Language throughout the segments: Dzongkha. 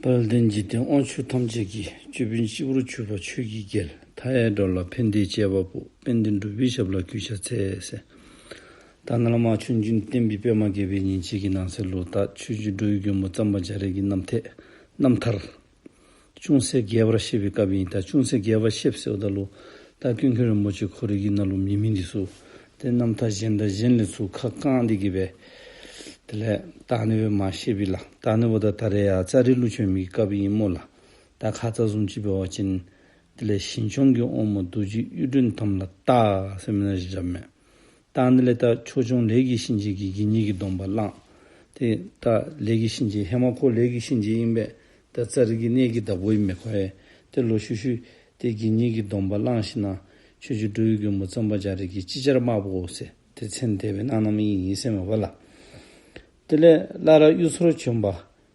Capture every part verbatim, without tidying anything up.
དཔལ་ལྡན་འཇིག་རྟེན་དབང་ཕྱུག་ཐམས་ཅད་ཀྱི། ཅོད་པན་སྤྱི་བོར་གྱུར་པ་ཆོས་ཀྱི་རྒྱལ། མཐའ་ཡས་འགྲོ་ལ་ཕན་བདེའི་སྤྱད་པ་པོ། དཔལ་ལྡན་འབྲུག་པའི་ཞབས་ལ་གུས་ཕྱག་འཚལ་ཟེར། ད་ནཱ་ལས་མར་ཆོས་འབྱུང་བསྟན་པའི་པདྨ་རྒྱས་པའི་ཉིན་བྱེད་ཀྱི་ནང་གསེས་ལུ་ད་ཆོས་རྗེ་འགྲོ་བའི་མགོན་པོ་གཙང་པ་རྒྱ་རས་ཀྱི་རྣམ་ཐར་རྣམ་ཐར་ཅུང་ཟད་རྒྱས་པར་བཤད་པའི་སྐབས་ཨིན། ད་ཅུང་ཟད་རྒྱས་པར་བཤདཔ་ཟེརཝ་ད་ལུ་ད་ཀུན་མཁྱེན་རིན་པོ་ཆེ་ཁོ་རའི་གི་ནང་ལུ་མེད་མི་འདི་ཚུ་ཏེ་རྣམ་ཐར་གཞན་དང་གཞན་ལས་ཚུར་ཁ་བསྐངས་ཏེ་གི་སྦེ་དེ་ལས་ད་ཨ་ནི་སྦེ་མར་བཤད་པས་ལགས། ད་ཨ་ནི་འབདཝ་ད་ད་རེས་ཡར་ཙཱ་རི་ལུ་བྱོན་མི་གི་སྐབས་ཨིན་སྨོ་ལགས། ད་ཁ་ཙ་བཟུམ་ཅིག་འབད་བ་ཅིན་དེ་ལས་ཞིང་སྐྱོང་གི་དབང་མོ་རྡོ་རྗེ་གཡུ་སྒྲོན་དམ་ལ་བཏགས་ཟེར་མི་ནང་བཞག་མས། ད་ཨ་ནི་ལས་ད་ཆོས་སྐྱོང་ལས་ཀྱི་གཤིན་རྗེ་གིས་དགེ་བསྙེན་གྱི་སྡོམ་པ་བླངས། ཏེ་ད་ལས་ཀྱི་གཤིན་རྗེ་ཧེ་མ་ཁོ་ལས་ཀྱི་གཤིན་རྗེ་ཨིན་པས། ད་ཙཱ་རི་གི་གནས་ཀྱི་བདག་པོ་ཨིན་མས་ཁོ་ཡང་། ཏེ་ལོག་ཤུལ་ཤུལ་ཏེ་དགེ་བསྙེན་གྱི་སྡོམ་པ་བླངས་ཞིནམ་ལས་ཆོས་རྗེ་འགྲོ་བའི་མགོན་པོ་གཙང་པ་རྒྱ་རས་ཀྱིས་ཅིག་ཅར་དམར་པོ་ཟེར་ཏེ་མཚན་དེ་སྦེ་གནང་གནངམ་ཨིན་ཟེར་མས་པ་ལགས། དེ་ལས་སླར་གཡུ་མཚོར་བྱོན་པ།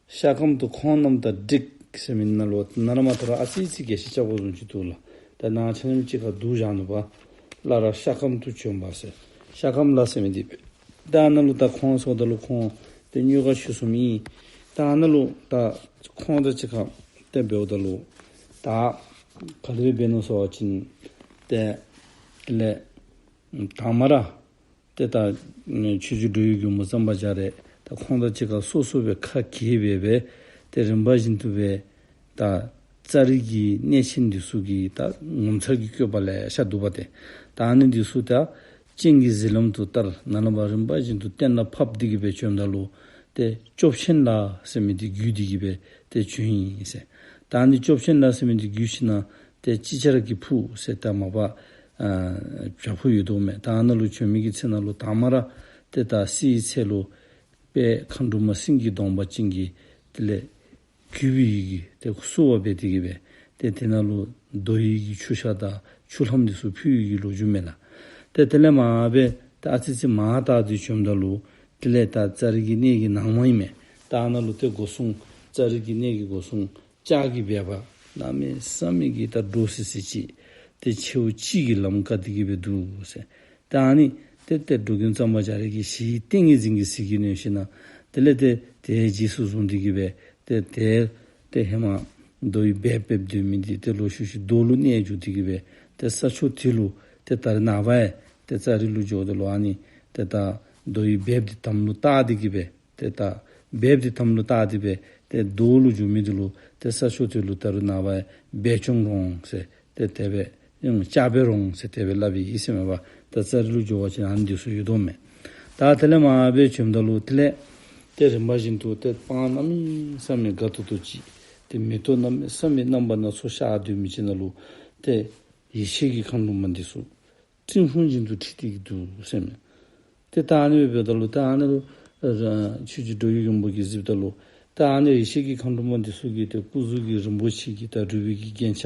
ཤར་ཁམས་དུ་ཁོང་རྣམས་དང་བསྒྲིགས་ཟེར་མི་ནང་ལུ་ནཱ་ལས་མར་ད་རུང་ཨ་ཙི་ཙི་རྒྱས་བཤད་རྐྱབ་དགོཔ་བཟུམ་ཅིག་འདུག་ལགས། ད་ནཱ་ཆ་མཉམ་གཅིག་ཁར་བསྡུ་བཞག་ནུག་པ། སླར་ཤར་ཁམས་དུ་བྱོན་པ་ཟེར། ཤར་ཁམས་ལ་ཟེར་མི་འདི་ད་ནཱ་ལུ་ད་ཁོང་ཟེརཝ་ད་ལུ་ཁོང་ཏེ་གཉོས་མགར་ཆོས་གསུམ་ཨིན། ད་ནཱ་ལུ་ད་ཁོང་དང་གཅིག་ཁར་ཏེ་འབདཝ་ད་ལུ་ད་ག་དེ་སྦེ་འབད་ནུག་ཟེར་བ་ཅིན་ཏེ་དེ་ལས་དང་མ་ར་ཏེ་ད་ཆོས་རྗེ་འགྲོ་བའི་མགོན་པོ་གཙང་པ་རྒྱ་རས་ད་ཁོང་དང་གཅིག་ཁར་སོ་སོ་སྦེ་ཁ་གྱེས་སྦེ་སྦེ་ཏེ་རིམ་པ་བཞིན་དུ་སྦེ་ད་ཙཱ་རི་གི་གནས་ཆེན་འདི་ཚུ་གི་ད་ངོ་མཚར་གྱི་བཀོད་པ་ལེ་ཤ་འདུག་པ་ཏེ། ད་ཨ་ནི་འདི་ཚུ་ད་སྤྱན་གྱིས་གཟིགས་ལམ་དུ་བསྟར། ནཱ་ལས་མར་རིམ་པ་བཞིན་དུ་གཏན་ལ་ཕབ་སྟེ་གི་སྦེ་བྱོནམ་ད་ལུ་ཏེ་སྐྱོབ་ཆེན་ལ་ཟེར་མི་འདི་བརྒྱུད་དེ་གི་སྦེ་ཏེ་བྱོན་ཡི་ཟེར། ད་ཨ་ནི་སྐྱོབ་ཆེན་ལ་ཟེར་མི་འདི་བརྒྱུད་ཞིནམ་ལས་ཏེ་ཅིག་ཅར་གྱི་ཕུག་ཟེར་ད་མ་པ་ཨ་བྱག་ཕུག་ཡོད་དོ་མས། ད་ཨ་ནཱ་ལུ་བྱོན་མི་གི་ཚེ་ནང་ལུ་དང་མ་ར་ཏེ་ད་བསིལ་བའི་ཚལ་ལུ་དཔལ་མཁའ་འགྲོ་མ་སེང་གེའི་གདོང་པ་ཅན་གྱིས་དེ་ལས་གུས་པའི་གི་ཏེ་བསུ་བ་འབད་དེ་གི་སྦེ་ཏེ་དེ་ནང་ལུ་རྡོ་ཡི་གི་ཆུ་ཤ་དང་ཆུ་ལྷམ་འདི་ཚུ་ཕུལ་བའི་གི་ལོ་རྒྱུས་མས་ལགས། ཏེ་དེ་ལས་མར་སྦེ་ད་ཨ་ཙི་ཙི་མར་བལྟ་སྟེ་བྱོནམ་ད་ལུ་དེ་ལས་ད་ཙཱ་རི་གི་གནས་ཀྱི་ནང་མ་ཨིན་མས། ད་ཨ་ནཱ་ལུ་ཏེ་སྒོ་སྲུང་ཙཱ་རི་གི་གནས་ཀྱི་སྒོ་སྲུང་ལྕགས་ཀྱི་སྦལ་པ་གནམ་མེད་ས་མེད་ཀྱི་ད་འདྲོག་སི་སི་ཅིག་ཏེ་མཆེཝ་གཅིག་གིས་ལམ་བཀག་སྟེ་གི་སྦེ་འདུག་ཟེར། ད་ཨ་ནི་ཏེ་ཏེ་འགྲོ་མགོན་གཙང་པ་རྒྱ་རས་ཀྱིས་ཞི་བའི་ཏིང་ངེ་འཛིན་གྱི་ཟིལ་གྱིས་གནོན་ཞིནམ་ལས་དེ་ལས་ཏེ་དེ་རྗེས་སུ་བཟུང་སྟེ་གི་སྦེ་ཏེ་དེ་ཏེ་ཧེ་མ་རྡོ་ཡི་སྦལཔ་སྦེ་སྡོད་མི་འདི་ཏེ་ལོག་ཤུལ་ཤུལ་རྡོ་ལུ་གནས་འགྱོ་སྟེ་གི་སྦེ་ཏེ་ས་ཕྱོགས་དེ་ལུ་ཏེ་ད་རེས་ནངས་པ་ཡང་ཏེ་ཙཱ་རི་ལུ་འགྱོཝ་ད་ལུ་ཨ་ནི་ཏེ་ད་རྡོ་ཡི་སྦལཔ་འདི་དམ་ལུ་བཏགས་ཏེ་གི་སྦེ་ཏེ་ད་སྦལཔ་འདི་དམ་ལུ་བཏགས་ཏེ་སྦེ་ཏེ་རྡོ་ལུ་འགྱོ་མི་འདི་ལུ་ཏེ་ས་ཕྱོགས་དེ་ལུ་ད་རེས་ནངས་པ་ཡང་སྦལ་ལྕོང་རོང་ཟེར་ཏེ་དེ་སྦེ་ཡང་ལྕགས་སྦལ་རོང་ཟེར་དེ་སྦེ་སླབ་ཨིན་ཟེར་མས་པ། ད་ཙཱ་རི་ལུ་འགྱོ་བ་ཅིན་ཨ་ནི་འདི་ཚུ་ཡོད་དོ་མས། ད་དེ་ལས་མར་སྦེ་བྱོནམ་ད་ལུ་དེ་ལས་ཏེ་རིམ་པ་བཞིན་དུ་ཏེ་སྤང་གནམ་མེད་ས་མེད་དགའ་ཏོག་ཏོ་ཅིག་ཏེ་མེ་ཏོག་གནམ་མེད་ས་མེད་རྣམ་པ་སྣ་ཚོགས་ཤར་སྡོད་མི་ཅིག་ནང་ལུ་ཏེ་ཡེ་ཤེས་ཀྱི་མཁའ་འགྲོ་མ་འདི་ཚུ་སྤྲིན་ཕུང་བཞིན་དུ་འཁྲིགས་ཏེ་གི་འདུག་ཟེར་མས། ཏེ་ད་ཨ་ནི་སྦེ་འབདཝ་ད་ལུ་ད་ཨ་ནི་ལུ་ཨ་ཆོས་རྗེ་འགྲོ་བའི་མགོན་པོ་གིས་གཟིགསཔ་ད་ལུ་ད་ཨ་ནི་ཡེ་ཤེས་ཀྱི་མཁའ་འགྲོ་མ་འདི་ཚུ་གིས་ཏེ་སྐུ་གཟུགས་ཀྱི་རིན་པོ་ཆེ་གི་ད་རུས་པའི་གི་རྒྱན་ཆ་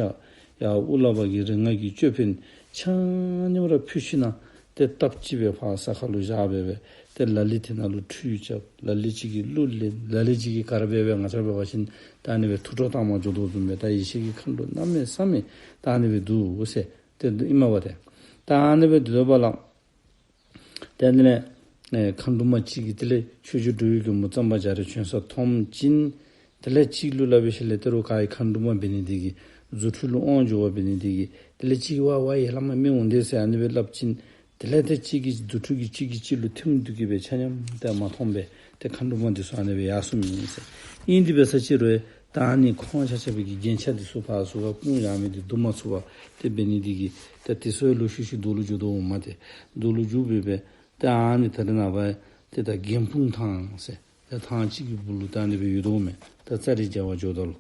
ཡང་དབུ་ལག་པ་གི་རིགས་ལྔ་གི་ཅོད་པན་ཆ་མཉམ་ར་ཕུད་ཞིནམ་ལས་ཏེ་སྟབས་གཅིག་སྦེ་ཕར་ས་ཁར་ལུ་བཞག་སྦེ་སྦེ་ཏེ་ལ་ལུ་དེ་ནང་ལུ་ཁྲུས་རྐྱབ། ལ་ལུ་ཅིག་གིས་གླུ་ལེན། ལ་ལུ་ཅིག་གིས་ག་ར་འབད་སྦེ་ང་བཅས་འབད་བ་ཅིན་ད་ཨ་ནི་སྦེ་ཐུགས་སྤྲོ་བཏང་མ་འགྱོ་དོ་བཟུམ་སྦེ་ད་ཡེ་ཤེས་ཀྱི་མཁའ་འགྲོ་གནམ་མེད་ས་མེད་ད་ཨ་ནི་སྦེ་འདུག་ཟེར། ཏེ་ཨིན་མས་པ་ཏེ། ད་ཨ་ནི་སྦེ་འདུག་པ་ལགས། ཏེ་དེ་ལས་ཨེ་མཁའ་འགྲོ་མ་གཅིག་གིས་དེ་ལས་ཆོས་རྗེ་འགྲོ་བའི་མགོན་པོ་གཙང་པ་རྒྱ་རས་བྱོན་ས་མཐོང་ཞིནམ་དེ་ལས་གཅིག་ལུ་སླབ་པའི་ཤུལ་ལས་ད་རུང་ག་ཡི་མཁའ་འགྲོ་མ་འབད་ནི་འདི་གིས་རྫུ་འཕྲུལ་ལུ་དབང་འབྱོར་བ་འབད་ནི་འདི་གིས་དེ་ལས་གཅིག་ཝ་ཝ་ཡ་ལ་མ་མི་འོང་དེས་ཟེར་ཨ་ནི་སྦེ་སླབ་ཞིནམ་དེ་ལས་ཏེ་གཅིག་གིས་རྫུ་འཕྲུལ་གྱིས་གཅིག་གིས་གཅིག་ལུ་ཐིམ་སྟེ་གི་སྦེ་ཆ་མཉམ་ཏེ་མ་མཐོང་པར་ཏེ་མཁའ་འགྲོ་མ་འདི་ཚུ་ཨ་ནི་སྦེ་ཡར་སོང་མི་ཨིན་ཟེར། ཨིན་ཏེ་འབད་ས་ཅིག་རུང་ད་ཨ་ནི་ཁོང་ཆ་ཁྱབ་ཀྱི་རྒྱན་ཆ་འདི་ཚུ་ཕར་ཚུར་ཕར་སྤུངས་བཞག་མི་འདི་བསྡུ་མ་ཚུགས་པར་ཏེ་འབད་ནི་འདི་གིས་ཏེ་དེ་ཚུ་ལོག་ཤུལ་ཤུལ་རྡོ་ལུ་འགྱུར་དོ་འོང་མས་ཏེ། རྡོ་ལུ་འགྱུར་སྦེ་སྦེ་ཏེ་ཨ་ནི་ད་རེས་ནངས་པ་ཏེ་ད་རྒྱན་སྤུངས་ཐང་ཟེར་ཏེ་ཐང་ཅིག་གི་སྦུག་ལུ་ད་ཨ་ནི་སྦེ་ཡོད་དོ་མས། ད་ཙཱ་རི་མཇལ་བར་འགྱོཝ་ད་ལུ་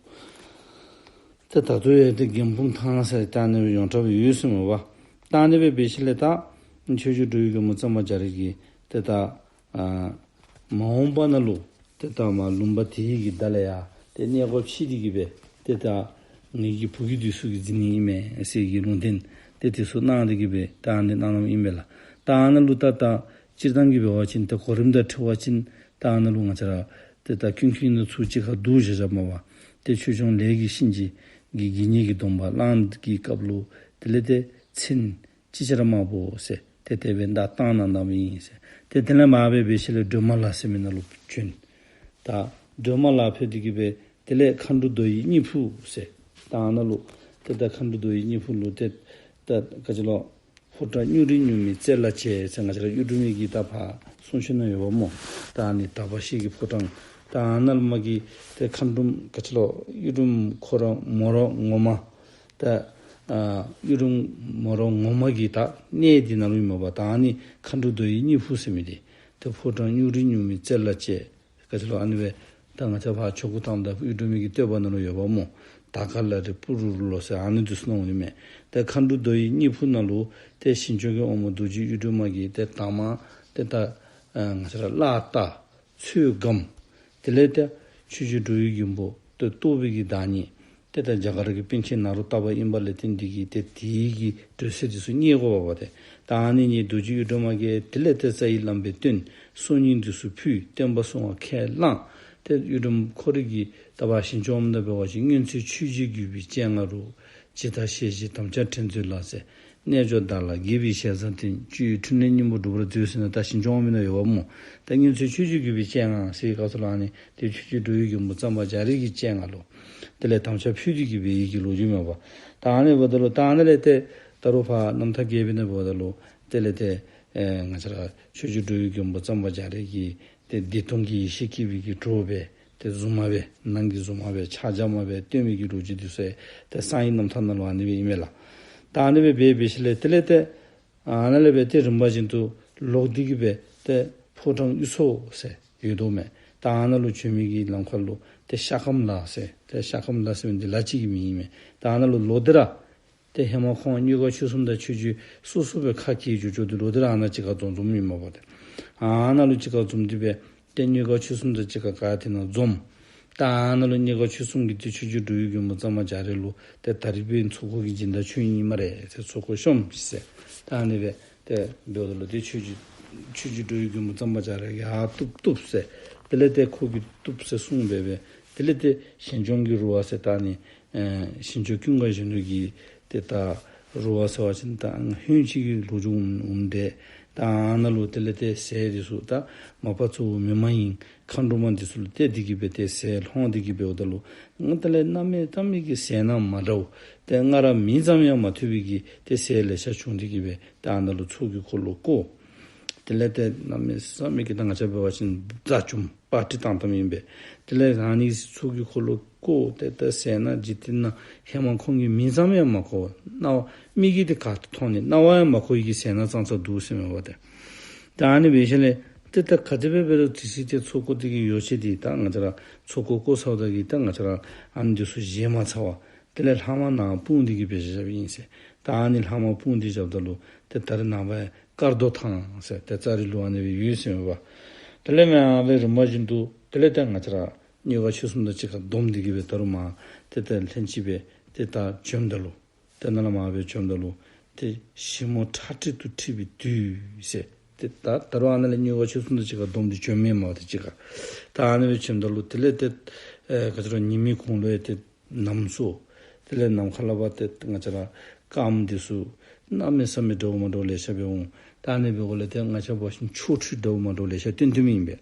ཏེ་ད་ལྟོ་ཡང་ཏེ་རྒྱན་སྤུངས་ཐང་ཟེར་ད་ཨ་ནི་སྦེ་ཡོངས་གྲགས་སྦེ་ཡོད་ཟེར་མས་པ། ད་ཨ་ནི་སྦེ་འབད་ཞིནམ་ལས་ད་ཆོས་རྗེ་འགྲོ་བའི་མགོན་པོ་གཙང་པ་རྒྱ་རས་ཀྱིས་ཏེ་ད་ཨ་མ་འོངས་པ་ནང་ལུ་ཏེ་ད་མར་ལུང་པ་དེ་གི་བདའ་ལས་ཡར་ཏེ་གནས་སྒོ་ཕྱེ་སྟེ་གི་སྦེ་ཏེ་ད་ངེ་གི་བུ་གུ་འདི་ཚུ་གིས་འཛིན་ནི་ཨིན་མས་ཟེར་གྱི་ལུང་བསྟན་ཏེ་དེ་ཚུ་གནང་སྟེ་གི་སྦེ་ད་ཨ་ནི་གནང་གནངམ་ཨིན་པས་ལགས། ད་ཨ་ནཱ་ལུ་ད་ད་སྤྱིར་བཏང་གི་འབད་བ་ཅིན་ད་གོ་རིམ་དང་འཁྲིལ་བ་ཅིན་ད་ཨ་ནཱ་ལུ་ང་བཅས་ར་ཏེ་ད་ཀུན་མཁྱེན་ནང་ཚུར་གཅིག་ཁར་བསྡུ་བཞག་བཞགཔ་མས་པ། ཏེ་ཆོས་སྐྱོང་ལས་ཀྱི་གཤིན་རྗེ་གིས་དགེ་བསྙེན་གྱི་སྡོམ་པ་བླངས་ཀྱི་སྐབས་ལུ་དེ་ལས་ཏེ་མཚན་ཅིག་ཅར་དམར་པོ་ཟེར་ཏེ་དེ་སྦེ་བཏགས་གནང་གནངམ་ཨིན་ཟེར། ཏེ་དེ་ལས་མར་སྦེ་འབད་ཞིནམ་ལས་སྒྲོལ་མ་ལ་ཟེར་མི་ནང་ལུ་བྱོན། ད་སྒྲོལ་མ་ལ་ཕེབས་ཏེ་གི་སྦེ་ དེ་ལས་མཁའ་འགྲོ་རྡོ་ཡི་སྙིང་ཕུག་ཟེར། ད་ཨ་ནཱ་ལུ་ཏེ་ད་མཁའ་འགྲོ་རྡོ་ཡི་སྙིང་ཕུག་ལུ་ཏེ་ད་ག་ཅི་ལོ། ཕོ་བྲང་སྨྱུག་རིས་སྨྱུག་མའི་རྩེ་ལ་བཅས་ཟེར། ང་བཅས་ར་གཡུ་སྒྲོན་མའི་གི་ད་ཕར་གསུང་ཆོས་ནང་ཡོདཔ་སྨོ། ད་ཨ་ནི་དག་པ་ཤེལ་གྱི་ཕོ་བྲང་། ད་ཨ་ནཱ་ལུ་མ་གི་ཏེ་མཁའ་འགྲོམ་ག་ཅི་ལོ། གཡུ་སྒྲོན་ཁོ་ར་མོ་ར་ངོ་མ། ད་ཨ་གཡུ་སྒྲོན་མོ་ར་ངོ་མ་གི་ད་གནས་འདི་ནང་ལུ་ཨིན་མས་པ། ད་ཨ་ནི་མཁའ་འགྲོ་རྡོ་ཡི་སྙིང་ཕུག་ཟེར་མི་འདི་ཏེ་ཕོ་བྲང་སྨྱུག་རིས་སྨྱུག་མའི་རྩེ་ལ་བཅས། ག་ཅི་ལོ། ཨ་ནི་སྦེ་ད་ང་བཅས་ཕར་ཆོ་ག་བཏངམ་ད་གཡུ་སྒྲོན་མའི་གི་བསྟོད་པ་ནང་ལུ་ཡོདཔ་སྨོ། ད་ཀ་ལ་རི་པུ་རུ་རུ་ལོ་ཟེར་ཨ་ནི་འདི་ཚུ་ནང་འོང་ནི་མས། ཏེ་མཁའ་འགྲོ་རྡོ་ཡི་སྙིང་ཕུག་ནང་ལུ་ཏེ་ཞིང་སྐྱོང་གི་དབང་པོ་རྡོ་རྗེ་གཡུ་སྒྲོན་མ་གིས་ཏེ་དང་པ་ཏེ་ད་ཨ་ང་བཅས་ར་བླ་རྟ་ཚོད་བགམ། དེ་ལས་ཏེ་ཆོས་རྗེ་འགྲོ་བའི་མགོན་པོ་ཏེ་རྟོགས་པའི་གི་བདག་ཉིད། ཏེ་ད་རྒྱ་གར་གྱི་པཎ་ཆེན་ནཱ་རོ་ཏ་པ་ཨིན་པ་ལས་བརྟེན་འདི་གིས་ཏེ་དེའི་གི་འགྲོས་ཟེར་འདི་ཚུ་རྙེད་དགོ་པ་པ་ཏེ། ད་ཨ་ནི་ནི་རྡོ་རྗེ་གཡུ་སྒྲོན་མ་གིས་དེ་ལས་ཏེ་རྩ་བའི་བླམ་སྦེ་བསྟེན། སྲོག་སྙིང་འདི་ཚུ་ཕུལ། བསྟན་པ་སྲུང་བར་ཁས་བླངས། ཏེ་གཡུ་སྒྲོན་ཁོ་རའི་གི་ད་ཕར་ཞིང་སྐྱོངམ་ད་འབད་བ་ཅིན། སྔོན་ཚེ་ཆོས་རྗེ་གུས་པའི་སྤྱན་སྔ་རུ། ཇི་ལྟར་ཞལ་བཞེས་དམ་བཅའ་དྲན་མཛོད་ལ་ཟེར། རྣལ་འབྱོར་བདག་ལ་དགྱེས་པའི་ཞལ་བཟང་བསྟན། སྤྱོད་ཡུལ་ཕྲིན་ལས་སྙིང་པོར་འགྲུབ་པར་མཛོད་ཟེར་ནི་ད་ཞིང་སྐྱོངམ་ནང་ཡོདཔ་སྨོ། ད་སྔོན་ཚེ་ཆོས་རྗེ་གུས་པའི་སྤྱན་སྔ་ཟེར་བའི་སྐབས་སུ་ལུ་ཨ་ནི་ཏེ་ཆོས་རྗེ་འགྲོ་བའི་མགོན་པོ་གཙང་པ་རྒྱ་རས་ཀྱི་སྤྱན་སྔ་ལུ་དེ་ལས་དམ་བཅའ་ཕུལ་ཏེ་གི་སྦེ་ཡི་གི་ལོ་རྒྱུས་མས་པ། ད་ཨ་ནི་འབདཝ་ད་ལུ་ད་ཨ་ནི་ལས་ཏེ་ད་རུང་ཕར་རྣམ་ཐར་རྒྱས་པའི་ནང་འབདཝ་ད་ལུ་དེ་ལས་ཏེ་ཨེ་ང་བཅས་ར་ཆོས་རྗེ་འགྲོ་བའི་མགོན་པོ་གཙང་པ་རྒྱ་རས་ཀྱིས་ཏེ་བདེ་སྟོང་གི་ཡེ་ཤེས་སྐྱེས་པའི་གི་གྲོགས་སྦེ་ཏེ་གཟུངས་མ་སྦེ་ནང་གི་གཟུངས་མ་སྦེ་ཕྱག་རྒྱ་མ་སྦེ་སྟོན་མི་གི་ལོ་རྒྱུས་འདི་ཚུ་ཡང་ཏེ་གསང་བའི་རྣམ་ཐར་ནང་ལུ་ཨ་ནི་སྦེ་ཨིན་མས་ལགས། ད་ཨ་ནི་སྦེ་འབད་འབད་ཞིནམ་ལས་དེ་ལས་ཏེ་ཨ་ནཱ་ལས་སྦེ་ཏེ་རིམ་པ་བཞིན་དུ་ལོག་སྟེ་གི་སྦེ་ཏེ་ཕོ་བྲང་གཡུ་མཚོ་ཟེར་ཡོད་དོ་མས། ད་ཨ་ནཱ་ལུ་བྱོན་མི་གི་ལམ་ཁར་ལུ་ཏེ་ཤ་ཁམས་ལ་ཟེར་ཏེ་ཤ་ཁམས་ལ་ཟེར་མི་འདི་ལ་ཅིག་གི་མིང་ཨིན་མས། ད་ཨ་ནཱ་ལུ་ལོག་སྟེ་ར་ཏེ་ཧེ་མ་ཁོང་གཉོས་མགར་ཆོས་གསུམ་དང་ཆོས་རྗེ་སོ་སོ་སྦེ་ཁ་གྱེས་འགྱོ་འགྱོ་སྟེ་ལོག་སྟེ་ར་ཨ་ནཱ་གཅིག་ཁར་འཛོམས་འཛོམསམ་ཨིན་མས་པ་ཏེ། ཨ་ནཱ་ལུ་གཅིག་ཁར་འཛོམས་ཏེ་སྦེ་ཏེ་གཉོས་མགར་ཆོས་གསུམ་དང་གཅིག་ཁར་ག་ཡ་དེ་ནང་འཛོམས། ད་ཨ་ནཱ་ལུ་གཉོས་མགར་ཆོས་གསུམ་གྱིས་ཏེ་ཆོས་རྗེ་འགྲོ་བའི་མགོན་པོ་གཙང་པ་རྒྱ་རས་ལུ་ཏེ་ད་རིས་འབདན་ཚོགས་འཁོར་གྱི་སྦྱིན་བདག་ཁྱོད་ཨིན་སྨ་རེ་ཟེར་ཚོགས་འཁོར་ཤོམ་ཟེར། ད་ཨ་ནི་སྦེ་ཏེ་འབདཝ་ད་ལུ་ཏེ་ཆོས་རྗེ་ཆོས་རྗེ་འགྲོ་བའི་མགོན་པོ་གཙང་པ་རྒྱ་རས་ཀྱིས་ཡར་བཏུབ་བཏུབ་ཟེར། དེ་ལས་ཏེ་ཁོ་གིས་བཏུབ་ཟེར་གསུངས་སྦེ་སྦེ། དེ་ལས་ཏེ་ཞིང་སྐྱོང་གི་རུ་བ་ཟེར་ད་ཨ་ནི་ཨེ་ཞིང་སྐྱོང་ཀུན་དགའ་གཞོན་ནུ་གི་ཏེ་ད་རུ་བ་ཟེར་བ་ཅིན་ད་ཧོན་ཅིག་གི་ལོ་རྒྱུས་འོང་འོང་དེ། ད་ཨ་ནཱ་ལུ་དེ་ལས་ཏེ་ཟས་འདི་ཚུ་ད་མ་པ་གཙོ་བོ་མི་མ་ཡིན་མཁའ་འགྲོ་མ་འདི་ཚུ་ལུ་གཏད་དེ་གི་སྦེ་ཏེ་ཟས་སློང་སྟེ་གི་སྦེ་འབདཝ་ད་ལུ་ང་དེ་ལས་གནམ་མེད་ས་མེད་ཀྱི་ཟས་སྣ་མ་འདྲཝ་ཏེ་ང་ར་མིང་ཙམ་ཡང་མ་ཐོས་པའི་གི་ཏེ་ཟས་ལེ་ཤ་བྱུང་སྟེ་གི་སྦེ་ཏེ་ཨ་ནཱ་ལུ་ཚོགས་ཀྱི་འཁོར་ལོ་བསྐོར། དེ་ལས་ཏེ་གནམ་མེད་ས་མེད་ཀྱི་ད་ང་བཅས་འབད་བ་ཅིན་རྫ་བྱུང་པར་ཊི་བཏང་བཏངམ་ཨིན་པས། དེ་ལས་ཨ་ནི་ཚོགས་ཀྱི་འཁོར་ལོ་བསྐོར་ཏེ་ད་ཟས་སྣ་འཇིག་རྟེན་ནང་ཧེ་མ་ཁོང་གིས་མིང་ཙམ་ཡང་མ་གོ་རྣ་བ་མིག་གིས་ཏེ་ག་ཏེ་མཐོང་ནི་རྣ་བ་ཡང་མ་གོ་བའི་གི་ཟས་སྣ་ཙང་ཙང་འདུག་ཟེར་མས་པ་ཏེ། ད་ཨ་ནི་འབད་ཞིནམ་ལས་ཏེ་ད་ག་དེ་སྦེ་འབད་རུང་དེ་ཚེ་ཏེ་ཚོགས་འཁོར་འདི་གི་ཡོ་བྱད་འདི་ད་ང་བཅས་ར་ཚོགས་འཁོར་བསྐོར་ཚརཝ་ད་གི་ད་ང་བཅས་ར་ཨ་ནི་འདི་ཚུ་བཞེས་མ་ཚར་བར་དེ་ལས་ལྷག་མ་ནཱ་སྤུངས་ཏེ་གི་སྦེ་བཞག་བཞགཔ་ཨིན་ཟེར། ད་ཨ་ནི་ལྷག་མ་སྤུངས་ཏེ་བཞགཔ་ད་ལུ་ཏེ་ད་རེས་ནངས་པ་དཀར་རྡོ་ཐང་ཟེར་ཏེ་ཙ་རི་ལུ་ཨ་ནི་སྦེ་ཡོད་ཟེར་མས་པ། དེ་ལས་མར་ཨ་ནི་སྦེ་རིམ་པ་བཞིན་དུ་དེ་ལས་ཏེ་ང་བཅས་ར་གཉོས་མགར་ཆོས་གསུམ་དང་གཅིག་ཁར་བསྡོམས་ཏེ་གི་སྦེ་ད་རུང་མར་ཏེ་ད་ལྷན་ཅིག་སྦེ་ཏེ་ད་བྱོནམ་ད་ལུ་ཏེ་ནཱ་ལས་མར་སྦེ་བྱོནམ་ད་ལུ་ཏེ་ཞིབ་མོ་ཁྲ་ཁྲིག་ཏུ་འཁྲིགས་པའི་དུས་ཟེར། ཏེ་ད་ད་རུང་ཨ་ནཱ་ལས་གཉོས་མགར་ཆོས་གསུམ་དང་གཅིག་ཁར་བསྡོམས་ཏེ་བྱོནམ་མས་པ་ཏེ་གཅིག་ཁར། ད་ཨ་ནི་སྦེ་བྱོནམ་ད་ལུ་དེ་ལས་ཏེ་ཨེ་ག་ཅི་ལོ་ཉི་མའི་གུང་ལུ་ཡང་ཏེ་ནམ་སྲོ། དེ་ལས་ནམ་མཁའ་ལས་ཕར་ཏེ་ང་བཅས་ར་སྐརམ་འདི་ཚུ་གནམ་མེད་ས་མེད་འདྲཝ་མ་འདྲཝ་ལེ་ཤ་སྦེ་འོང་། ད་ཨ་ནི་འབདཝ་ལས་ཏེ་ང་བཅས་འབད་བ་ཅིན་ཆོ་འཕྲུལ་འདྲཝ་མ་འདྲཝ་ལེ་ཤ་སྟོན་སྟོནམ་ཨིན་པས།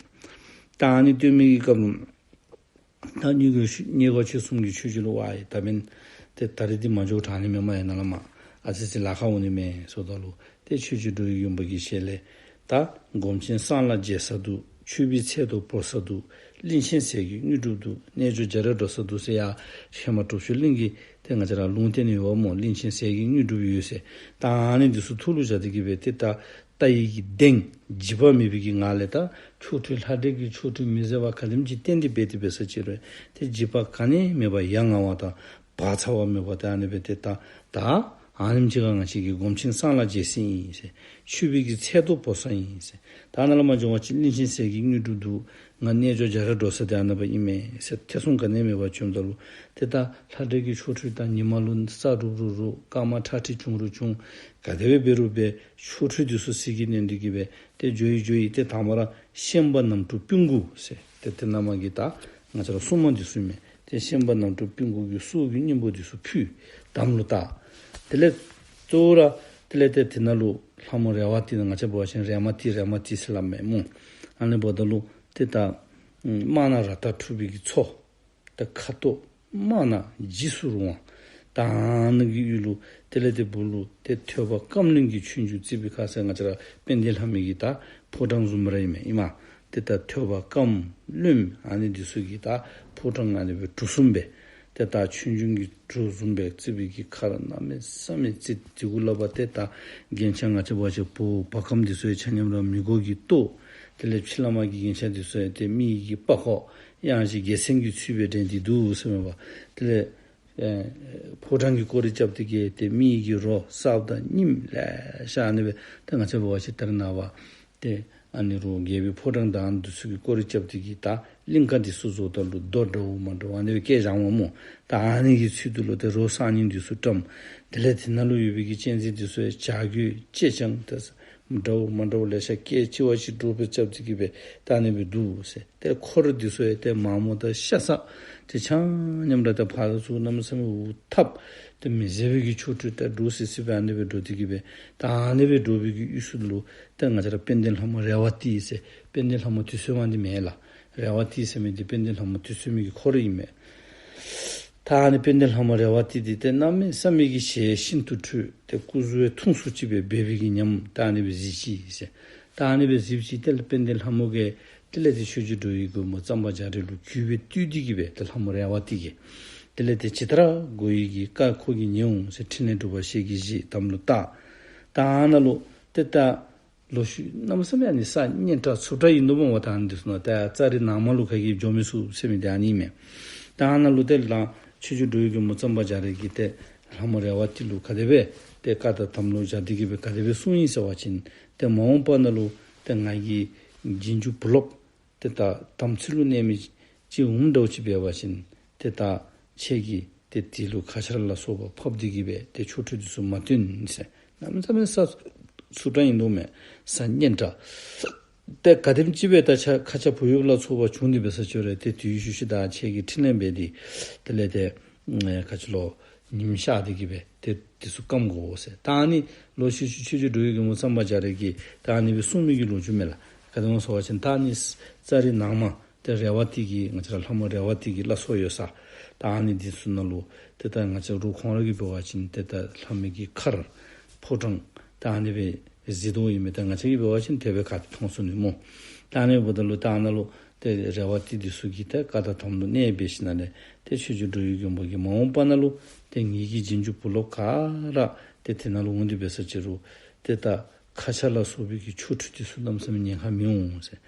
ད་ཨ་ནི་སྟོན་མི་གི་སྐབས་ལུ་ད་གཉོས་མགར་ཆོས་གཉོས་མགར་ཆོས་གསུམ་གྱིས་ཆོས་རྗེ་ལུ་ཝའི་ད་འབདན་ཏེ་ད་རིས་འདི་མ་འགྱོ་དྲག་ནི་མས་སྨ་རེ། ནཱ་ལས་མར་ཨ་ཙི་ཅིག་ལཱ་ཁག་འོང་ནི་མས་ཟེརཝ་ད་ལུ་ཏེ་ཆོས་རྗེ་འགྲོ་བའི་མགོན་པོ་གི་ཞལ་ལས་ད་སྒོམ་ཆེན་སྲང་ལ་འགྱེལ་ས་འདུག། མཆོད་པའི་ཚལ་དུ་བོར་ས་འདུག། གླིང་ཆེན་ཟས་ཀྱི་དངོས་གྲུབ་འདུག། རྣལ་འབྱོར་རྒྱ་རས་འགྲོ་ས་འདུག་ཟེར་ཡར་ཧེ་མ་གྲུབ་ཆེན་གླིང་གི་ཏེ་ང་བཅས་ར་ལུང་བསྟན་ཡོདཔ་སྨོ། གླིང་ཆེན་ཟས་ཀྱི་དངོས་གྲུབ་ཡོད་ཟེར། ད་ཨ་ནི་འདི་ཚུ་ཐུགས་ལུ་བཞག་སྟེ་གི་སྦེ་ཏེ་ད་ལྟ་བའི་གི་གདེང་འཇིགས་པ་མེད་པའི་གི་ངང་ལས་ད་ཆོ་འཕྲུལ་ལྷ་འདྲེ་གི་ཆོ་འཕྲུལ་མི་བཟད་པ་ག་དེམ་ཅིག་བསྟན་ཏེ་འབད་དེ་འབད་ས་ཅིག་རུང་ཏེ་འཇིགས་པ་ག་ནི་མེད་པར་ཡ་ང་བ་དང་བག་ཚ་བ་མེད་པར་ཏེ་ཨ་ནི་སྦེ་ཏེ་ད་ད་ཨ་ནེམ་ཅིག་ཁར་ང་བཅས་ཀྱི་སྒོམ་ཆེན་སྲང་ལ་འགྱེལ་ས་ཨིན་ཟེར། མཆོད་པའི་གི་ཚལ་དུ་བོར་ས་ཨིན་ཟེར། ད་ནཱ་ལས་མར་འགྱོ་བ་ཅིན་གླིང་ཆེན་ཟས་ཀྱི་དངོས་གྲུབ་འདུག། ང་རྣལ་འབྱོར་རྒྱ་རས་འགྲོ་ས་འདི་ཨ་ནཱ་སྦེ་ཨིན་མས་ཟེར་ཐེ་ཚོམ་ག་ནི་མེད་པར་བྱོནམ་ད་ལུ་ཏེ་ད་ལྷ་འདྲེ་གི་ཆོ་འཕྲུལ་དང་ཉི་མ་ལུ་ས་རུབ་རུབ་རུབ་སྐར་མ་ཁྲ་ཁྲིག་བྱུང་རུང་བྱུང་ག་དེ་སྦེ་འབད་རུང་སྦེ་ཆོ་འཕྲུལ་འདི་ཚུ་གཟིགས་ཀྱི་ནི་འདི་གིས་སྦེ་ཏེ་འགྱོ་ཡི་འགྱོ་ཡི་ཏེ་དང་པ་ར་ཤན་པ་ནམ་གྲུ་སྤུན་དགུ་ཟེར་ཏེ་ཏེ་ནཱ་མ་གི་ད་ང་བཅས་ར་སྲུང་མ་འདི་ཚུ་ཨིན་མས། ཏེ་ཤན་པ་ནམ་གྲུ་སྤུན་དགུ་གི་སྲོག་གི་སྙིང་པོ་འདི་ཚུ་ཕུལ། དམ་ལུ་བཏགས། དེ་ལས་གཙོ་བོ་ར་དེ་ལས་ཏེ་དེ་ནང་ལུ་ལྷ་མོ་རེ་བ་ཏི་ང་བཅས་འབད་བ་ཅིན་རེ་མ་ཏི་རེ་མ་ཏི་ཟེར་སླབ་མས་སྨོ། ཨ་ནི་འབདཝ་ད་ལུ་ཏེ་ད་དམག་ནང་རཀྟ་འཁྲུགས་པའི་གི་མཚོ། ད་ཁ་དོག་དམར་ནག་འཇིགས་སུ་རུང་བ། ད་ཨ་ནི་གི་ཡུལ་ལུ་དེ་ལས་དེ་སྦུག་ལུ་ཏེ་ཐོས་པ་སྐམ་རློན་གྱི་ཆོས་འབྱུང་བརྩི་བའི་ཁར་ཟེར་ང་བཅས་ར་དཔལ་ལྡན་ལྷ་མོའི་གི་ད་ཕོ་བྲང་བཟུམ་ར་ཨིན་མས། ཨིན་མས། ཏེ་ད་ཐོས་པ་སྐམ་རློན་ཨ་ནི་འདི་ཚུ་གི་ད་ཕོ་བྲང་ཨ་ནི་སྦེ་གྲུ་གསུམ་སྦེ་ཏེ་ད་ཆོས་འབྱུང་གི་གྲུ་གསུམ་སྦེ་བརྩིགས་པའི་གི་ཁར་གནམ་མེད་ས་མེད་ཅིག་དེ་གུ་ལས་ཕར་ཏེ་ད་རྒྱན་ཆ་ང་བཅས་འབད་བ་ཅིན་བོད་བ་གམ་འདི་ཚུ་ཡང་ཆ་མཉམ་ར་མི་མགོ་གི་ཏོ། དེ་ལས་ཕྱི་ལས་མར་གྱི་རྒྱན་ཆ་འདི་ཚུ་ཡང་ཏེ་མི་ཡི་གི་པགས་ཀོ། གཡང་གཞི་རྒྱལ་མཚན་གྱི་ཚུལ་སྦེ་འགྲེང་སྟེ་འདུག་ཟེར་མས་པ། དེ་ལས་ཨེ་ཕོ་བྲང་གི་སྐོར་ར་རྐྱབ་སྟེ་གི་ཏེ་མི་ཡི་གི་རོ་གསརཔ་དང་རྙིངམ་ལེ་ཤ་ཨ་ནི་སྦེ་ཏེ་ང་བཅས་འབད་བ་ཅིན་ད་རེས་ནངས་པ་ཏེ་ཨ་ནི་རུང་རྒྱལ་པོའི་ཕོ་བྲང་དང་འདི་ཚུ་གི་སྐོར་ར་རྐྱབ་སྟེ་གི་ད་གླིང་ཁ་འདི་ཚུ་བཟོཝ་ད་ལུ་རྡོ་འདྲཝ་མ་འདྲཝ་ཨ་ནི་སྦེ་བཀལ་བཞགཔ་སྨོ། ད་ཨ་ནི་གི་ཚུལ་དུ་ལུ་ཏེ་རོ་གསར་རྙིང་འདི་ཚུ་བཀྲམ། དེ་ལས་དེ་ནང་ལུ་ཡོད་པའི་གི་གཅན་གཟན་འདི་ཚུ་ཡང་བྱ་རྒོད་ཅེ་སྤྱང་ཏེ་འདྲཝ་མ་འདྲཝ་ལེ་ཤ་སྐད་ཅིག་བ་ཅིག་འདྲོག་སྦེ་རྐྱབ་སྟེ་གི་སྦེ་ད་ཨ་ནི་སྦེ་འདུག་ཟེར། ཏེ་འཁོར་འདི་ཚུ་ཡང་ཏེ་མ་མོ་དང་ཤ་ཟ་ཏེ་ཆ་མཉམ་ར་ཏེ་ཕར་ཚུར་གནམ་མེད་ས་མེད་འུ་ཐབ་ཏེ་མི་བཟད་པའི་གི་ཆོ་འཕྲུལ་ཏེ་འདྲོག་སི་སི་སྦེ་ཨ་ནི་སྦེ་འདྲོག་སྟེ་གི་སྦེ་ད་ཨ་ནི་སྦེ་འདྲོག་པའི་གི་དབུས་སུ་ལུ་ཏེ་ང་བཅས་ར་དཔལ་ལྡན་ལྷ་མོ་རེ་བ་ཏི་ཟེར་དཔལ་ལྡན་ལྷ་མོ་དུད་སོལ་མ་འདི་མེན་ལགས། རེ་བ་ཏི་ཟེར་མི་འདི་དཔལ་ལྡན་ལྷ་མོ་དུད་སོལ་མའི་གི་འཁོར་ཨིན་མས། ད་ཨ་ནི་དཔལ་ལྡན་ལྷ་མོ་རེ་བ་ཏི་འདི་ཏེ་གནམ་མེད་ས་མེད་ཀྱི་ཞལ་ཤིན་ཏུ་ཁྲོས་ཏེ་སྐུ་གཟུགས་ཡང་ཐུང་སུ་ཅིག་སྦེ་འབད་བའི་གི་ཉམས་ད་ཨ་ནི་སྦེ་གཟིགས་ཅི་ཟེར། ད་ཨ་ནི་སྦེ་གཟིགས་ཅི། དེ་ལས་དཔལ་ལྡན་ལྷ་མོ་གིས་དེ་ལས་ཏེ་ཆོས་རྗེ་འགྲོ་བའི་མགོན་པོ་གཙང་པ་རྒྱ་རས་ལུ་གུས་པས་བཏུད་དེ་གི་སྦེ་ཏེ་ལྷ་མོ་རེ་བ་ཏི་གིས་དེ་ལས་ཏེ་ཇི་ལྟར་དགོས་ཡི་གི་བཀའ་ཁོ་གིས་ཉན་འོང་ཟེར། ཕྲིན་ལས་སྒྲུབ་པ་ཞལ་གྱིས་བཞེས་དམ་ལུ་བཏགས། ད་ཨ་ནཱ་ལུ་ཏེ་ད་ལོག་ཤུལ་གནམ་མེད་ས་མེད་ཨ་ནི་ས་སྙན་གྲགས་ཚུབ་དྲགས་ཨིན་འདུག་སྨོ། ད་ཨ་ནི་འདི་ཚུ་ནང་ད་ཙཱ་རི་ནང་མ་ལུ་ག་གིས་འགྱོ་མི་ཚུགས་ཟེར་མི་འདི་ཨ་ནི་ཨིན་མས། ད་ཨ་ནཱ་ལུ་ཏེ་ལགས་ཆོས་རྗེ་འགྲོ་བའི་མགོན་པོ་གཙང་པ་རྒྱ་རས་ཀྱིས་ཏེ་ལྷ་མོ་རེ་བ་ཏི་ལུ་ག་དེ་སྦེ་ཏེ་བཀའ་དང་དམ་ལུ་བཞག་སྟེ་གི་སྦེ་ག་དེ་སྦེ་གསུངས་ཡི་ཟེར་བ་ཅིན་ཏེ་མ་འོངས་པ་ནང་ལུ་ཏེ་ང་གི་རྗེས་འཇུག་བུ་སློབ་ཏེ་ད་དམ་ཚིག་ལུ་གནས་མི་ཅིག་འོངམ་འདྲཝ་ཅིག་འབད་བ་ཅིན་ཏེ་ད་ཁྱེད་ཀྱིས་ཏེ་དེ་ལུ་ཁ་ཆར་ལ་སོགས་པ་ཕབ་སྟེ་གི་སྦེ་ཏེ་ཆོ་འཕྲུལ་འདི་ཚུ་མ་སྟོན་ཟེར། གནམ་མེད་ས་མེད་ས་ཚུབ་དྲགས་ཨིན་འདུག་མས། ས་སྙན་གྲགས། ཏེ་ག་དེམ་ཅིག་སྦེ་ད་ཆ་ཁ་ཆར་བུ་ཡུག་ལ་སོགས་པ་བྱུང་སྟེ་འབད་ས་ཅིག་རུང་ཏེ་དེའི་ཤུལ་ཤུལ་ད་ཁྱེད་ཀྱིས་ཕྲིན་ལས་འབད་དེ་དེ་ལས་ཏེ་ཨེ་ག་ཅི་ལོ་ཉིམ་ཤར་ཏེ་གི་སྦེ་ཏེ་དེ་ཚུ་སྐམ་དགོ་ཟེར། ད་ཨ་ནི་ལོག་ཤུལ་ཤུལ་ཆོས་རྗེ་འགྲོ་བའི་མགོན་པོ་གཙང་པ་རྒྱ་རས་ཀྱིས་ད་ཨ་ནི་སྦེ་གསུངས་མི་གི་ལོ་རྒྱུས་མས་ལགས། ག་དེ་སྨོ་ཟེར་བ་ཅིན་ད་ཨ་ནི་ཙཱ་རི་ནང་མ་ཏེ་རེ་བ་ཏི་གི་ང་བཅས་ར་ལྷ་མོ་རེ་བ་ཏི་གི་བླ་སྲོག་ཡོད་ས་ད་ཨ་ནི་འདི་ཚུ་ནང་ལུ་ཏེ་ད་ང་བཅས་ར་ཁོང་ར་གིས་འབད་བ་ཅིན་ཏེ་ད་ལྷ་མོའི་གི་མཁར་ཕོ་བྲང་ད་ཨ་ནི་སྦེ་གཟིགས་དོ་ཨིན་མས། ད་ང་བཅས་ཀྱིས་འབད་བ་ཅིན་དེ་སྦེ་ག་ཏེ་མཐོང་ཚུགས་ནི་སྨོ། ད་ཨ་ནི་འབདཝ་ད་ལུ་ད་ཨ་ནཱ་ལུ་ཏེ་རེ་བ་ཏི་འདི་ཚུ་གིས་ཏེ་བཀའ་དང་དམ་ལུ་གནས་འབད་ཞིནམ་ལས་ཏེ་ཆོས་རྗེ་འགྲོ་བའི་མགོན་པོ་གིས་མ་འོངས་པ་ནང་ལུ་ཏེ་ངེ་གི་རྗེས་འཇུག་བུ་སློབ་ག་ར་ཏེ་དེ་ནང་ལུ་འོང་སྟེ་འབད་ས་ཅིག་རུང་ཏེ་ད་ཁ་ཆར་ལ་སོགས་པའི་གི་ཆོ་འཕྲུལ་འདི་ཚུ་གནམ་མེད་ས་མེད་ཉེན་ཁ་མི་འོང་ཟེར།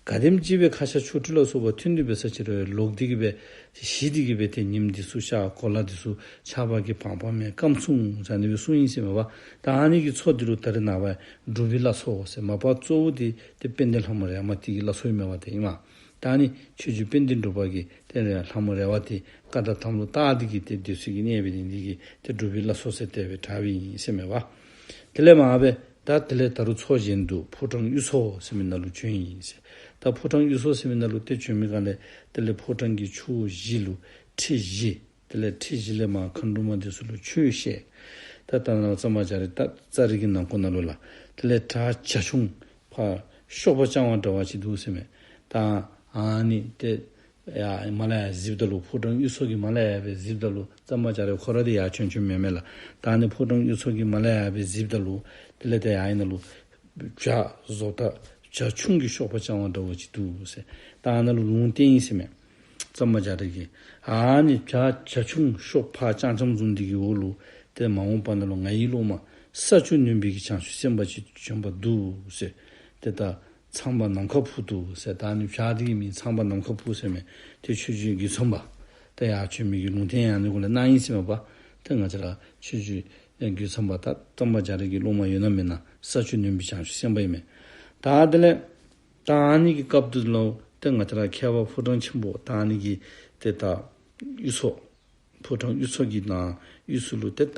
ག་དེམ་ཅིག་སྦེ་ཁ་ཆར་ཆོ་འཕྲུལ་ལ་སོགས་པ་ཐོན་ཏེ་འབད་ས་ཅིག་རུང་ལོག་སྟེ་གི་སྦེ་ཞི་སྟེ་གི་སྦེ་ཏེ་ཉིམ་འདི་ཚུ་ཤར་གོ་ལ་འདི་ཚུ་ཆརཔ་གིས་སྦང་སྦངམ་སྦེ་སྐམ་སོང་ཟེར་ཨ་ནི་སྦེ་གསུངས་ཡི་ཟེར་མས་པ། ད་ཨ་ནི་གི་ཚོགས་འདི་ལུ་ད་རེས་ནངས་པ་འབྲུག་པའི་བླ་མཚོ་ཟེར་མ་པ་གཙོ་བོ་འདི་ཏེ་དཔལ་ལྡན་ལྷ་མོ་རེ་བ་ཏི་གི་བླ་མཚོ་ཨིན་མས་པ་ཏེ་ཨིན་མས། ད་ཨ་ནི་ཆོས་རྗེ་དཔལ་ལྡན་འབྲུག་པ་གིས་ཏེ་ལྷ་མོ་རེ་བ་ཏི་བཀའ་དང་དམ་ལུ་བཏགས་ཏེ་གི་ཏེ་སྡོད་ས་གི་གནས་འབད་ནི་འདི་གིས་ཏེ་འབྲུག་པའི་བླ་མཚོ་ཟེར་དེ་སྦེ་གྲགས་པའི་ཨིན་ཟེར་མས་པ། དེ་ལས་མར་སྦེ་ད་དེ་ལས་ད་རུང་མཚོ་གཞན་དུ་ཕོ་བྲང་གཡུ་མཚོ་ཟེར་མི་ནང་ལུ་བྱོན་ཡི་ཟེར། ད་ཕོ་བྲང་གཡུ་མཚོ་ཟེར་མི་ནང་ལུ་ཏེ་བྱོན་མི་སྒང་ལས་དེ་ལས་ཕོ་བྲང་གི་ཕྱོགས་བཞི་ལུ་ཁྲི་བཞི། དེ་ལས་ཁྲི་བཞི་ལས་མར་མཁའ་འགྲོ་མ་འདི་ཚུ་ལུ་ཆོས་བཤད། ད་ད་ནཱ་གཙང་པ་རྒྱ་རས་ད་ཙཱ་རི་གི་ནང་འཁོད་ནང་ལུ་ལགས། དེ་ལས་བྲག་བྱ་ཁྱུང་ཕར་གཤོག་པ་འཕྱང་བ་འདྲ་བ་ཅིག་འདུག་ཟེར་མས། ད་ཨ་ནི་ཏེ་ཡར་མར་ལས་ཡར་གཟིགསཔ་ད་ལུ་ཕོ་བྲང་གཡུ་མཚོ་གི་མར་ལས་ཡར་སྦེ་གཟིགསཔ་ད་ལུ་གཙང་པ་རྒྱ་རས་ཁོ་ར་འདི་ཡར་བྱོན་བྱོནམ་མེན་མས་ལགས། ད་ཨ་ནི་ཕོ་བྲང་གཡུ་མཚོ་གི་མར་ལས་ཡར་སྦེ་གཟིགསཔ་ད་ལུ་དེ་ལས་ཏེ་ཡར་ཨ་ནཱ་ལུ་བྱ་བཟོ་ལྟ་བྱ་ཁྱུང་གི་གཤོག་པ་འཕྱང་བ་འདྲ་བ་ཅིག་འདུག་ཟེར། ད་ཨ་ནཱ་ལུ་ལུང་བསྟན་ཡི་ཟེར་མས། གཙང་པ་རྒྱ་རས་ཀྱིས་ཨ་ནི་བྱ་བྱ་ཁྱུང་གཤོག་ཕར་འཕྱང་འཕྱངམ་བཟུམ་འདི་གི་འོག་ལུ་ཏེ་མ་འོངས་པ་ནང་ལུ་ང་ཡི་སློབ་མ་ས་བཅུ་ནོན་པའི་གི་བྱང་ཆུབ་སེམས་དཔའ་ཅིག་བྱོན་པ་འདུག་ཟེར། ཏེ་ད་ཚངས་པ་ནམ་མཁའ་ཕུག་འདུག་ཟེར། ད་ཨ་ནི་བྱ་འདི་གི་མིང་ཚངས་པ་ནམ་མཁའ་ཕུག་ཟེར་མས། ཏེ་ཆོས་རྗེ་རྒོད་ཚང་པ་ཏེ་ཡར་བྱོན་མི་གི་ལུང་བསྟན་ཡང་ཨ་ནི་གུ་ལས་གནང་ཡི་ཟེར་མས་པ། ཏེ་ང་བཅས་ར་ཆོས་རྗེ་རྒོད་ཚང་པ་ད་གཙང་པ་རྒྱ་རས་ཀྱི་སློབ་མ་ཡོད་ན་མེད་ན་ས་བཅུ་ནོན་པའི་བྱང་ཆུབ་སེམས་དཔའ་ཨིན་མས། ད་དེ་ལས་ད་ཨ་ནི་གི་སྐབས་དེ་ལུ་ཏེ་ང་བཅས་ར་ཁྱད་པར་ཕོ་བྲང་ཆེན་པོ་ད་ཨ་ནི་གི་ཏེ་ད་གཡུ་མཚོ་ཕོ་བྲང་གཡུ་མཚོ་གི་ནང་གཡུ་མཚོ་ལུ་ཏེ་ད་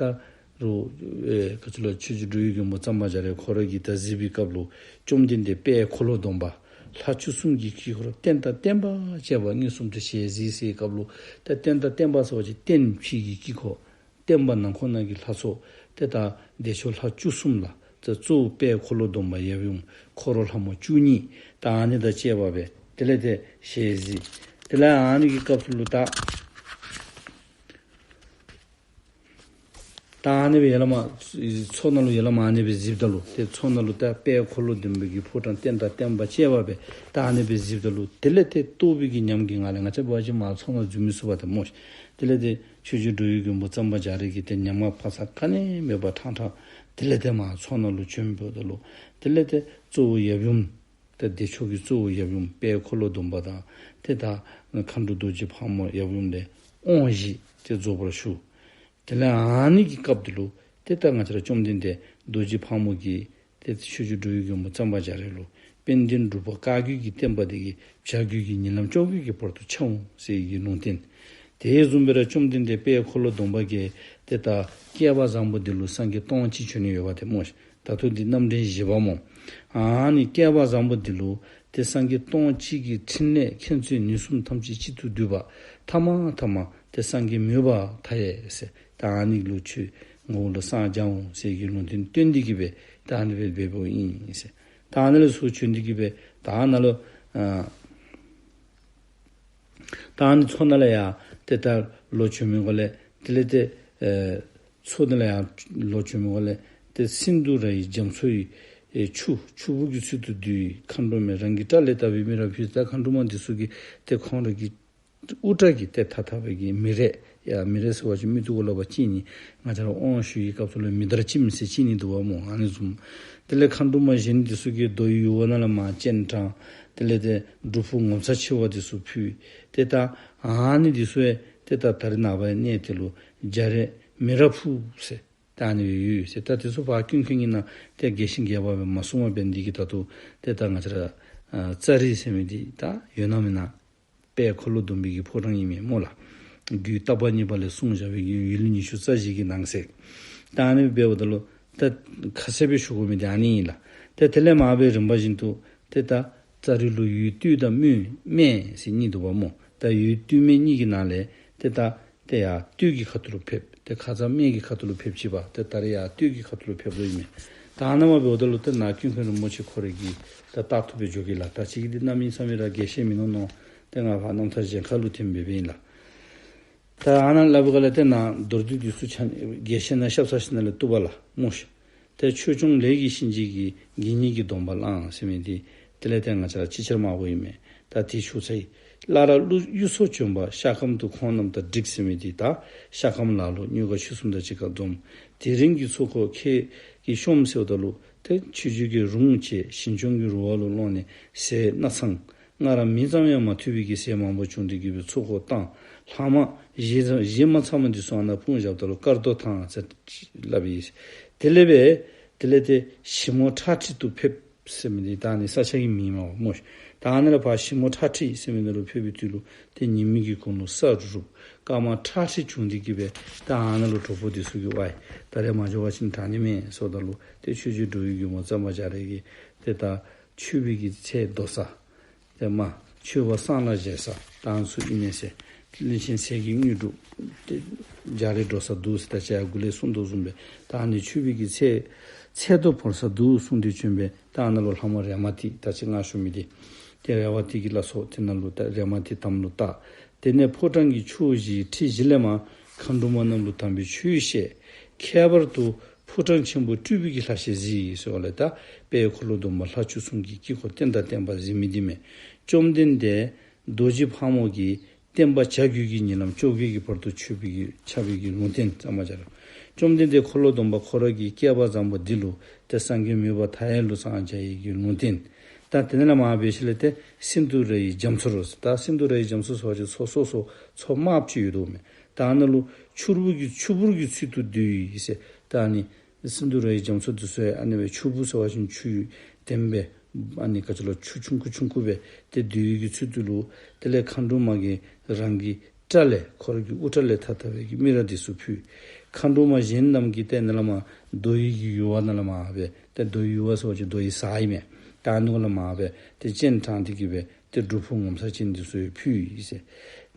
རུང་ཨེ་ག་ཅི་ལོ་ཆོས་རྗེ་འགྲོ་བའི་མགོན་པོ་གཙང་པ་རྒྱ་རས་ཁོ་ར་གིས་ད་གཟིགས་པའི་སྐབས་ལུ་བཅོམ་ལྡན་འདས་དཔལ་འཁོར་ལོ་སྡོམ་པ་ལྷ་བཅུ་གསུམ་གྱི་དཀྱིལ་འཁོར་རྟེན་དང་བརྟེན་པ་བཅས་པ་མངོན་སུམ་དུ་ཞལ་གཟིགས་སའི་སྐབས་ལུ་ཏེ་རྟེན་དང་བརྟེན་པ་ཟེར་བ་ཅིན་རྟེན་ཕྱི་གི་དཀྱིལ་འཁོར་བརྟེན་པ་ནང་ཁོག་ནང་གི་ལྷ་ཚོགས་ཏེ་ད་བདེ་མཆོག་ལྷ་བཅུ་གསུམ་ལ་ཏེ་གཙོ་བོ་དཔལ་འཁོར་ལོ་སྡོམ་པ་ཡབ་ཡུམ་འཁོར་ལྷ་མོ་བཅུ་གཉིས་ད་ཨ་ནི་དང་བཅས་པ་སྦེ་དེ་ལས་ཏེ་ཞལ་གཟིགས། དེ་ལས་ཨ་ནི་གི་སྐབས་སུ་ལུ་ད་ད་ཨ་ནི་སྦེ་ཡར་ལས་མར་མཚོ་ནང་ལུ་ཡར་ལས་མར་ཨ་ནི་སྦེ་གཟིགསཔ་ད་ལུ་ཏེ་མཚོ་ནང་ལུ་ད་དཔལ་འཁོར་ལོ་སྡོམ་པའི་གི་ཕོ་བྲང་རྟེན་དང་བརྟེན་པ་བཅས་པ་སྦེ་ད་ཨ་ནི་སྦེ་གཟིགསཔ་ད་ལུ་དེ་ལས་ཏེ་རྟོགས་པའི་གི་ཉམས་ཀྱིས་ང་ལས་ང་བཅས་འབད་བ་ཅིན་མར་མཚོ་ནང་འཛུལ་མི་ཚུགས་པས་ཏེ་སྨོ། དེ་ལས་ཏེ་ཆོས་རྗེ་འགྲོ་བའི་མགོན་པོ་གཙང་པ་རྒྱ་རས་ཀྱིས་ཏེ་ཉམས་པ་ཕར་ས་ག་ནི་མེད་པར་ཕྲང་ཕྲང་དེ་ལས་ཏེ་མར་མཚོ་ནང་ལུ་བྱོནམ་ད་ལུ་དེ་ལས་ཏེ་གཙོ་བོ་ཡབ་ཡུམ་ཏེ་བདེ་མཆོག་གི་གཙོ་བོ་ཡབ་ཡུམ་དཔལ་འཁོར་ལོ་སྡོམ་པ་དང་ཏེ་ད་མཁའ་འགྲོ་རྡོ་རྗེ་ཕག་མོ་ཡབ་ཡུམ་ལས་དབང་བཞི་ཏེ་རྫོགས་པར་ཞུ། དེ་ལས་ཨ་ནི་གི་སྐབས་དེ་ལུ་ཏེ་ད་ང་བཅས་ར་བཅོམ་ལྡན་འདས་རྡོ་རྗེ་ཕག་མོ་གིས་ཏེ་ཆོས་རྗེ་འགྲོ་བའི་མགོན་པོ་གཙང་པ་རྒྱ་རས་ལུ་དཔལ་ལྡན་འབྲུག་པ་བཀའ་བརྒྱུད་ཀྱི་བསྟན་པ་འདི་གི་བྱ་རྒྱུད་ཀྱི་ཉིན་ལམ་བཅོ་བརྒྱད་ཀྱི་བར་དུ་འཆར་འོང་ཟེར་བའི་ལུང་བསྟན། དེ་བཟུམ་སྦེ་ར་བཅོམ་ལྡན་འདས་དཔལ་འཁོར་ལོ་སྡོམ་པ་གིས་ཏེ་ད་བསྐལ་པ་བཟང་པོ་འདི་ལུ་སངས་རྒྱས་སྟོང་གཅིག་བྱོན་ནི་ཡོདཔ་ཏེ་སྨོ་ཤིག། ད་ལྟོ་འདི་རྣམ་འདྲེན་བཞི་པ་སྨོ། ཨ་ནི་བསྐལ་པ་བཟང་པོ་འདི་ལུ་ཏེ་སངས་རྒྱས་སྟོང་གཅིག་གི་ཕྲིན་ལས་མཁྱེན་བརྩེ་ནུས་གསུམ་ཐམས་ཅད་གཅིག་ཏུ་བསྡུས་པ་ཐ་མ་ཐ་མ་ཏེ་སངས་རྒྱས་མོས་པ་མཐའ་ཡས་ཟེར། ད་ཨ་ནི་ལུ་ཁྱོད་ངོ་བོ་ལུ་སངས་རྒྱ་འོང་ཟེར་གྱི་ལུང་བསྟན་སྟོན་ཏེ་གི་སྦེ་ད་ཨ་ནི་སྦེ་འབདཝ་ཨིན་ཟེར། ད་ཨ་ནི་ལས་ཚུར་བྱོན་ཏེ་གི་སྦེ་ད་ཨ་ནཱ་ལུ་ཨ་ད་ཨ་ནི་མཚོ་ནང་ལས་ཡར་ཏེ་ད་ལོག་བྱོན་མི་འགོ་ལས་དེ་ལས་ཏེ་ཨེ་མཚོ་ནང་ལས་ཡར་ལོག་བྱོན་མི་འགོ་ལས་ཏེ་སིནྡྷུ་ར་ཡི་རྒྱ་མཚོ་ཡི་ཨེ་ཆུ་ཆུ་བུར་གྱི་ཚུལ་དུ་བསྡུས་མཁའ་འགྲོ་མས་རང་གི་སྐྲ་ལས་བཏབ་པའི་མི་ར་ཕུལ། ད་མཁའ་འགྲོ་མ་འདི་ཚུ་གིས་ཏེ་ཁོང་ར་གི་དབུ་སྐྲ་གིས་ཏེ་ཐགས་ཐགས་པའི་གི་མི་རས། ཡ་མི་རས་ཟེར་བ་ཅིན་མིག་ཏོ་གུ་ལུ་ཕར་བཅིངས་ནི། ང་བཅས་ར་དབང་ཞུ་བའི་སྐབས་སུ་ལུ་མིག་དར་བཅིངས་ཟེར་བཅིངས་ནི་འདུག་པ་སྨོ། ཨ་ནི་བཟུམ། དེ་ལས་མཁའ་འགྲོ་མ་གཞན་འདི་ཚུ་གིས་རྡོ་ཡི་ཡུ་བ་ནང་ལས་མར་སྤྱན་དྲངས། དེ་ལས་ཏེ་སྒྲུབ་ཕུག་ངོ་མཚར་ཆེ་བ་འདི་ཚུ་ཕུལ། ཏེ་ད་ཨ་ནི་འདི་ཚུ་ཡང་ཏེ་ད་ད་རེས་ནངས་པ་ཡང་གནས་དེ་ལུ་རྒྱ་རས་མི་ར་ཕུག་ཟེར་ད་ཨ་ནི་སྦེ་ཡོད་ཟེར། ད་དེ་ཚུ་ཕར་ཀུན་མཁྱེན་གྱི་ནང་ཏེ་རྒྱས་ཤིང་རྒྱས་པ་སྦེ་མ་གསུངས་པར་འབད་ནི་འདི་གིས་ད་ལྟོ་ཏེ་ད་ང་བཅས་ར་ཨ་ཙཱ་རི་ཟེར་མི་འདི་ད་ཡོད་ན་མེན་ན། དཔལ་འཁོར་ལོ་སྡོམ་པའི་གི་ཕོ་བྲང་ཨིན་མས་སྨོ་ལགས། རྒྱུད་བརྟག་པ་གཉིས་པ་ལས་གསུངས་བཞག་པའི་གི་ཡུལ་ཉི་ཤུ་རྩ་བཞི་གི་ནང་གསེས། ད་ཨ་ནི་འབདཝ་ད་ལུ་ད་ཁ་གསལ་སྦེ་ཞུ་དགོ་མི་འདི་ཨ་ནི་ཨིན་ལགས། ཏེ་དེ་ལས་མར་སྦེ་རིམ་པ་བཞིན་དུ་ཏེ་ད་ཙཱ་རི་ལུ་ཡུལ་སྟོད་དང་སྨད་སྨད་ཟེར་གཉིས་འདུག་པ་སྨོ། ད་ཡུལ་སྟོད་སྨད་གཉིས་ཀྱི་ནང་ལས་ཏེ་ད་ཏེ་ཡར་སྟོད་ཀྱི་ཁ་ཐུག་ལུ་ཕེབས། ཏེ་ཁ་ཙ་སྨད་ཀྱི་ཁ་ཐུག་ལུ་ཕེབས་ཅི་པ། ཏེ་ད་རེས་ཡར་སྟོད་ཀྱི་ཁ་ཐུག་ལུ་ཕེབས་དོ་ཨིན་མས། ད་ཨ་ནཱ་མར་འབདཝ་ད་ལུ་ཏེ་ནཱ་ཀུན་མཁྱེན་རིན་པོ་ཆེ་ཁོ་རའི་གི་ད་རྟག་ཏུ་སྦེ་འགྱོ་གེ་ལགས། ད་ཅི་གི་འདི་གནམ་མེད་ས་མེད་ར་རྒྱས་བཤད་མིན་ནུག་མནོ། ཏེ་ང་ཕར་རྣམ་ཐར་གཞན་ཁ་ལུ་ཐིམ་སྦེ་སྦེ་ཨིན་ལགས། ད་ཨ་ནཱ་སླབ་པའི་སྒང་ལས་ཏེ་ནཱ་མདོར་བསྡུས་འདི་ཚུ་ཆ་རྒྱས་བཤད་ནང་ཤབ་ཚ་ཞིནམ་ལས་བཏུབ་པས་ལགས་སྨོ་ཤིག། ཏེ་ཆོས་སྐྱོང་ལས་ཀྱི་གཤིན་རྗེ་གི་དགེ་བསྙེན་གྱི་སྡོམ་པ་བླངས་ཟེར་མི་འདི་དེ་ལས་ཏེ་ང་བཅས་ར་ཅིག་ཅར་མ་གོཝ་ཨིན་མས། ད་དེ་ཞུ་ཚར་ཡི། སླར་གཡུ་མཚོ་བྱོན་པ་ཤ་སྐམ་དུ་ཁོང་རྣམས་དང་འགྲིགས་ཟེར་མི་འདི་ད་ཤ་སྐམ་ལ་ལུ་མྱུ་གུ་ཆུ་གསུམ་དང་གཅིག་ཁར་འཛོམས། དེ་རིང་གི་ཚོགས་འཁོར་ཁྱེད་ཀྱིས་ཤོམ་ཟེརཝ་ད་ལུ་ཏེ་ཆོས་རྗེ་གི་རུང་བཅས་ཞིང་སྐྱོང་གི་རུ་བ་ལུ་ལོངས་ནས་ཟས་སྣ་ཚང་སྔར་མིང་ཙམ་ཡང་མ་ཐོས་པའི་གི་ཟས་མང་པོ་བྱུང་སྟེ་གི་སྦེ་ཚོགས་འཁོར་བཏང་། ལྷག་མ་བཞེས་བཞེས་མ་ཚར་མི་འདི་ཚུ་ཨ་ནཱ་སྤུངས་བཞགཔ་ད་ལུ་དཀར་རྡོ་ཐང་ཟེར་སླབ་ཨིན། དེ་ལས་སྦེ་དེ་ལས་ཏེ་ཞིབ་མོ་ཁྲག་ཁྲིག་ཏུ་ཕེབས་ཟེར་མི་འདི་ད་ཨ་ནི་ས་ཆ་གི་མིང་མས་སྨོ་ཤིག། ད་ཨ་ནཱ་ལས་ཕར་ཞིབ་མོ་ཁྲག་ཁྲིག་ཟེར་མི་ནང་ལུ་ཕེབས་པའི་དུས་ལུ་ཏེ་ཉི་མའི་གི་གུང་ལུ་ས་རུབ་རུབ་སྐར་མ་ཁྲག་ཁྲིག་བྱུང་སྟེ་གི་སྦེ་ད་ཨ་ནཱ་ལུ་གྲོགས་པོ་འདི་ཚུ་གིས་ཝའི་ད་རེས་མ་འགྱོ་བ་ཅིན་དྲག་ནི་མས་ཟེརཝ་ད་ལུ་ཏེ་ཆོས་རྗེ་འགྲོ་བའི་མགོན་པོ་གཙང་པ་རྒྱ་རས་ཀྱིས་ཏེ་ད་མཆོད་པའི་གི་ཚལ་རྡོ་ས། ཏེ་མ་མཆོད་པ་བསང་ལ་བཞེས་ས་དང་ཚུ་ཨིན་མས་ཟེར། བློན་ཆེན་ཚལ་གྱི་དངོས་གྲུབ་ཏེ་རྒྱ་རས་འགྲོ་ས་འདུག་ཟེར་ད་ཅི་ཡར་འགོ་ལས་གསུངས་དོ་བཟུམ་སྦེ་ད་ཨ་ནི་མཆོད་པའི་གི་ཚལ་ཚལ་རྡོ་བོར་ས་འདུག་གསུངས་ཏེ་བྱོན་སྦེ་ད་ཨ་ནཱ་ལུ་ལྷ་མོ་རེ་མ་ཏི་ད་ཅི་ང་ཞུ་མི་འདི་ཏེ་རེ་བ་ཏི་གི་བླ་མཚོ་དེ་ནང་ལུ་ད་རེ་མ་ཏི་དམ་ལུ་བཏགས། དེ་ནས་ཕོ་བྲང་གི་ཕྱོགས་བཞིའི་ཁྲི་བཞི་ལས་མར་མཁའ་འགྲོ་མ་རྣམས་ལུ་དམ་པའི་ཆོས་བཤད། ཁྱད་པར་དུ་ཕོ་བྲང་ཆེན་པོ་སྤྲུལ་པའི་གི་ལྷ་ཞལ་གཟིགས་ཟེར་བ་ལས་ད་དཔལ་འཁོར་ལོ་སྡོམ་པ་ལྷ་བཅུ་གསུམ་གྱི་དཀྱིལ་འཁོར་རྟེན་དང་བརྟེན་པ་གཟིགས་མི་འདི་མས། བཅོམ་ལྡན་འདས་རྡོ་རྗེ་ཕག་མོ་གི་བསྟན་པ་བྱ་རྒྱུད་ཀྱི་ཉིན་ལམ་བཅོ་བརྒྱད་ཀྱི་བར་དུ་འཆར་བའི་གི་འཆར་བའི་གི་ལུང་བསྟན་གཙང་མ་སྦྱར། བཅོམ་ལྡན་འདས་འཁོར་ལོ་སྡོམ་པ་ཁོ་ར་གི་བསྐལ་པ་བཟང་པོ་འདི་ལུ་ཏེ་སངས་རྒྱས་མོས་པ་མཐའ་ཡས་ལུ་སངས་རྒྱས་ཡི་གི་ལུང་བསྟན། ད་དེ་ནང་ལས་མར་འབད་ཞིནམ་ལས་ཏེ་སིནྡྷུ་ར་ཡི་རྒྱ་མཚོ་རུ་ཟེར། ད་སིནྡྷུ་ར་ཡི་རྒྱ་མཚོ་ཟེར་བ་ཅིན་མཚོ་སོ་སོ་མཚོ་དམརཔོ་ཅིག་ཡོད་དོ་མས། ད་ཨ་ནཱ་ལུ་ཆུ་བུར་གྱི་ཆུ་བུར་གྱི་ཚུལ་དུ་བསྡུས་ཡི་ཟེར། ད་ཨ་ནི་སིནྡྷུ་ར་ཡི་རྒྱ་མཚོ་འདི་ཚུ་ཡང་ཨ་ནི་སྦེ་ཆུ་བུར་ཟེར་བ་ཅིན་ཆུ་ལྡེམ་སྦེ་ཨ་ནི་ག་ཅི་ལོ་ཆུ་ཆུང་ཀུ་ཆུང་ཀུ་སྦེ་ཏེ་བསྡུས་ཡི་གི་ཚུལ་དུ་ལུ་དེ་ལས་མཁའ་འགྲོ་མ་གིས་རང་གི་སྐྲ་ལས་ཁོ་ར་གི་དབུ་སྐྲ་ལས་ཐགས་ཐགས་པའི་གི་མི་ར་འདི་ཚུ་ཕུལ། མཁའ་འགྲོ་མ་གཞན་རྣམས་ཀྱིས་ཏེ་ནཱ་ལས་མར་རྡོ་ཡི་གི་ཡུ་བ་ནང་ལས་མར་སྦེ་ཏེ་རྡོ་ཡི་ཡུ་བ་ཟེར་བ་ཅིན་རྡོ་ཡི་ཟ་ཨིན་མས། ད་ཨ་ནི་གུ་ལས་མར་སྦེ་ཏེ་སྤྱན་དྲངས་ཏེ་གི་སྦེ་ཏེ་སྒྲུབ་ཕུག་ངོ་མཚར་ཅན་འདི་ཚུ་ཡང་ཕུལ་ཡི་ཟེར།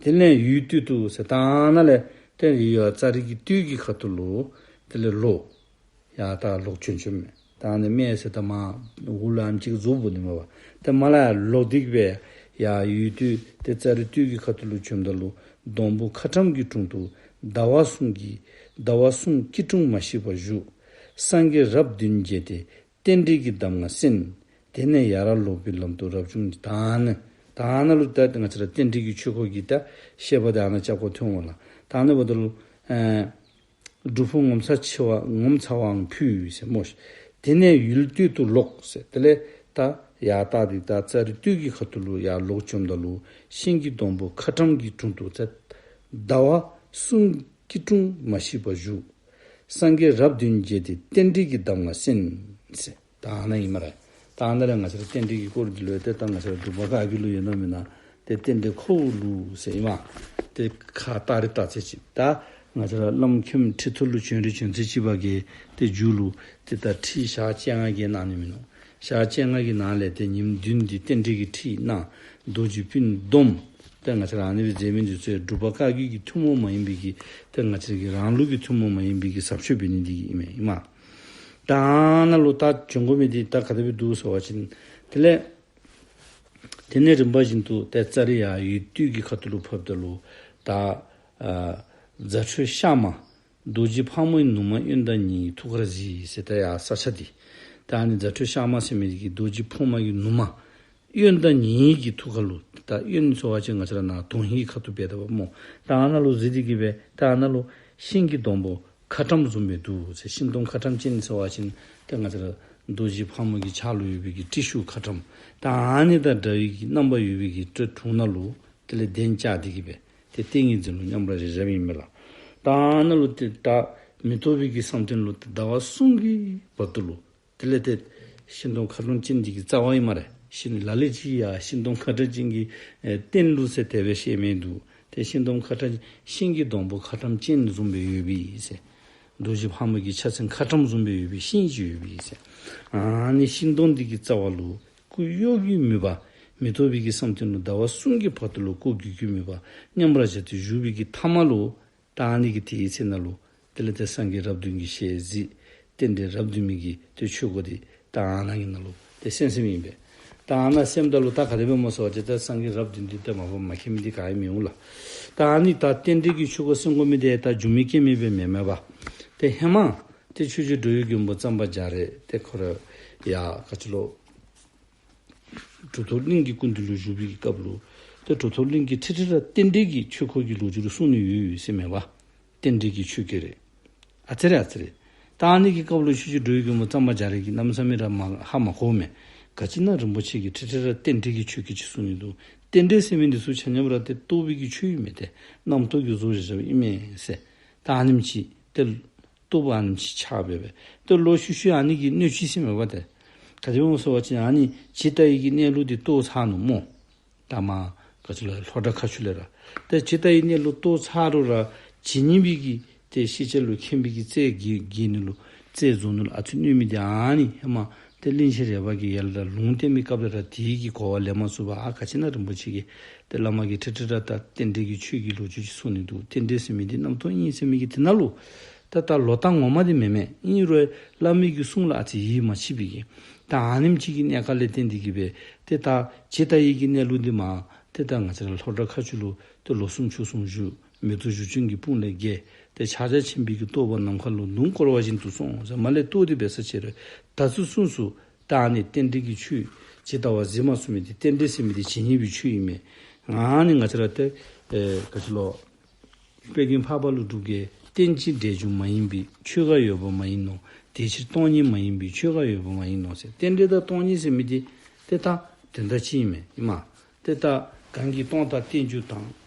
དེ་ལས་ཡུལ་སྟོད་དུ་ཟེར་ད་ཨ་ནཱ་ལས་ཏེ་ཡུལ་ཙཱ་རི་གི་སྟོད་ཀྱི་ཁ་ཐུག་ལུ་དེ་ལས་ལོག་ཡར་ད་ལོག་བྱོན་བྱོནམ་མས། ད་ཨ་ནི་སྨད་ཟེར་ད་མར་འོག་ལུ་ཨ་ནི་ཅིག་རྫོགསཔ་འོང་ནི་མས་པ། ཏེ་མར་ལས་ལོག་སྟེ་གི་སྦེ་ ཡར་ཡུལ་སྟོད་ཏེ་ཙཱ་རི་སྟོད་ཀྱི་ཁ་ཐུག་ལུ་བྱོནམ་ད་ལུ་སྡོང་པོ་ཁ་ཊམ་གྱི་དྲུང་དུ་ཟླ་བ་གསུམ་གྱི་ཟླ་བ་གསུམ་སྐྱིལ་ཀྲུང་མ་ཤིགས་པར་བཞུགས། སངས་རྒྱས་རབས་བདུན་མཇལ་ཏེ་རྟེན་འབྲེལ་གྱི་གདམས་ངག་གསན། དེ་ནས་ཡར་ལོག་པའི་ལམ་དུ་རབ་བྱུང་ད་ནི། ད་ནི་ལུ་ད་ང་བཅས་ར་རྟེན་འབྲེལ་གྱི་ཆོས་སྐོར་གྱི་ད་བཤད་པ་ད་ནི་ཅ་ཀོ་ཐོན་འོང་ལགས། ད་ནི་འབདཝ་ད་ལུ་ཨེ་སྒྲུབ་ཕུག་ངོ་མཚར་ཆེ་བ་ངོ་མཚར་བའང་ཕུལ་ཟེར་སྨོ་ཤིག། དེ་ནས་ཡུལ་སྟོད་དུ་ལོག་ཟེར། དེ་ལས་ད་ཡར་ད་འདི་ད་ཙཱ་རི་སྟོད་ཀྱི་ཁ་ཐུག་ལུ་ཡར་ལོག་བྱོནམ་ད་ལུ་ཤིང་གི་སྡོང་པོ་ཁ་ཊམ་གྱི་དྲུང་དུ་ད་ཟླ་བ་གསུམ་སྐྱིལ་ཀྲུང་མ་ཤིགས་པར་བཞུགས། སངས་རྒྱས་རབས་བདུན་མཇལ་ཏེ་རྟེན་འབྲེལ་གྱི་གདམས་ངག་གསན་ཟེར། ད་ནི་ཨིན་མས་ར། ད་ནི་ར་ང་བཅས་ར་རྟེན་འབྲེལ་གྱི་སྐོར་འདི་ལུ་ཏེ་ད་ང་བཅས་ར་འབྲུག་པ་བཀའ་བརྒྱུད་ལུ་ཡོད་ན་མེན་ན། ཏེ་རྟེན་འབྲེལ་ཁོ་བོ་ལུ་ཟེར་ཨིན་མས། ཏེ་ཁ་ཏ་རི་ཏ་ཚེ་ཅིག་ད་ང་བཅས་ར་བླམ་མཁན་ཁྲི་ཐོག་ལུ་བྱོན་རེ་བྱོན་ཚེ་ཅིག་བ་གི་ཏེ་མཇུག་ལུ་ཏེ་ད་ཁྲིད་ཞག་བཅོ་ལྔ་གི་གནང་ནི་མེན་ན། ཞག་བཅོ་ལྔ་གི་ནང་ལས་ཏེ་ཉིནམ་བདུན་འདི་རྟེན་འབྲེལ་གྱི་ཁྲིད་གནང་། རྡོ་རྗེ་སྤུན་བསྡོམས། ཏེ་ང་བཅས་ར་ཨ་ནི་སྦེ་མཛད་མི་འདི་ཚུ་འབྲུག་པ་བཀའ་བརྒྱུད་ཀྱི་ཐུན་མོང་མ་ཡིན་པའི་གི་ཏེ་ང་བཅས་ར་གི་རང་ལུགས་ཀྱི་ཐུན་མོང་མ་ཡིན་པའི་གི་ཟབ་ཆོས་འབད་ནི་འདི་གིས་ཨིན་མས་ཨིན་མས། ད་ནཱ་ལུ་ད་བྱོན་དགོ་མི་འདི་ད་ག་དེ་སྦེ་འདུག་ཟེར་བ་ཅིན་དེ་ལས་དེ་ནས་རིམ་པ་བཞིན་དུ་ཏེ་ཙཱ་རི་ཡར་ཡུལ་སྟོད་ཀྱི་ཁ་ཐུག་ལུ་བབས་ད་ལུ་ད་ཨ་རྫ་ཁྲོད་ཤ་མ་རྡོ་རྗེ་ཕག་མོའི་ནུ་མ་གཡོན་དང་ཉེ་བའི་ཐུགས་ཀར་གཟིགས་ཟེར། ད་ཡར་ས་ཆ་འདི་ད་ཨ་ནི་རྫ་ཁྲོད་ཤ་མ་ཟེར་མི་འདི་གིས་རྡོ་རྗེ་ཕག་མོ་གི་ནུ་མ་གཡོན་དང་ཉེ་གི་ཐུགས་ཁ་ལུ། ད་གཡོན་ཟེར་བ་ཅིན་ང་བཅས་ར་ནཱ་དོན་ཧིང་གི་ཁ་ཐུག་འབད་དོ་བ་སྨོ། ད་ཨ་ནཱ་ལུ་གཟིགས་ཏེ་གི་སྦེ་ད་ཨ་ནཱ་ལུ་ཤིང་གི་སྡོང་པོ་ཁ་ཊམ་བཟུམ་སྦེ་འདུག་ཟེར། ཤིང་སྡོང་ཁ་ཊམ་ཅན་ཟེར་བ་ཅིན་ཏེ་ང་བཅས་ར་རྡོ་རྗེ་ཕག་མོ་གི་ཕྱག་ལུ་ཡོད་པའི་གི་ཏྲི་ཤཱུལ་ཁ་ཊམ་ད་ཨ་ནི་དང་འདྲ་བའི་གི་རྣམ་པ་ཡོད་པའི་གི་ཏེ་དྲུང་ནང་ལུ་དེ་ལས་གདན་བཅགས་ཏེ་གི་སྦེ་ཏེ་ཏིང་ངེ་འཛིན་ལུ་མཉམ་པར་བཞགཔ་ཨིན་མས་ལགས། ད་ཨ་ནཱ་ལུ་ཏེ་ད་མི་རྟོག་པའི་གི་བསམ་གཏན་ལུ་ཏེ་ཟླ་བ་གསུམ་གྱི་བར་དུ་ལུ་དེ་ལས་ཏེ་ཤིང་སྡོང་ཁ་ཊམ་ཅན་འདི་གི་རྩ་བ་ཨིན་མས་ར། ཤིང་ལ་ལུ་ཅིག་ཡང་ཤིང་སྡོང་ཁ་ཊམ་ཅན་གྱི་ཨེ་རྟེན་ལུ་ཟེར་དེ་སྦེ་བཤད་མི་འདུག། ཏེ་ཤིང་སྡོང་ཁ་ཊམ་ཤིང་གི་སྡོང་པོ་ཁ་ཊམ་ཅན་བཟུམ་སྦེ་ཡོད་པའི་ཟེར། རྡོ་རྗེ་ཕག་མོ་གི་ཕྱག་མཚན་ཁ་ཊམ་བཟུམ་སྦེ་ཡོད་པའི་ཤིང་ཅིག་ཡོད་པའི་ཟེར། ཨ་ནི་ཤིང་སྡོང་འདི་གི་རྩ་བ་ལུ་སྐུ་གཡོ་སྒྱུའི་མོས་པ་མི་རྟོག་པའི་གི་བསམ་གཏན་ལུ་ཟླ་བ་གསུམ་གྱི་བར་དུ་ལུ་སྐུ་གཡོ་སྒྱུའི་མོས་པ་མཉམ་པར་བཞག་སྟེ་བཞུགས་པའི་གི་ཐ་མ་ལུ་ད་ཨ་ནི་གི་དེའི་ཚེ་ནང་ལུ་དེ་ལས་ཏེ་སངས་རྒྱས་རབས་བདུན་གྱི་ཞལ་གཟིགས། རྟེན་འབྲེལ་རབས་བདུན་མའི་གི་ཏེ་ཆོས་སྐོར་འདི་ད་ཨ་ནཱ་གི་ནང་ལུ་ཏེ་གསན་གསནམ་ཨིན་པས། ད་ཨ་ནཱ་གསནམ་ད་ལུ་ད་ག་དེ་སྦེ་སྨོ་ཟེར་བ་ཅིན་ད་སངས་རྒྱས་རབས་བདུན་འདི་ཏེ་མ་པ་མ་མཁྱེན་མི་འདི་ག་ཡང་མི་འོང་ལགས། ད་ཨ་ནི་ད་རྟེན་འབྲེལ་གྱི་ཆོས་སྐོར་གསན་དགོ་མི་འདི་ད་རྒྱུ་མེད་རྐྱེན་མེད་སྦེ་མེན་མས་པ། ཏེ་ཧེ་མ་ཏེ་ཆོས་རྗེ་འགྲོ་བའི་མགོན་པོ་གཙང་པ་རྒྱ་རས་ཏེ་ཁོ་ར་ཡར་ག་ཅི་ལོ་གྲུབ་ཐོབ་གླིང་གི་སྐུ་མདུན་ལུ་བཞུགས་པའི་སྐབས་ལུ་ཏེ་གྲུབ་ཐོབ་གླིང་གི་ཁྲི་ཁྲི་ར་རྟེན་འབྲེལ་གྱི་ཆོས་སྐོར་གྱི་ལོ་རྒྱུས་ལུ་གསུངས་ནི་ཡོད་ཡོད་ཟེར་མས་པ། རྟེན་འབྲེལ་གྱི་ཆོས་སྐོར་རེ་ཨ་ཙི་རེ་ཨ་ཙི་རེ། ད་ཨ་ནི་གི་སྐབས་ལུ་ཆོས་རྗེ་འགྲོ་བའི་མགོན་པོ་གཙང་པ་རྒྱ་རས་ཀྱིས་གནམ་མེད་ས་མེད་ར་མ་ཧ་མ་གོ་མས། ག་ཅི་ན་རིན་པོ་ཆེ་གིས་ཁྲི་ཁྲི་ར་རྟེན་འབྲེལ་གྱི་ཆོས་སྐོར་ཅིག་གསུངས་ནི་འདུག། རྟེན་འབྲེལ་ཟེར་མི་འདི་ཚུ་ཆ་མཉམ་ར་ཏེ་རྟོགས་པའི་གི་ཆོས་ཨིན་མས། ཏེ་རྣམ་རྟོག་གིས་བཟོ་བཞག་བཞགཔ་ཨིན་མས་ཟེར། ད་ཨ་ནེམ་ཅིག་ཏེ་རྟོགས་པ་ཨ་ནེམ་ཅིག་ཆགས་སྦེ་སྦེ་ཏེ་ལོག་ཤུལ་ཤུལ་ཨ་ནི་གིས་གནོད་ཅི་ཟེར་མས་པ། ཏེ་ག་དེ་སྦེ་སྨོ་ཟེར་བ་ཅིན་ཨ་ནི་ཇི་ལྟ་བའི་གི་གནས་ལུགས་འདི་རྟོགས་ཚར་ནུག་སྨོ། ད་མར་ག་ཅི་ལོ་ལྷོ་བྲག་མཁར་ཆུ་ལས་ར། ཏེ་ཇི་ལྟ་བའི་གནས་ལུགས་རྟོགས་ཚར་རུང་ར་ཇི་སྙེད་པའི་གི་ཏེ་ཤེས་བྱ་ལུ་མཁྱེན་པའི་གི་རྩལ་གྱི་གི་ནི་ལུ་རྩལ་རྫོགས་ནི་ལུ་ཨ་ཙི་གནོད་མི་འདི་ཨ་ནི་ཧེ་མ་ཏེ་གླིང་ཆེན་རས་པ་གིས་ཡར་ལས་ལུང་བསྟན་པའི་སྐབས་ལས་ར་དེའི་གི་གོ་བ་ལེན་མ་ཚུགས་པར་ཨ་ག་ཅི་ན་རིན་པོ་ཆེ་གིས་ཏེ་བླ་མ་གིས་ཁྲི་ཁྲི་ར་ད་རྟེན་འབྲེལ་གྱི་ཆོས་ཀྱི་ལོ་རྒྱུས་ཅིག་གསུངས་ནི་འདུག། རྟེན་འབྲེལ་ཟེར་མི་འདི་རྣམ་རྟོག་ཨིན་ཟེར་མི་གི་དེ་ནང་ལུ་ད་ད་ལོག་ལྟ་ངོ་མ་འདི་མེན་མས། ཨིན་རུང་བླ་མའི་གི་གསུང་ལུ་ཨ་ཙི་ཡིད་མ་ཆེས་པའི་གི་ད་ཨ་ནེམ་ཅིག་གི་གནས་སྐབས་ལས་བརྟེན་ཏེ་གི་སྦེ་ཏེ་ད་ཇི་ལྟ་བའི་གི་གནས་ལུགས་འདི་མར་ཏེ་ད་ང་བཅས་ར་ལྷོ་བྲག་མཁར་ཆུ་ལུ་ཏེ་ལོ་གསུམ་ཕྱོགས་གསུམ་བཞུགས། མེ་ཏོག་བཞུགས་སྐྱོང་གི་དཔུང་ལས་བརྒལ། ཏེ་ཕྱག་རྒྱ་ཆེན་པོའི་གི་རྟོགས་པ་ནམ་མཁའ་ལུ་ལྡུང་བསྐོར་བ་བཞིན་དུ་སོང་ཟེར། མར་ལས་རྟོགས་ཏེ་འབད་ས་ཅིག་རུང་ད་ཚུན་ཚོད་སུ་ད་ཨ་ནི་རྟེན་འབྲེལ་གྱི་ཆོས་ཇི་ལྟ་བ་གཟིགས་མ་ཚུགས་མི་འདི་རྟེན་འབྲེལ་ཟེར་མི་འདི་ཇི་སྙེད་པའི་ཆོས་ཨིན་མས། ཨ་ནི་ང་བཅས་ར་ཏེ་ཨེ་ག་ཅི་ལོ་དཔལ་མགོན་འཕགས་པ་ཀླུ་སྒྲུབ་ཀྱིས་རྟེན་ཅིང་འབྲེལ་འབྱུང་མ་ཡིན་པའི་ཆོས་འགའ་ཡོད་པ་མ་ཡིན་ནོ། དེ་ཕྱིར་སྟོང་ཉིད་མ་ཡིན་པའི་ཆོས་འགའ་ཡོད་པ་མ་ཡིན་ནོ་ཟེར། རྟེན་འབྲེལ་དང་སྟོང་ཉིད་ཟེར་མི་འདི་ཏེ་ད་དོན་དག་གཅིག་ཨིན་མས། ཨིན་མས། ཏེ་ད་གང་གིས་སྟོང་དང་རྟེན་འབྱུང་དང་།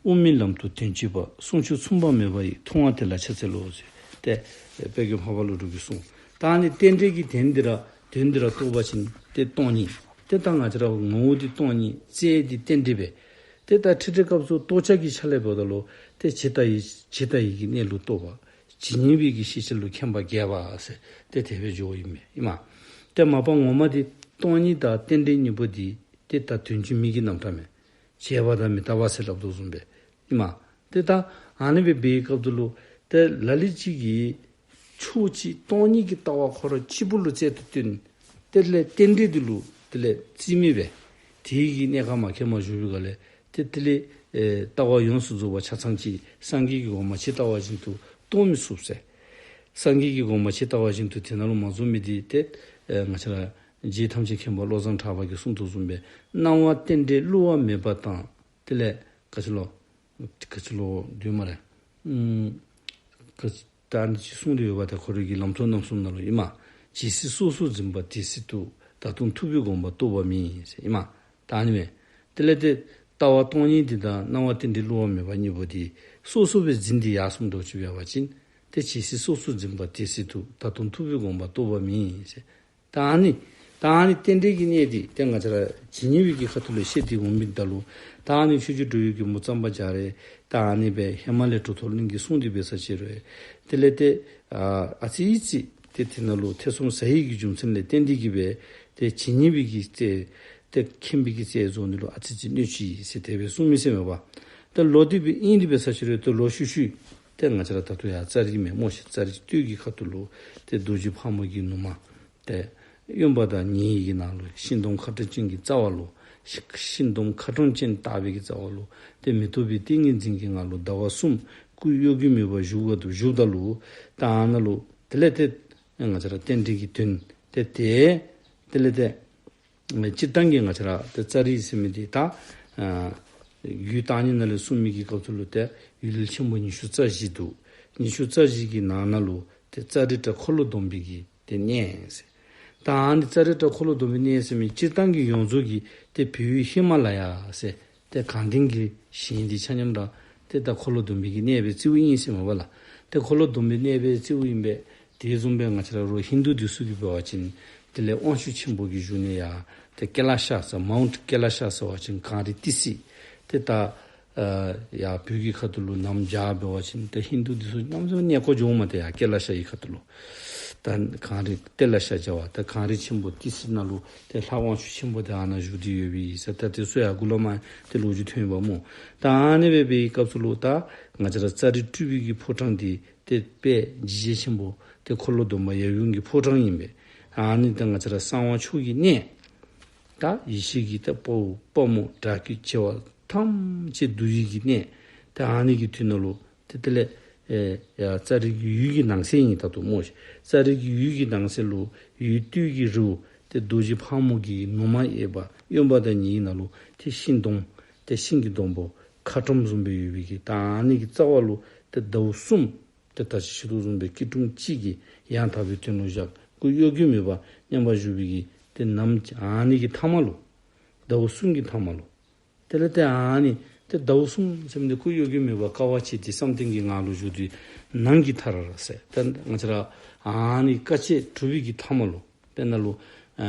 དབུ་མའི་ལམ་དུ་དོན་གཅིག་པ། གསུང་ཆོས་མཚུངས་པ་མེད་པ་ཡི། མཐོང་བ་དེ་ལ་ཕྱག་འཚལ་ལོ་ཟེར། ཏེ་དཔལ་མགོན་འཕགས་པ་ཀླུ་སྒྲུབ་ཀྱིས་གསུངས། ད་ཨ་ནི་རྟེན་འབྲེལ་གྱི་དོན་འདི་ར་དོན་འདི་ར་རྟོགས་པ་ཅིན་ཏེ་སྟོང་ཉིད། ཏེ་ད་ང་བཅས་ར་ངོ་བོ་འདི་སྟོང་ཉིད། རྩལ་འདི་རྟེན་འབྲེལ་སྦེ། ཏེ་ད་ཁྲིད་ཁྲིད་སྐབས་སུ་རྟོགས་བྱ་གི་ཆ་ལས་འབདཝ་ད་ལུ་ཏེ་ཇི་ལྟ་བའི་ཇི་ལྟ་བའི་གི་གནས་ལུགས་རྟོགས་པ། ཇི་སྙེད་པའི་གི་ཤེས་བྱ་ལུ་མཁྱེན་པ་རྒྱས་པ་ཟེར་ཏེ་དེ་སྦེ་འགྱོཝ་ཨིན་མས། ཨིན་མས། ཏེ་མ་པ་ངོ་མ་འདི་སྟོང་ཉིད་དང་རྟེན་འབྲེལ་གཉིས་པོ་འདི་ཏེ་ད་དོན་གཅིག་མིང་གི་རྣམ་གྲངས་མས། བྱས་པ་དང་མི་རྟག་པ་ཟེར་སླབ་དོ་བཟུམ་སྦེ། ཨིན་མས། ཏེ་ད་ཨ་ནི་སྦེ་འབད་བའི་སྐབས་སུ་ལུ་ཏེ་ལ་ལུ་ཅིག་གིས་ཕྱོགས་གཅིག་སྟོང་ཉིད་ཀྱི་ལྟ་བ་ཁོ་ར་གཅིག་པུ་ལུ་རྩལ་དུ་བཏོན། དེ་ལས་རྟེན་འབྲེལ་འདི་ལུ་དེ་ལས་རྩིས་མེད་སྦེ། དེ་གི་གནས་ཁ་མ་ཁེལ་མ་བཞུགས་པའི་སྒང་ལས་ཏེ་དེ་ལས་ཨེ་ལྟ་བ་ཡོངས་སུ་རྫོགས་པ་ཆ་ཚང་ཅིག་སངས་རྒྱས་ཀྱི་གོ་འཕང་ཇི་ལྟ་བ་བཞིན་དུ་རྟོགས་མི་ཚུགས་ཟེར། སངས་རྒྱས་ཀྱི་གོ་འཕང་ཇི་ལྟ་བ་བཞིན་དུ་དེ་ནང་ལུ་མ་རྫོགས་མི་དེ་ཏེ་ཨེ་ང་བཅས་ར་རྗེ་ཐམས་ཅད་མཁྱེན་པ་བློ་བཟང་གྲགས་པ་གིས་གསུངས་དོ་བཟུམ་སྦེ་སྣང་བ་རྟེན་འབྲེལ་བསླུ་བ་མེད་པ་དང་། དེ་ལས་ག་ཅི་ལོ། ག་ཅི་ལོ་དུས་མ་རེ། ཨུམ། ག་ཅི་ད་ཨ་ནི་ཅིག་གསུངས་ཏེ་ཡོད་པ་ད་ཁོ་རའི་གི་ལམ་ཐོ་རྣམ་གསུམ་ནང་ལུ་ཨིན་མས། ཇི་སྲིད་སོ་སོར་འཛིན་པ་དེ་སྲིད་དུ། ད་དུང་ཐུབ་པའི་དགོངས་པ་རྟོགས་པ་མེད་ཟེར་ཨིན་མས། ད་ཨ་ནི་མས། དེ་ལས་ཏེ་ལྟ་བ་སྟོང་ཉིད་འདི་དང་སྣང་བ་རྟེན་འབྲེལ་བསླུ་བ་མེད་པ་གཉིས་པོ་འདི་སོ་སོ་སྦེ་འཛིན་ཏེ་ཡར་སོངམ་འདྲཝ་ཅིག་འབད་བ་ཅིན་ཏེ་ཇི་སྲིད་སོ་སོར་འཛིན་པ་དེ་སྲིད་དུ། ད་དུང་ཐུབ་པའི་དགོངས་པ་རྟོགས་པ་མེད་ཟེར། ད་ཨ་ནི་ད་ཨ་ནི་རྟེན་འབྲེལ་གྱི་གནད་འདི་ཏེ་ང་བཅས་ར་ཇི་སྙེད་པའི་གི་ཁ་ཐུག་ལས་བཤད་དེ་འོང་མི་ད་ལུ། ད་ཨ་ནི་ཆོས་རྗེ་འགྲོ་བའི་མགོན་པོ་གཙང་པ་རྒྱ་རས་ད་ཨ་ནི་སྦེ་ཧེ་མ་ལས་གྲུབ་ཐོབ་གླིང་གིས་གསུངས་ཏེ་འབད་ས་ཅིག་རུང་དེ་ལས་ཏེ་ཨ་ཨ་ཙི་ཙི་ཏེ་དེ་ནང་ལུ་ཐེ་ཚོམ་ཟ་ཡི་གི་རྒྱུ་མཚན་ལས་བརྟེན་ཏེ་གིས་སྦེ་ཏེ་ཇི་སྙེད་པའི་གི་ཏེ་ཏེ་མཁྱེན་པའི་གི་རྩལ་རྫོགས་ནི་ལུ་ཨ་ཙི་ཙི་གནོད་ཅི་ཟེར་དེ་སྦེ་གསུངས་མི་ཟེར་མས་པ། ཏེ་ལོག་སྟེ་སྦེ་ཨིན་ཏེ་འབད་ས་ཅིག་རུང་ཏེ་ལོག་ཤུལ་ཤུལ་ཏེ་ང་བཅས་ར་ད་ལྟོ་ཡར་ཙཱ་རི་མས་སྨོ་ཤིག། ཙཱ་རི་སྟོད་ཀྱི་ཁ་ཐུག་ལུ་ཏེ་རྡོ་རྗེ་ཕག་མོ་གི་ནུ་མ། ཏེ་གཡོན་པ་དང་ཉེ་བའི་གི་ནང་ལུ་ཤིང་སྡོང་ཁ་སྐྲངམ་ཅན་གྱི་རྩ་བ་ལུ། ཤིང་སྡོང་ཁ་སྐྲངམ་ཅན་བཏགས་པའི་གི་རྩ་བ་ལུ། ཏེ་མི་རྟོག་པའི་ཏིང་ངེ་འཛིན་གྱི་ངང་ལུ་ཟླ་བ་གསུམ་སྐུ་གཡོ་འགུལ་མེད་པར་བཞུགས་པ་དུ་བཞུགསཔ་ད་ལུ། ད་ཨ་ནཱ་ལུ་དེ་ལས་ཏེ་ང་བཅས་ར་རྟེན་འབྲེལ་གྱི་དོན་ཏེ་ཏེ་དེ་ལས་ཏེ་སྤྱིར་བཏང་གི་ང་བཅས་ར་ཏེ་ཙཱ་རི་ཟེར་མི་འདི་ད་ཨ་ཡུལ་བརྟག་གཉིས་ནང་ལས་གསུངས་མི་གི་སྐབས་སུ་ལུ་ཏེ་ཡུལ་ཆེན་པོ་ཉི་ཤུ་རྩ་བཞི་འདུག། ཉི་ཤུ་རྩ་བཞི་གི་ནང་ན་ལུ་ཏེ་ཙཱ་རི་ཏྲ་འཁོར་ལོ་སྡོམ་པའི་གི་ཏེ་གནས་ཟེར། ད་ཨ་ནི་ཙཱ་རི་ཏྲ་འཁོར་ལོ་སྡོམ་པའི་གནས་ཟེར་མི་སྤྱིར་བཏང་གི་ཡོངས་རྫོགས་ཀྱི་ཏེ་བོད་ཡུལ་ཧི་མ་ལ་ཡ་ཟེར་ཏེ་གངས་ལྡན་གྱི་ཞིང་འདི་ཆ་མཉམ་ར་ཏེ་ད་འཁོར་ལོ་སྡོམ་པའི་གི་གནས་སྦེ་རྩིཝ་ཨིན་ཟེར་མས་པ་ལགས། ཏེ་འཁོར་ལོ་སྡོམ་པའི་གནས་སྦེ་རྩིཝ་ཨིན་པས། དེ་བཟུམ་སྦེ་ང་བཅས་ར་རོགས་ཧིན་དུ་འདི་ཚུ་གིས་འབད་བ་ཅིན་དེ་ལས་དབང་ཕྱུག་ཆེན་པོ་གི་བཞུགས་གནས་ཡར་ཏེ་ཀེ་ལ་ཤ་ཟེར་མའུནཊ་ཀེ་ལ་ཤ་ཟེར་བ་ཅིན་གངས་རི་ཏི་སེ། ཏེ་ད་ཨ་ཡར་བོད་ཀྱི་ཁ་ཐུག་ལུ་གནམ་བྱཱར་འབད་བ་ཅིན་ཏེ་ཧིན་དུ་འདི་ཚུ་གནམ་མེད་ས་མེད་གནས་སྐོར་འགྱོཝ་མས། ཏེ་ཡར་ཀེ་ལ་ཤ་གི་ཁ་ཐུག་ལུ་ད་གངས་རི་ཏེ་ལ་ཤ་བྱ་བ་ད་གངས་རི་ཆེན་པོ་ཏི་སེ་ནང་ལུ་ཏེ་ལྷ་དབང་ཕྱུག་ཆེན་པོ་དེ་ཨ་ནཱ་བཞུགས་ཏེ་ཡོད་པའི་ཟེར་ད་དེ་ཚུ་ཡང་གུ་ལུ་མ་ཏེ་ལོ་རྒྱུས་ཐོན་ཡོདཔ་སྨོ། ད་ཨ་ནི་སྦེ་འབད་བའི་སྐབས་སུ་ལུ་ད་ང་བཅས་ར་ཙཱ་རི་སྤྲུལ་པའི་གི་ཕོ་བྲང་འདི་ཏེ་དཔལ་འཇིགས་བྱེད་ཆེན་པོ་ཏེ་འཁོར་ལོ་སྡོམ་པ་ཡབ་ཡུམ་གྱི་ཕོ་བྲང་ཨིན་པས། ཨ་ནི་ད་ང་བཅས་ར་གསང་བ་མཆོག་གི་གནས། ད་ཡེ་ཤེས་ཀྱི་ད་དཔའ་བོ་དཔའ་མོ་དྲག་རྒྱལ་བ་ཐམས་ཅད་འདུ་བའི་གི་གནས། ད་ཨ་ནི་གི་དུས་ནང་ལུ་ཏེ་དེ་ལས་ཨེ་ཡར་ཙཱ་རི་གི་ཡུལ་གྱི་ནང་གསེས་ཨིན། ད་ལྟོ་སྨོ་ཤིག། ཙཱ་རི་གི་ཡུལ་གྱི་ནང་གསེས་ལུ་ཡུལ་སྟོད་ཀྱི་རི་བོ་ཏེ་རྡོ་རྗེ་ཕག་མོ་གི་ནུ་མ་ཡོད་པ། གཡོན་པ་དང་ཉེ་བའི་ནང་ལུ་ཏེ་ཤིང་སྡོང་ཏེ་ཤིང་གི་སྡོང་པོ་ཁ་སྐྲངམ་བཟུམ་སྦེ་ཡོད་པའི་གི་ད་ཨ་ནི་གི་རྩ་བ་ལུ་ཏེ་ཟླཝ་གསུམ་ཏེ་ད་ཅི་ཞུ་དོ་བཟུམ་སྦེ་སྐྱིལ་ཀྲུང་གཅིག་གིས་ཡང་དག་པའི་དོན་ལུ་བཞག་སྐུ་གཡོ་འགུལ་མེད་པར་མཉམ་པར་བཞུགས་པའི་གི་ཏེ་ནམ་ཨ་ནི་གི་མཐའ་མ་ལུ་ཟླཝ་གསུམ་གྱི་མཐའ་མ་ལུ། དེ་ལས་ཏེ་ཨ་ནི་ཏེ་ཟླཝ་གསུམ་ཟེར་མི་འདི་སྐུ་གཡོ་འགུལ་མེད་པར་དཀའ་བ་སྤྱད་དེ་བསམ་གཏན་གྱི་ངང་ལུ་བཞུགས་ཏེ་ནམ་གྱི་མཐར་ཟེར། ཏེ་ང་བཅས་ར་ཨ་ནི་དཀའ་སྤྱད་གྲུབ་པའི་གི་མཐའ་མ་ལུ་དཔེར་ན་ལུ་ཨ་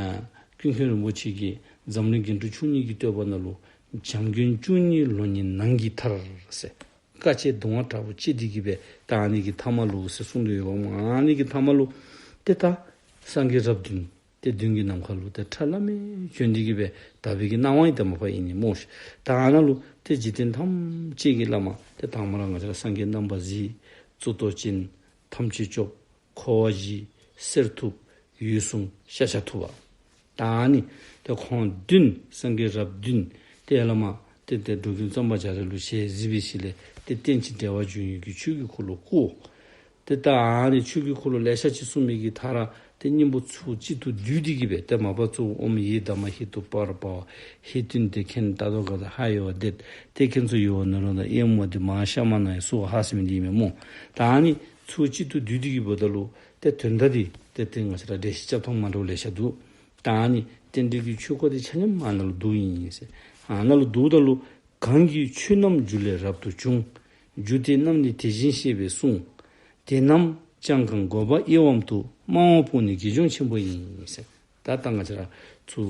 ཀུན་མཁྱེན་རིན་པོ་ཆེ་གིས་འཛམ་གླིང་རྒྱན་དྲུག་མཆོག་གཉིས་ཀྱི་བསྟོད་པ་ནང་ལུ་བྱམས་མགོན་བཅུ་གཉིས་ལོ་ཉིད་ནམ་གྱི་མཐར་ཟེར། དཀའ་སྤྱད་གདུང་བ་དྲག་པོ་སྤྱད་དེ་གིས་སྦེ་ད་ཨ་ནི་གི་མཐའ་མ་ལུ་ཟེར་གསུངས་ཏེ་ཡོདཔ་སྨོ། ཨ་ནི་གི་མཐའ་མ་ལུ་ཏེ་ད་སངས་རྒྱས་རབས་བདུན་ཏེ་མདུན་གྱི་ནམ་མཁའ་ལུ་ཏེ་ཁྲ་ལམ་མེ་བྱོན་ཏེ་གིས་སྦེ་དག་པའི་གི་སྣང་བ་ཨིན། ཏེ་མ་པ་ཨིན་ནི་སྨོ་ཤིག། ད་ཨ་ནཱ་ལུ་ཏེ་འཇིག་རྟེན་ཐམས་ཅད་ཀྱི་བླ་མ་ཏེ་དང་པ་ར་ང་བཅས་ར་སངས་རྒྱས་རྣམ་པར་གཟིགས། གཙུག་ཏོར་ཅན། ཐམས་ཅད་སྐྱོབ། འཁོར་བ་ཞི། གསེར་ཐུབ། འོད་སྲུང་ཤཱཀྱ་ཐུབ་པ། ད་ཨ་ནི་ཏེ་ཁོང་བདུན་སངས་རྒྱས་རབས་བདུན་ཏེ་བླ་མ་ཏེ་ཏེ་འགྲོ་མགོན་གཙང་པ་རྒྱ་རས་ལུ་ཞལ་གཟིགས་པའི་ཤུལ་ལས་ཏེ་རྟེན་ཅིང་འབྲེལ་བར་འབྱུང་བའི་གི་ཆོས་ཀྱི་འཁོར་ལོ་བསྐོར། ཏེ་ད་ཨ་ནི་ཆོས་ཀྱི་འཁོར་ལོ་ལེ་ཤ་ཅིག་གསུངས་མི་གི་མཐར་ཏེ་སྙིང་པོ་ཚུལ་གཅིག་ཏུ་བསྡུས་ཏེ་གིས་སྦེ་ཏེ་མ་པ་གཙོ་བོ་ཨོཾ་ཡེ་དྷརྨཱ་ཧེ་ཏུ་པཱ་རུ་པ་བ་ཧེ་ཏུན་ཏེ་ཁེན་ཏ་ཐཱ་ག་ཏ་ཧ་ཡེ་བ་དེ་ཏེ་ཁེན་ཙོ་ཡེ་བ་ནཱ་རོ་ཏ་ཨེ་མ་ཧོ་ཏེ་མ་ཧཱ་ཤ་མ་ན་ཡེ་སྭཱ་ཧཱ་ཟེར་མི་འདི་ཨིན་མས་སྨོ། ད་ཨ་ནི་ཚུལ་གཅིག་ཏུ་བསྡུས་ཏེ་གིས་འབདཝ་ད་ལུ་ཏེ་དོན་དག་འདི་ཏེ་ཏེ་ང་བཅས་ར་འགྲེལ་བཤད་རྐྱབ་ཐངས་མ་འདྲཝ་ལེ་ཤ་འདུག། ད་ཨ་ནི་རྟེན་འབྲེལ་གྱི་ཆོས་འཁོར་འདི་ཆ་མཉམ་ཨ་ནཱ་ལུ་འདུཝ་ཨིན་ཟེར། ཨ་ནཱ་ལུ་འདུཝ་ད་ལུ་གང་གི་ཆོས་རྣམས་རྒྱུ་ལས་རབ་ཏུ་བྱུང་། རྒྱུ་དེ་རྣམས་ནི་དེ་བཞིན་གཤེགས་པས་གསུངས། དེ་རྣམས་ཀྱང་གང་བསྒོམ་པ་གཡེང་བའམ་དུ། སྨྲ་བ་པོ་ནི་དགེ་སྦྱོང་ཆེན་པོ་ཡིན་ཟེར། ད་ད་ང་བཅས་ར་ཚུར་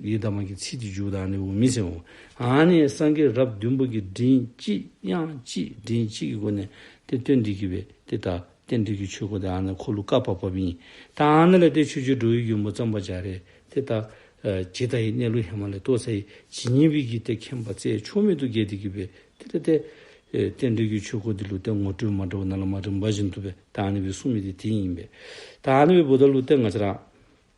ཡེ་དྷརྨཱ་གི་ཚིག་འདི་མཇུག་ད་ཨ་ནི་འོང་མི་ཟེར་འོང་། ཨ་ནི་སངས་རྒྱས་རབས་བདུན་པོ་གིས་མགྲིན་གཅིག་དབྱངས་གཅིག་མགྲིན་གཅིག་གི་སྒོ་ནས་ཏེ་སྟོན་ཏེ་གིས་སྦེ་ཏེ་ད་རྟེན་འབྲེལ་གྱི་ཆོས་འཁོར་འདི་ཨ་ནཱ་འཁོར་ལོ་བཀའ་བབས་བབསཔ་ཨིན། ད་ཨ་ནཱ་ལས་ཏེ་ཆོས་རྗེ་འགྲོ་བའི་མགོན་པོ་གཙང་པ་རྒྱ་རས་ཏེ་ད་ཨ་ཇི་ལྟ་བའི་གནས་ལུགས་ཧེ་མ་ལས་རྟོགས་ཚར་ཡི། ཇི་སྙེད་པའི་གི་ཏེ་མཁྱེན་པ་རྩལ་ཕྱོགས་མེད་དུ་རྒྱས་ཏེ་གིས་སྦེ་ཏེ་ཏེ་ཏེ་ཨེ་རྟེན་འབྲེལ་གྱི་ཆོས་འཁོར་འདི་ལུ་ཏེ་ངོ་སྤྲོད་མ་འདྲཝ་ནཱ་ལས་མར་རིམ་པ་བཞིན་དུ་སྦེ་ད་ཨ་ནི་སྦེ་གསུངས་མི་འདི་དེ་ཨིན་པས། ད་ཨ་ནི་སྦེ་འབདཝ་ད་ལུ་ཏེ་ང་བཅས་ར་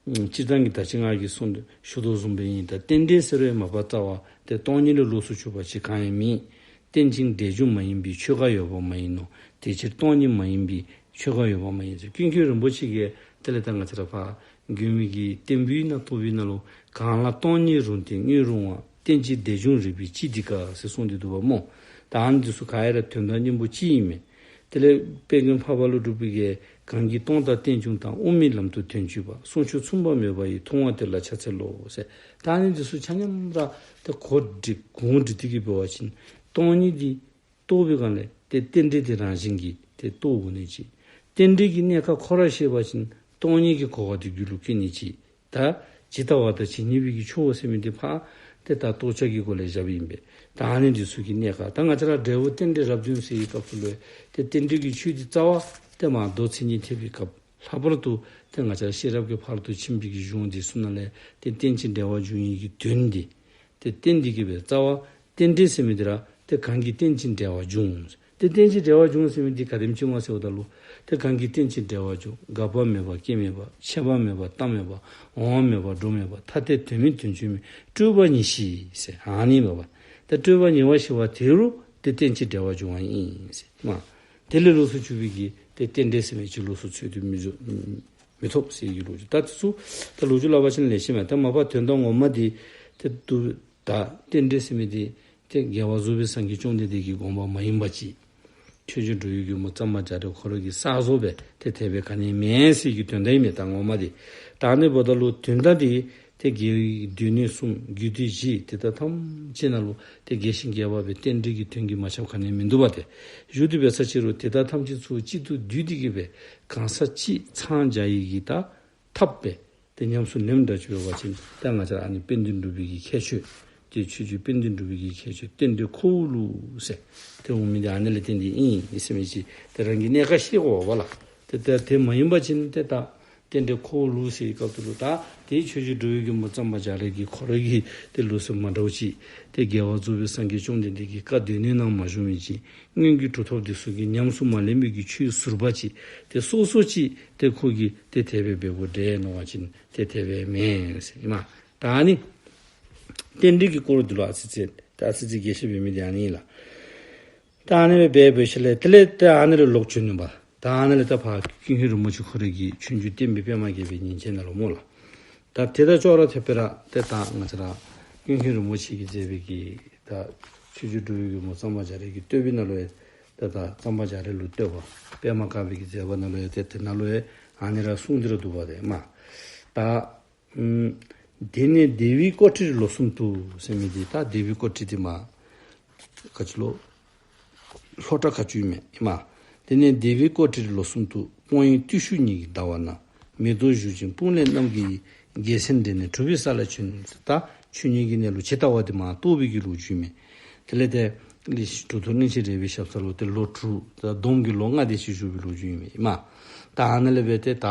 སྤྱིར་བཏང་གི་ད་ཅི་ང་གིས་གསུངས་ཞུ་དོ་བཟུམ་སྦེ་ཨིན། ད་རྟེན་འབྲེལ་ཟེར་བའི་མ་པ་རྩ་བ་ཏེ་སྟོང་ཉིད་ལས་ལོགས་སུ་གྱུར་པ་ཅིག་གང་ཡང་མེད། རྟེན་ཅིང་འབྲེལ་འབྱུང་མ་ཡིན་པའི་ཆོས་འགའ་ཡོད་པ་མ་ཡིན་ནོ། དེ་ཕྱིར་སྟོང་ཉིད་མ་ཡིན་པའི་ཆོས་འགའ་ཡོད་པ་མ་ཡིན་ཟེར། ཀུན་མཁྱེན་རིན་པོ་ཆེ་གིས་དེ་ལས་ད་ང་བཅས་ར་ཕར་མགོན་པོའི་གི་བསྟན་པའི་ནང་རྟོགས་པའི་ནང་ལུ་གང་ལ་སྟོང་ཉིད་རུང་སྟེ་དངོས་རུང་བ། རྟེན་ཅིང་འབྲེལ་འབྱུང་རིགས་པས་གཅིག་འདི་དགའ་ཟེར་གསུངས་ཏེ་འདུག་པ་སྨོ། ད་ཨ་ནི་འདི་ཚུ་ག་ར་དོན་དག་སྙིང་པོ་གཅིག་ཨིན་མས། དེ་ལས་དཔལ་མགོན་འཕགས་པ་ཀླུ་སྒྲུབ་པའི་གི་གང་གིས་སྟོང་དང་རྟེན་འབྱུང་དང་། དབུ་མའི་ལམ་དུ་དོན་སྤྱོད་པ། གསུང་ཆོས་མཚུངས་པ་མེད་པ་ཡི། མཐོང་བ་དེ་ལ་ཕྱག་འཚལ་ལོ་ཟེར། ད་ཨ་ནི་འདི་ཚུ་ཆ་མཉམ་ར་ཏེ་གོ་སྒྲིག་གོང་སྒྲིག་སྟེ་གི་འབད་བ་ཅིན་སྟོང་ཉིད་འདི་རྟོགས་པའི་སྒང་ལས་ཏེ་རྟེན་འབྲེལ་འདི་རང་བཞིན་གྱིས་ཏེ་རྟོགས་འོང་ནི་ཅིག། རྟེན་འབྲེལ་གྱི་གནས་སྐབས་ཁོ་ར་ཤེས་པ་ཅིན་སྟོང་ཉིད་ཀྱི་གོ་བ་འདི་རྒྱུད་ལུ་སྐྱེ་ནི་ཅིག། ད་ཇི་ལྟ་བ་དང་ཇི་སྙེད་པའི་གི་ཆོས་ཟེར་མི་འདི་ཕར་ཏེ་ད་རྟོགས་བྱ་གི་སྒོ་ལས་བཞགཔ་ཨིན་པས། ད་ཨ་ནི་འདི་ཚུ་གི་གནས་སྐབས་ད་ང་བཅས་ར་འབྲས་བུ་རྟེན་འབྲེལ་རབ་བདུན་ཟེར་བའི་སྐབས་སུ་ལུ་ཏེ་རྟེན་འབྲེལ་གྱི་ཆོས་འདི་རྩ་བ་ཏེ་མ་མདོ་མཚན་ཉིད་ཐེག་པའི་སྐབས་ལྷག་པར་དུ་ཏེ་ང་བཅས་ར་ཤེས་རབ་ཀྱི་ཕ་རོལ་ཏུ་ཕྱིན་པའི་གི་གཞུང་འདི་ཚུ་ནང་ལས་ཏེ་རྟེན་ཅིང་འབྲེལ་བར་འབྱུང་བའི་གི་དོན་འདི་ཏེ་རྟེན་འདི་གིས་སྦེ་རྩ་བ་རྟེན་འབྲེལ་ཟེར་མི་འདི་ར་ཏེ་གང་གིས་རྟེན་ཅིང་འབྲེལ་བར་འབྱུང་། ཏེ་རྟེན་ཅིང་འབྲེལ་བར་འབྱུང་ཟེར་མི་འདི་ག་དེམ་ཅིག་སྨོ་ཟེར་བ་ད་ལུ་ཏེ་གང་གིས་རྟེན་ཅིང་འབྲེལ་བར་འབྱུང་། འགག་པ་མེད་པ་སྐྱེ་མེད་པ། ཆད་པ་མེད་པ་རྟག་མེད་པ། འོང་བ་མེད་པ་འགྲོ་མེད་པ། ཐ་དད་དོན་མིན་དོན་གཅིག་མིན། སྤྲོས་པ་ཉིད་ཞི་ཟེར་ཨ་ནི་མེད་པ། ཏེ་སྤྲོས་པ་ཉེ་བར་ཞི་བ་དེ་རུ་ཏེ་རྟེན་ཅིང་འབྲེལ་བར་འབྱུང་བ་ཨིན་ཟེར་མ། དེ་ལས་ལོགས་སུ་གྱུར་པའི་གི་ཏེ་རྟེན་འབྲེལ་ཟེར་མི་ཅིག་ལོགས་སུ་འཚོལ་དུ་མི་འགྱོ་མི་ཐོབ་ཟེར་གྱི་ལོ་རྒྱུས། ད་དེ་ཚུ་ད་ལོ་རྒྱུས་སླབ་པ་ཅིན་ལེ་ཤ་མས། ད་མ་པ་དོན་དག་ངོ་མ་འདི་ཏེ་ཏུ་ད་རྟེན་འབྲེལ་ཟེར་མི་འདི་ཏེ་རྒྱལ་བ་རྫོགས་པའི་སངས་རྒྱས་བཅོམ་ལྡན་འདས་ཀྱི་དགོངས་པ་མ་ཡིན་པ་ཅིག། ཆོས་རྗེ་འགྲོ་བའི་མགོན་པོ་གཙང་པ་རྒྱ་རས་ཁོ་ར་གི་བསགས་བཟོ་སྦེ་ཏེ་དེ་སྦེ་ག་ནི་མེན་ཟེར་གྱི་དོན་དག་ཨིན་མས། ད་ངོ་མ་འདི་ད་ཨ་ནི་འབདཝ་ད་ལུ་དོན་དག་འདི་ཏེ་དགེ་བའི་སྡེ་སྣོད་གསུམ་རྒྱུད་སྡེ་བཞི་དེ་དག་ཐམས་ཅད་ནང་ལུ་ཏེ་རྒྱས་ཤིང་རྒྱས་པ་སྦེ་རྟེན་འབྲེལ་གྱི་དོན་གྱིས་མ་ཁྱབ་ག་ནི་མིན་འདུག་པ། ཏེ་ཞུ་དེ་སྦེ་ས་ཅི་རུང་དེ་དག་ཐམས་ཅད་ཚུ་གཅིག་ཏུ་བསྡུས་ཏེ་གི་སྦེ་གང་ཟག་གཅིག་འཚང་རྒྱ་ཡི་གི་ད་ཐབས་སྦེ་ཏེ་ཉམས་སུ་ལེན་འདྲ་ཅིག་ཡོད་པ་ཅིན་ད་ང་བཅས་ཨ་ནི་དཔལ་ལྡན་འབྲུག་པའི་གི་ཁྱད་ཆོས་ཏེ་ཆོས་རྗེ་དཔལ་ལྡན་འབྲུག་པའི་གི་ཁྱད་ཆོས་རྟེན་འབྲེལ་ཁོ་བོ་ལུ་ཟེར་ཏེ་འོང་མི་འདི་ཨ་ནི་ལས་བརྟེན་ཏེ་ཨིན་ཟེར་མི་ཅིག་ཏེ་རང་གི་གནས་སྐབས་ཤེས་དགོ་པས་ལགས། ཏེ་ད་དེ་མ་ཡིན་པ་ཅིན་ཏེ་ད་རྟེན་འབྲེལ་ཁོ་བོ་ལུ་ཟེར་བའི་སྐབས་སུ་ལུ་ད་ཏེ་ཆོས་རྗེ་འགྲོ་བའི་མགོན་པོ་གཙང་པ་རྒྱ་རས་ཀྱི་ཁོ་ར་གི་ཏེ་ལུགས་སྲོལ་མ་འདྲཝ་ཅིག་ཏེ་རྒྱལ་བ་རྫོགས་པའི་སངས་རྒྱས་བཅོམ་ལྡན་འདས་ཀྱི་བཀའ་སྡེ་སྣོད་ནང་མ་བྱུང་མི་ཅིག་སྔོན་གྱི་གྲུབ་ཐོབ་འདི་ཚུ་གིས་ཉམས་སུ་མ་ལེན་པའི་གི་ཆོས་ཟུར་པ་ཅིག་ཏེ་སོ་སོ་ཅིག་ཏེ་ཁོ་གིས་ཏེ་དེ་སྦེ་འབད་དགོ་འདྲས་མནོ་བ་ཅིན་ཏེ་དེ་སྦེ་མེན་ཟེར་ཨིན་མས། ད་ཨ་ནི་རྟེན་འབྲེལ་གྱི་སྐོར་འདི་ལུ་ཨ་ཙི་ཙི་ད་ཨ་ཙི་ཙི་རྒྱས་བཤད་འབད་མི་འདི་ཨ་ནི་ལགས། ད་ཨ་ནི་སྦེ་འབད་འབད་ཞིནམ་ལས་དེ་ལས་ད་ཨ་ནི་ལས་ལོག་བྱོན་ནུག་པ། ད་ཨ་ནི་ལས་ད་ཕར་ཀུན་མཁྱེན་རིན་པོ་ཆེ་ཁོ་རའི་གི་ཆོས་འབྱུང་བསྟན་པའི་པདྨ་རྒྱས་པའི་ཉིན་བྱེད་ནང་ལུ་སྨོ་ལགས། ད་དེ་དང་ཅོག་ར་འཐདཔ་སྦེ་ར་ཏེ་ད་ང་བཅས་ར་ཀུན་མཁྱེན་རིན་པོ་ཆེ་གིས་མཛད་པའི་གི་ད་ཆོས་རྗེ་འགྲོ་བའི་མགོན་པོ་གཙང་པ་རྒྱ་རས་ཀྱི་བསྟོད་པའི་ནང་ལུ་ཡང་ཏེ་ད་གཙང་པ་རྒྱ་རས་ལུ་བསྟོད་པ་པདྨ་དཀར་པོའི་གི་མཛད་པ་ནང་ལུ་ཡང་ཏེ་དེ་ནང་ལུ་ཡང་ཨ་ནི་ར་གསུངས་ཏེ་ར་འདུག་པ་ཏེ་མ། ད་ཨམ་དེ་ནས་དེ་བའི་སྐོར་བྲིས་ལོ་གསུམ་དུ་ཟེར་མི་འདི་ད་དེ་བའི་སྐོར་བྲིས་འདི་མ་ག་ཅི་ལོ། ལྷོ་བྲག་མཁར་ཆུ་ཨིན་མས་ཨིན་མས། དེ་ནས་དེ་བའི་སྐོར་བྲིས་ལོ་གསུམ་དུ་སྤོང་ཡུལ་བརྟུལ་ཞུགས་གཉིས་ཀྱི་ཟླ་བ་ན། མེ་ཏོག་གཞུ་ཅན་སྤུངས་ལས་རྣམ་རྒྱལ་ཡིས། རྒྱལ་མཚན་སྒྲེང་ནས་གྲུབ་པའི་ས་ལ་བྱོན། ད་ཆོས་ཉིད་ཀྱི་གནས་ལུགས་ཇི་ལྟ་བ་དེ་མ་རྟོགས་པའི་གི་ལོ་རྒྱུས་ཨིན་མས། དེ་ལས་ཏེ་གྲུབ་ཐོབ་གླིང་ཆེན་རས་པའི་ཞབས་ས་ལུ་ཏེ་ལོ་དྲུག་ད་སྡོམ་གྱི་ལོ་ལྔ་དེ་ཅིག་བཞུགས་པའི་ལོ་རྒྱུས་ཨིན་མས་ཨིན་མས། ད་ཨ་ནཱ་ལས་འབད་དེ་ད་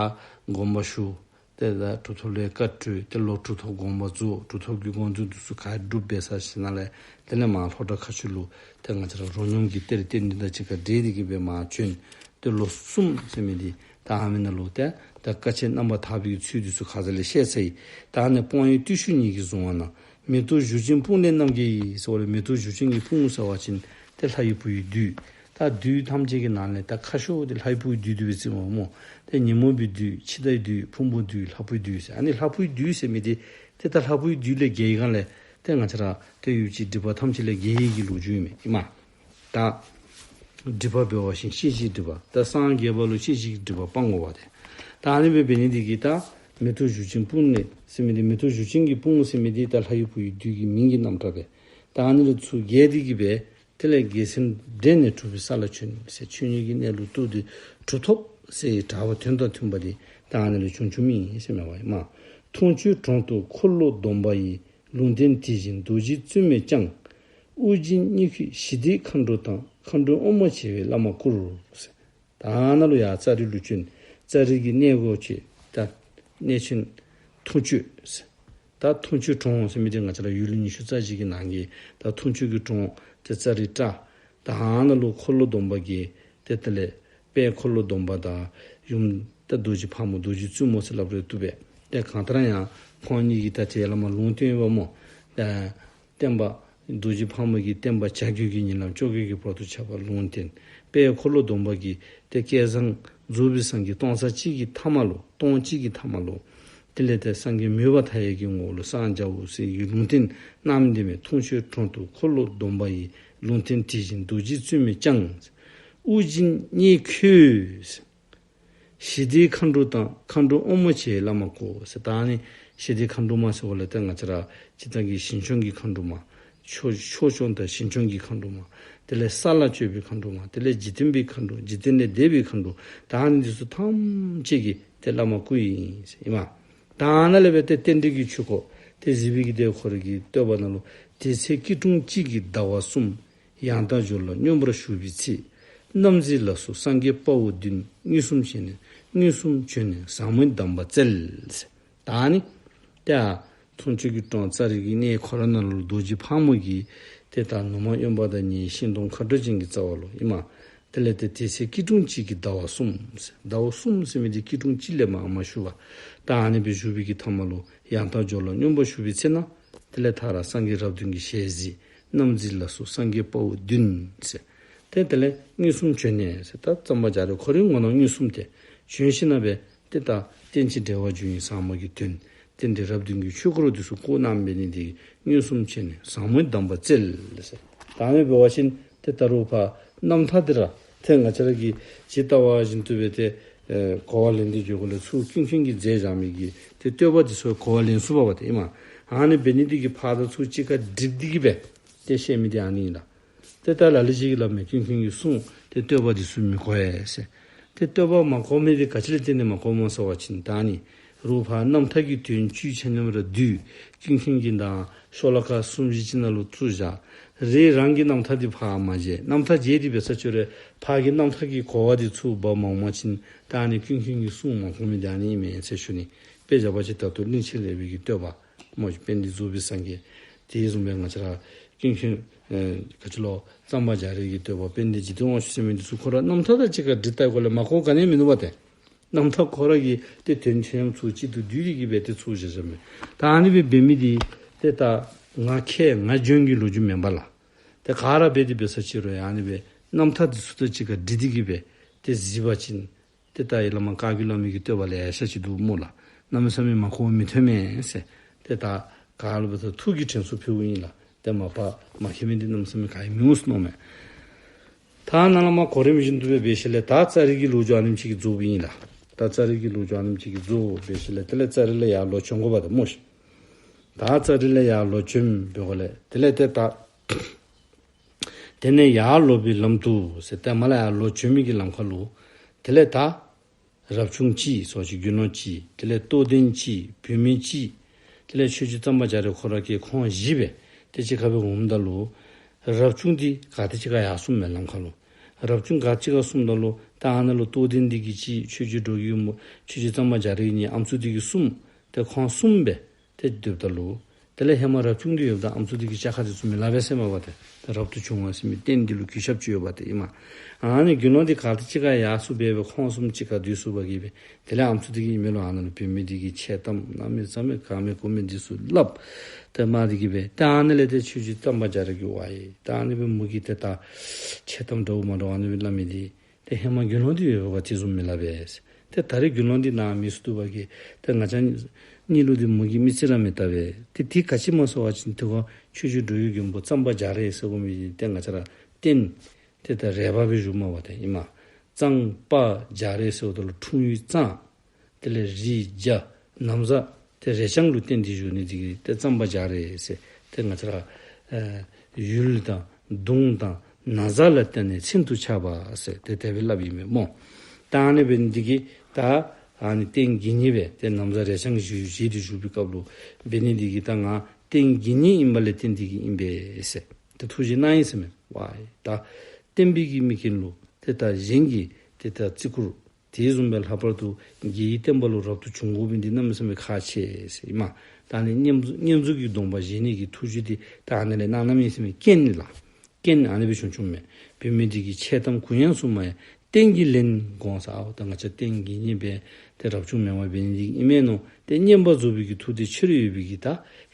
དགོངས་པ་ཞུ། ཏེ་ད་གྲུབ་ཐོབ་ལས་བཀའ་གྲོལ་ཏེ་ལོག་གྲུབ་ཐོབ་དགོངས་པ་རྫོགས། གྲུབ་ཐོབ་ཀྱི་དགོངས་རྫོགས་འདི་ཚུ་ག་སྒྲུབ་འབད་ཚར་ཞིནམ་ལས་དེ་ལས་མར་ལྷོ་བྲག་མཁར་ཆུ་ལུ་ཏེ་ང་བཅས་ར་རོ་སྙོམས་ཀྱི་གཏེར་རྟེན་འདི་དང་གཅིག་ཁར་འབྲེལ་ཏེ་གི་སྦེ་མར་བྱོན། ཏེ་ལོ་གསུམ་ཟེར་མི་འདི་ད་ཨ་ནི་ནང་ལུ་ཏེ་ད་དཀའ་སྤྱད་རྣམ་པར་དག་པའི་ཚུལ་འདི་ཚུ་ཁ་ཙ་ལས་བཤད་ཚར་ཡི། ད་ཨ་ནི་སྤོང་ཡུལ་བརྟུལ་ཞུགས་གཉིས་ཀྱི་གཟུངས་སྔགས་ནང་མེ་ཏོག་གཞུ་ཅན་སྤུངས་ལས་རྣམ་རྒྱལ་ཡིས་ཟེར་བ་ལས་མེ་ཏོག་གཞུ་ཅན་གྱི་སྤུངས་ཟེར་བ་ཅིན་ཏེ་ལྷ་ཡི་བུ་ཡི་བདུད། ད་བདུད་ཐམས་ཅད་ཀྱི་ནང་ལས་ད་ཁ་ཤོ་འདི་ལྷའི་བུའི་བདུད་འདི་སྦེ་བརྩིཝ་སྨོ། ཏེ་ཉོན་མོངས་པའི་བདུད་འཆི་བདག་གི་བདུད་ཕུང་པོའི་བདུད་ལྷ་བུའི་བདུད་ཟེར། ཨ་ནི་ལྷ་བུའི་བདུད་ཟེར་མི་འདི་ཏེ་ད་ལྷ་བུའི་བདུད་ལས་རྒྱལ་བའི་སྒང་ལས་ཏེ་ང་བཅས་ར་ཏེ་ཡུལ་གྱི་སྒྲིབ་པ་ཐམས་ཅད་ལས་རྒྱལ་བའི་གི་ལོ་རྒྱུས་ཨིན་མས་ཨིན་མས། ད་སྒྲིབ་པ་འབད་བ་ཅིན་ཤེས་བྱའི་སྒྲིབ་པ། ད་སངས་རྒྱས་པ་ལུ་ཤེས་བྱའི་སྒྲིབ་པ་སྤང་དགོ་པ་ཏེ། ད་ཨ་ནི་སྦེ་འབད་ནི་འདི་གིས་ད་མེ་ཏོག་གཞུ་ཅན་སྤུངས་ལས་ཟེར་མི་འདི་མེ་ཏོག་གཞུ་ཅན་གྱི་སྤུངས་ཟེར་མི་འདི་ད་ལྷ་ཡི་བུ་ཡི་བདུད་ཀྱི་མིང་གི་རྣམ་གྲངས་སྦེ། ད་ཨ་ནི་ལས་ཚུར་རྒྱས་ཏེ་གི་སྦེ་དེ་ལས་རྒྱལ་མཚན་སྒྲེང་ནས་གྲུབ་པའི་ས་ལ་བྱོན་ཟེར། ཆོས་ཉིད་ཀྱི་གནས་ལུགས་རྟོགས་ཏེ་གྲུབ་ཐོབ་ཟེར་གྲགས་པ་དོན་དང་མཐུན་པ་འདི་ད་ཨ་ནི་ལས་བྱུང་བྱུངམ་ཨིན་ཟེར་མས་པ་ཨིན་མས། འཐུང་ཆུའི་གྲོང་དུ་འཁོར་ལོ་སྡོམ་པ་ཡི། ལུང་བསྟན་དེ་བཞིན་རྡོ་རྗེ་བཙུན་མོས་ཀྱང་། དབུགས་འབྱིན་གཉིད་ཁུག་ཞི་བདེའི་མཁའ་འགྲོ་དང་། མཁའ་འགྲོའི་དབུ་མ་བྱེ་བས་བླ་མ་བསྐུལ་ཟེར། ད་ཨ་ནཱ་ལུ་ཡར་ཙཱ་རི་ལུ་བྱོན། ཙཱ་རི་གི་གནས་སྒོ་ཅིག་ད་གནས་ཆེན་འཐུང་ཆུ་ཟེར། ད་འཐུང་ཆུའི་གྲོང་ཟེར་མི་འདི་ང་བཅས་ར་ཡུལ་ཉི་ཤུ་རྩ་གཅིག་གི་ནང་གི་ད་འཐུང་ཆུ་གི་གྲོང་ཏེ་ཙཱ་རི་བཀྲ། ད་ཨ་ནཱ་ལུ་འཁོར་ལོ་སྡོམ་པ་གི་ཏེ་དེ་ལས་དཔལ་འཁོར་ལོ་སྡོམ་པ་དང་ཡུམ་ད་རྡོ་རྗེ་ཕག་མོ་རྡོ་རྗེ་བཙུན་མོ་ཟེར་སླབ་རུང་བཏུབ་པས། ཏེ་གང་ལྟར་ཡང་ཁོང་གཉིས་ཀྱིས་ད་དེ་ལས་མར་ལུང་བསྟན་ཡོདཔ་སྨོ། ཏེ་བསྟན་པ་རྡོ་རྗེ་ཕག་མོ་གིས་བསྟན་པ་བྱ་རྒོད་ཀྱི་ཉིན་ལམ་བཅོ་བརྒྱད་ཀྱི་བར་དུ་ཁྱབ་པ་ལུང་བསྟན། དཔལ་འཁོར་ལོ་སྡོམ་པ་གིས་ཏེ་བསྐལ་བཟང་རྫོགས་པའི་སངས་རྒྱས་སྟོང་རྩ་གཅིག་གི་ཐ་མ་ལུ་སྟོང་གཅིག་གི་ཐ་མ་ལུ་དེ་ལས་ཏེ་སངས་རྒྱས་མོས་པ་མཐའ་ཡས་ཀྱི་ངོ་བོ་ལུ་སངས་རྒྱ་བོ་ཟེར་གྱི་ལུང་བསྟན་གནང་མི་འདི་མས། འཐུང་མཆོད་དྲུང་དུ་འཁོར་ལོ་སྡོམ་པ་ཡི། ལུང་བསྟན་དེ་བཞིན་རྡོ་རྗེ་བཙུན་མས་ཀྱང་། དབུགས་འབྱིན་སྙེག་ཁྱོད། ཞི་བདེའི་མཁའ་འགྲོ་དང་མཁའ་འགྲོ་དབང་མོ་ཆེ་བླ་མ་ཀོ་ཟེར། ད་ཨ་ནི་ཞི་བདེའི་མཁའ་འགྲོ་མ་ཟེརཝ་ལས་ཏེ་ང་བཅས་ར་སྤྱིར་བཏང་གི་ཞིང་སྐྱོང་གི་མཁའ་འགྲོ་མ། ཕྱོགས་ཕྱོགས་སྐྱོང་དང་ཞིང་སྐྱོང་གི་མཁའ་འགྲོ་མ། དེ་ལས་ས་ལ་སྤྱོད་པའི་མཁའ་འགྲོ་མ། དེ་ལས་འཇིག་རྟེན་པའི་མཁའ་འགྲོ། འཇིག་རྟེན་ལས་འདས་པའི་མཁའ་འགྲོ། ད་ཨ་ནི་འདི་ཚུ་ཐམས་ཅད་ཀྱི་ཏེ་བླ་མ་ཀོ་ཨིན་ཟེར་ཨིན་མས། ད་ཨ་ནཱ་ལས་འབད་དེ་རྟེན་འབྲེལ་གྱི་ཆོས་སྐོར་ཏེ་གཟིགས་པའི་གི་ཏེ་ཁོ་རའི་གི་བསྟོད་པ་ནང་ལུ། དེ་ཚེ་སྐྱིལ་ཀྲུང་གཅིག་གི་ཟླ་བ་གསུམ། ཡང་དག་སྦྱོར་ལ་སྙོམས་པར་ཞུགས་པའི་ཚེ། རྣམ་འཛིན་ལ་སོགས་སངས་རྒྱས་དཔའ་བོ་བདུན། མངོན་སུམ་བྱས་ནས་མངོན་སུམ་བྱོན་ནས་ཟབ་མོའི་གདམས་པ་བསྩལ། ད་ཨ་ནི་ཏེ་ཨ་འཐུང་མཆོད་ཀྱི་དྲུང་ཙཱ་རི་གི་གནས་ཁོ་ར་ནང་ལུ་རྡོ་རྗེ་ཕག་མོ་གིས་ཏེ་ད་ནུ་མ་གཡོན་པ་དང་གཉིས་ཤིང་སྡོང་མཁའ་འགྲོ་ཅན་གྱི་རྩ་བ་ལུ་ཨིན་མས། དེ་ལས་ཏེ་དེ་ཚེ་སྐྱིལ་ཀྲུང་གཅིག་གི་ཟླ་བ་གསུམ། ཟླཝ་གསུམ་ཟེར་མི་འདི་སྐྱིལ་ཀྲུང་གཅིག་ལས་མར་མ་ཞུགས་པར་ད་ཨ་ནི་སྦེ་བཞུགས་པའི་གི་ཐ་མ་ལུ་ཡང་དག་སྦྱོར་ལ་སྙོམས་པར་ཞུགས་པའི་ཚེ་ན། དེ་ལས་མཐའ་ར་སངས་རྒྱས་རབས་བདུན་གྱི་ཞལ་གཟིགས། རྣམ་འཛིན་ལ་སོགས་སངས་རྒྱས་དཔའ་བོ་བདུན་ཟེར། ཏེ་དེ་ལས་མངོན་སུམ་བྱོན་ནས་ཟེར། ད་གཙང་པ་རྒྱ་རས་ཁོ་རའི་ངོ་ནང་མངོན་སུམ་ཏེ་བྱོན་ཞིནམ་ལས་ཏེ་ད་རྟེན་ཅིང་འབྲེལ་བར་འབྱུང་བའི་ཟབ་མོ་གི་དོན། རྟེན་འབྲེལ་རབས་བདུན་གྱི་ཆོས་སྐོར་འདི་ཚུ་གོ་གནང་བའི་ནི་འདི་མངོན་སུམ་བྱས་ནས་ཟབ་མོའི་གདམས་པ་བསྩལ་ཟེར། ད་ཨ་ནི་འབད་བ་ཅིན་ཏེ་ད་རུང་ཕར་རྣམ་ཐར་འདི་ར་ཏེ་ང་བཅས་ར་གིས་ཇི་ལྟ་བ་བཞིན་དུ་སྦེ་ཏེ་ཨེ་གོ་བ་ལེན་ཏེ་འགྱོ་དགོ་ལས་ཚུར་ཀུན་མཁྱེན་གྱིས་མཛད་བཞག་མི་གི་ཏེ་བསྟོད་པ་འདི་ཚུ་གོ་བ་ལེན་ཚུགས་པ་འབད་དེ་ཨིན་མས། ཨ་ནི་འབད་ནི་འདི་གིས་ཕར་དང་ཚུར་གཅིག་ཁར་སྒྲིག་སྟེ་གི་སྦེ་ཏེ་བཤད་མི་འདི་ཨ་ནི་ཨིན་ལགས། ཏེ་ད་ལ་ལུ་ཅིག་གིས་སླབ་མས་ཀུན་མཁྱེན་གྱིས་གསུངས་ཏེ་བསྟོད་པ་འདི་ཚུ་མི་གོ་ཡ་ཟེར། ཏེ་བསྟོད་པ་མ་གོ་མི་འདི་ག་ཅི་ལུ་བརྟེན་ནས་མ་གོཝ་སྨོ་ཟེར་བ་ཅིན་ད་ཨ་ནི་རུང་ཕར་རྣམ་ཐར་གྱི་དོན་བཅུད་ཆ་མཉམ་ར་བསྡུས། ཀུན་མཁྱེན་གྱིས་ད་ཤོ་ལོ་ཀ་སུམ་བཞི་ཅིག་ནང་ལུ་བཙུགས་བཞག། རེ་རང་གི་རྣམ་ཐར་འདི་ཕར་མ་མཇལ། རྣམ་ཐར་མཇལ་ཏེ་འབད་ས་ཅིག་རུང་ཕར་གྱི་རྣམ་ཐར་གྱི་གོ་བ་འདི་ཚུར་འབག་མ་འོང་པ་ཅིན་ད་ཨ་ནི་ཀུན་མཁྱེན་གྱིས་གསུངས་མ་གོ་མི་འདི་ཨ་ནི་ཨིན་མས་ཟེར་ཞུ་ནི། དཔེ་བཞག་པ་ཅིན་ད་ལྟོ་གླིང་ཆེན་ལེགས་པའི་གི་བསྟོད་པ་སྨོ། དཔལ་ལྡན་རྫོགས་པའི་སངས་རྒྱས། དེ་བཟུམ་སྦེ་ང་བཅས་ར་ཀུན་མཁྱེན་ཨེ་ག་ཅི་ལོ་གཙང་པ་རྒྱ་རས་ཀྱི་བསྟོད་པ། དཔལ་ལྡན་འཇིག་རྟེན་དབང་ཕྱུག་ཟེར་མི་འདི་ཚུ་ཁོ་ར་རྣམ་ཐར་དང་གཅིག་ཁར་སྒྲིག་བལྟ་དགོ་ལས་མ་གོ་ག་ནི་མིན་འདུག་པ་ཏེ། རྣམ་ཐར་ཁོ་ར་གི་ཏེ་དོན་ཆ་མཉམ་ཚུར་གཅིག་ཏུ་བསྡུས་ཏེ་གི་སྦེ་ཏེ་ཚུར་བཞག་བཞགཔ་མས། ད་ཨ་ནི་སྦེ་འབད་མི་འདི་ཏེ་ད་ང་མཁས་ང་འཇོན་གྱི་ལོ་རྒྱུས་མེན་པ་ལགས། ཏེ་ག་ར་འབད་དེ་འབད་ས་ཅིག་རུང་ཡང་ཨ་ནི་སྦེ་རྣམ་ཐར་འདི་ཚུ་དང་གཅིག་ཁར་སྒྲིག་སྟེ་གི་སྦེ་ཏེ་གཟིགས་པ་ཅིན་ཏེ་ད་ཡར་ལས་མར་བཀའ་བརྒྱུད་བླ་མའི་གི་བསྟོད་པ་ལེ་ཤ་ཅིག་འདུག་སྨོ་ལགས། གནམ་མེད་ས་མེད་མ་གོ་མི་ཐོན་མས་ཟེར། ཏེ་ད་ག་ལུ་འབད་ད་ཐུགས་ཀྱི་དྲན་གསོ་ཕུལཝ་ཨིན་ལགས། ཏེ་མ་པ་མ་མཁས་མི་འདི་གནམ་མེད་ས་མེད་ག་ཡང་མི་འོང་ཟེར་མནོཝ་མས། ད་ནཱ་ལས་མར་གོ་རིམ་བཞིན་དུ་སྦེ་འབད་ཞིནམ་ལས་ད་ཙཱ་རི་གི་ལོ་རྒྱུས་ཨ་ནེམ་ཅིག་གིས་རྫོགསཔ་ཨིན་ལགས། ད་ཙཱ་རི་གི་ལོ་རྒྱུས་ཨ་ནེམ་ཅིག་གིས་རྫོགས་འབད་ཞིནམ་ལས་དེ་ལས་ཙཱ་རི་ལས་ཡར་ལོག་བྱོན་དགོཔ་འདུག་སྨོ་ཤིག། ད་ཙཱ་རི་ལས་ཡར་ལོག་བྱོན་འབད་དགོ་ལས་དེ་ལས་ཏེ་ད་དེ་ནས་ཡར་ལོག་པའི་ལམ་དུ་ཟེར་ཏེ་མར་ལས་ཡར་ལོག་བྱོན་མི་གི་ལམ་ཁ་ལུ་དེ་ལས་ད་རབ་བྱུང་གཅིག་ཟེར་བ་ཅིན་དགེ་སློང་གཅིག། དེ་ལས་རྟོགས་ལྡན་གཅིག། བུད་མེད་གཅིག། དེ་ལས་ཆོས་རྗེ་གཙང་པ་རྒྱ་རས་ཁོ་ར་གིས་ཁོང་བཞི་སྦེ་ཏེ་གཅིག་ཁར་སྦེ་འོངམ་ད་ལུ་རབ་བྱུང་འདི་ག་ཏེ་གཅིག་ཁར་ཡར་སོངམ་མས་ལམ་ཁ་ལུ། རབ་བྱུང་ག་ཏེ་གཅིག་ཁར་སོངམ་ད་ལུ་ད་ཨ་ནཱ་ལུ་རྟོགས་ལྡན་འདི་གིས་གཅིག། ཆོས་རྗེ་འགྲོ་བའི་མགོན་པོ་ཆོས་རྗེ་གཙང་པ་རྒྱ་རས་གཉིས། ཨམ་སྲུ་འདི་གིས་གསུམ། ཏེ་ཁོང་གསུམ་སྦེ་ཏེ་སྡོདཔ་ད་ལུ་དེ་ལས་ཧེ་མ་རབ་བྱུང་འདི་ཡོདཔ་ད་ཨམ་སྲུ་འདི་གི་ལྕགས་ཁ་འདི་ཚུ་མི་སླབ་པས་ཟེར་མས་པ་ཏེ། ད་རབ་ཏུ་བྱུང་བ་ཟེར་མི་རྟེན་འདི་ལུ་གུས་ཞབས་ཅིག་ཡོདཔ་ཏེ་ཨིན་མས། ཨ་ནི་དགེ་སློང་འདི་ག་ཏེ་གཅིག་ཁར་ཡར་སོང་སྦེ་སྦེ་ཁོང་གསུམ་གཅིག་ཁར་སྡོད་ཚུགས་པ་གིས་སྦེ་དེ་ལས་ཨམ་སྲུ་འདི་གིས་ཨིན་མས་ལོ་ཨ་ནཱ་ལུ་བུད་མེད་འདི་གིས་འཆལ་གཏམ་གནམ་མེད་ས་མེད་ག་མེད་གོ་མེད་འདི་ཚུ་སླབ། ཏེ་མ་འདི་གིས་སྦེ་ཏེ་ཨ་ནི་ལས་ཏེ་ཆོས་རྗེ་གཙང་པ་རྒྱ་རས་ཀྱིས་ཝའི་ད་ཨ་ནི་སྦེ་མོ་གིས་ཏེ་ད་འཆལ་གཏམ་འདྲཝ་མ་འདྲཝ་ཨ་ནི་སྦེ་སླབ་མི་འདི་ཏེ་ཧེ་མ་དགེ་སློང་འདི་ཡོད་པ་དེ་ཚུ་མི་སླབ་པས། ཏེ་ད་རེས་དགེ་སློང་འདི་ནཱ་མེད་སོང་འདུག་པ་གིས་ཏེ་ང་བཅས་གཉིས་ལུ་འདི་མོ་གིས་མིག་རྩེ་ར་མི་བལྟ་བས། ཏེ་དེ་ག་ཅི་སྨོ་ཟེར་བ་ཅིན་ཏེ་ཁོ་ཆོས་རྗེ་འགྲོ་བའི་མགོན་པོ་གཙང་པ་རྒྱ་རས་ཟེར་དགོ་མི་འདི་ཏེ་ང་བཅས་ར་རྟེན་ཏེ་ད་རས་པ་སྦེ་བཞུགས་མས་པ་ཏེ་ཨིན་མས། གཙང་པ་རྒྱ་རས་ཟེརཝ་ད་ལུ་འཁྲུངས་ཡུལ་གཙང་། དེ་ལས་རི་རྒྱ་ན་བཟའ་ཏེ་རས་རྐྱང་ལུ་བརྟེན་ཏེ་བཞུགས་ནི་འདི་གིས་ཏེ་གཙང་པ་རྒྱ་རས་ཟེར། ཏེ་ང་བཅས་ར་ཨེ་ཡུལ་དང་གདུང་དང་ན་བཟའ་ལ་བརྟེན་ནས་མཚན་དུ་ཆགས་པ་ཟེར་ཏེ་དེ་སྦེ་སླབ་ཨིན་མས་སྨོ། ད་ཨ་ནི་འབད་ནི་འདི་གིས་ད་ཨ་ནི་རྟེན་དགེ་བསྙེན་སྦེ་ཏེ་ན་བཟའ་རས་རྐྱང་བཞེས་བཞེས་ཏེ་བཞུགས་པའི་སྐབས་ལུ་འབད་ནི་འདི་གིས་ད་ང་རྟེན་དགེ་བསྙེན་ཨིན་པ་ལས་བརྟེན་ཏེ་གིས་ཨིན་པས་ཟེར་ཏེ་ཐུགས་བཞེད་གནང་ཡི་ཟེར་མས། ཝའི་ད་བསྟན་པའི་གི་མི་རྒན་ལུ་ཏེ་ད་གཞན་གྱིས་ཏེ་ད་བརྩི་བཀུར། དེ་བཟུམ་སྦེ་ལྷག་པར་དུ་རྒྱལ་བའི་བསྟན་པ་ལུ་རབ་ཏུ་བྱུང་དགོ་པའི་འདི་གནམ་མེད་ས་མེད་ཁག་ཆེ་ཟེར་ཨིན་མས། ད་ཨ་ནི་བསྙེན་བསྙེན་རྫོགས་ཀྱི་སྡོམ་པ་བཞེས་ནི་གི་ཐུགས་བཞེད་འདི་ད་ཨ་ནི་ལས་གནང་གནངམ་ཨིན་ཟེར་མས། རྐྱེན་ནི་ལགས། རྐྱེན་ཨ་ནི་སྦེ་བྱུང་བྱུངམ་མས། བུད་མེད་འདི་གིས་འཆལ་གཏམ་གུ་ཡངས་སུ་མ་ཡང་རྟེན་གྱི་ལན་དགོངས་ས། ཨའོ་ད་ང་བཅས་རྟེན་དགེ་བསྙེན་སྦེ་ ཏེ་རབ་བྱུང་མེན་པར་འབད་ནི་འདི་ཨིན་མས་མནོ། ཏེ་བསྙེན་པར་རྫོགས་པའི་གི་མཐུ་དེ་ཆེ་རུ་ཡོད་པའི་གི་ད་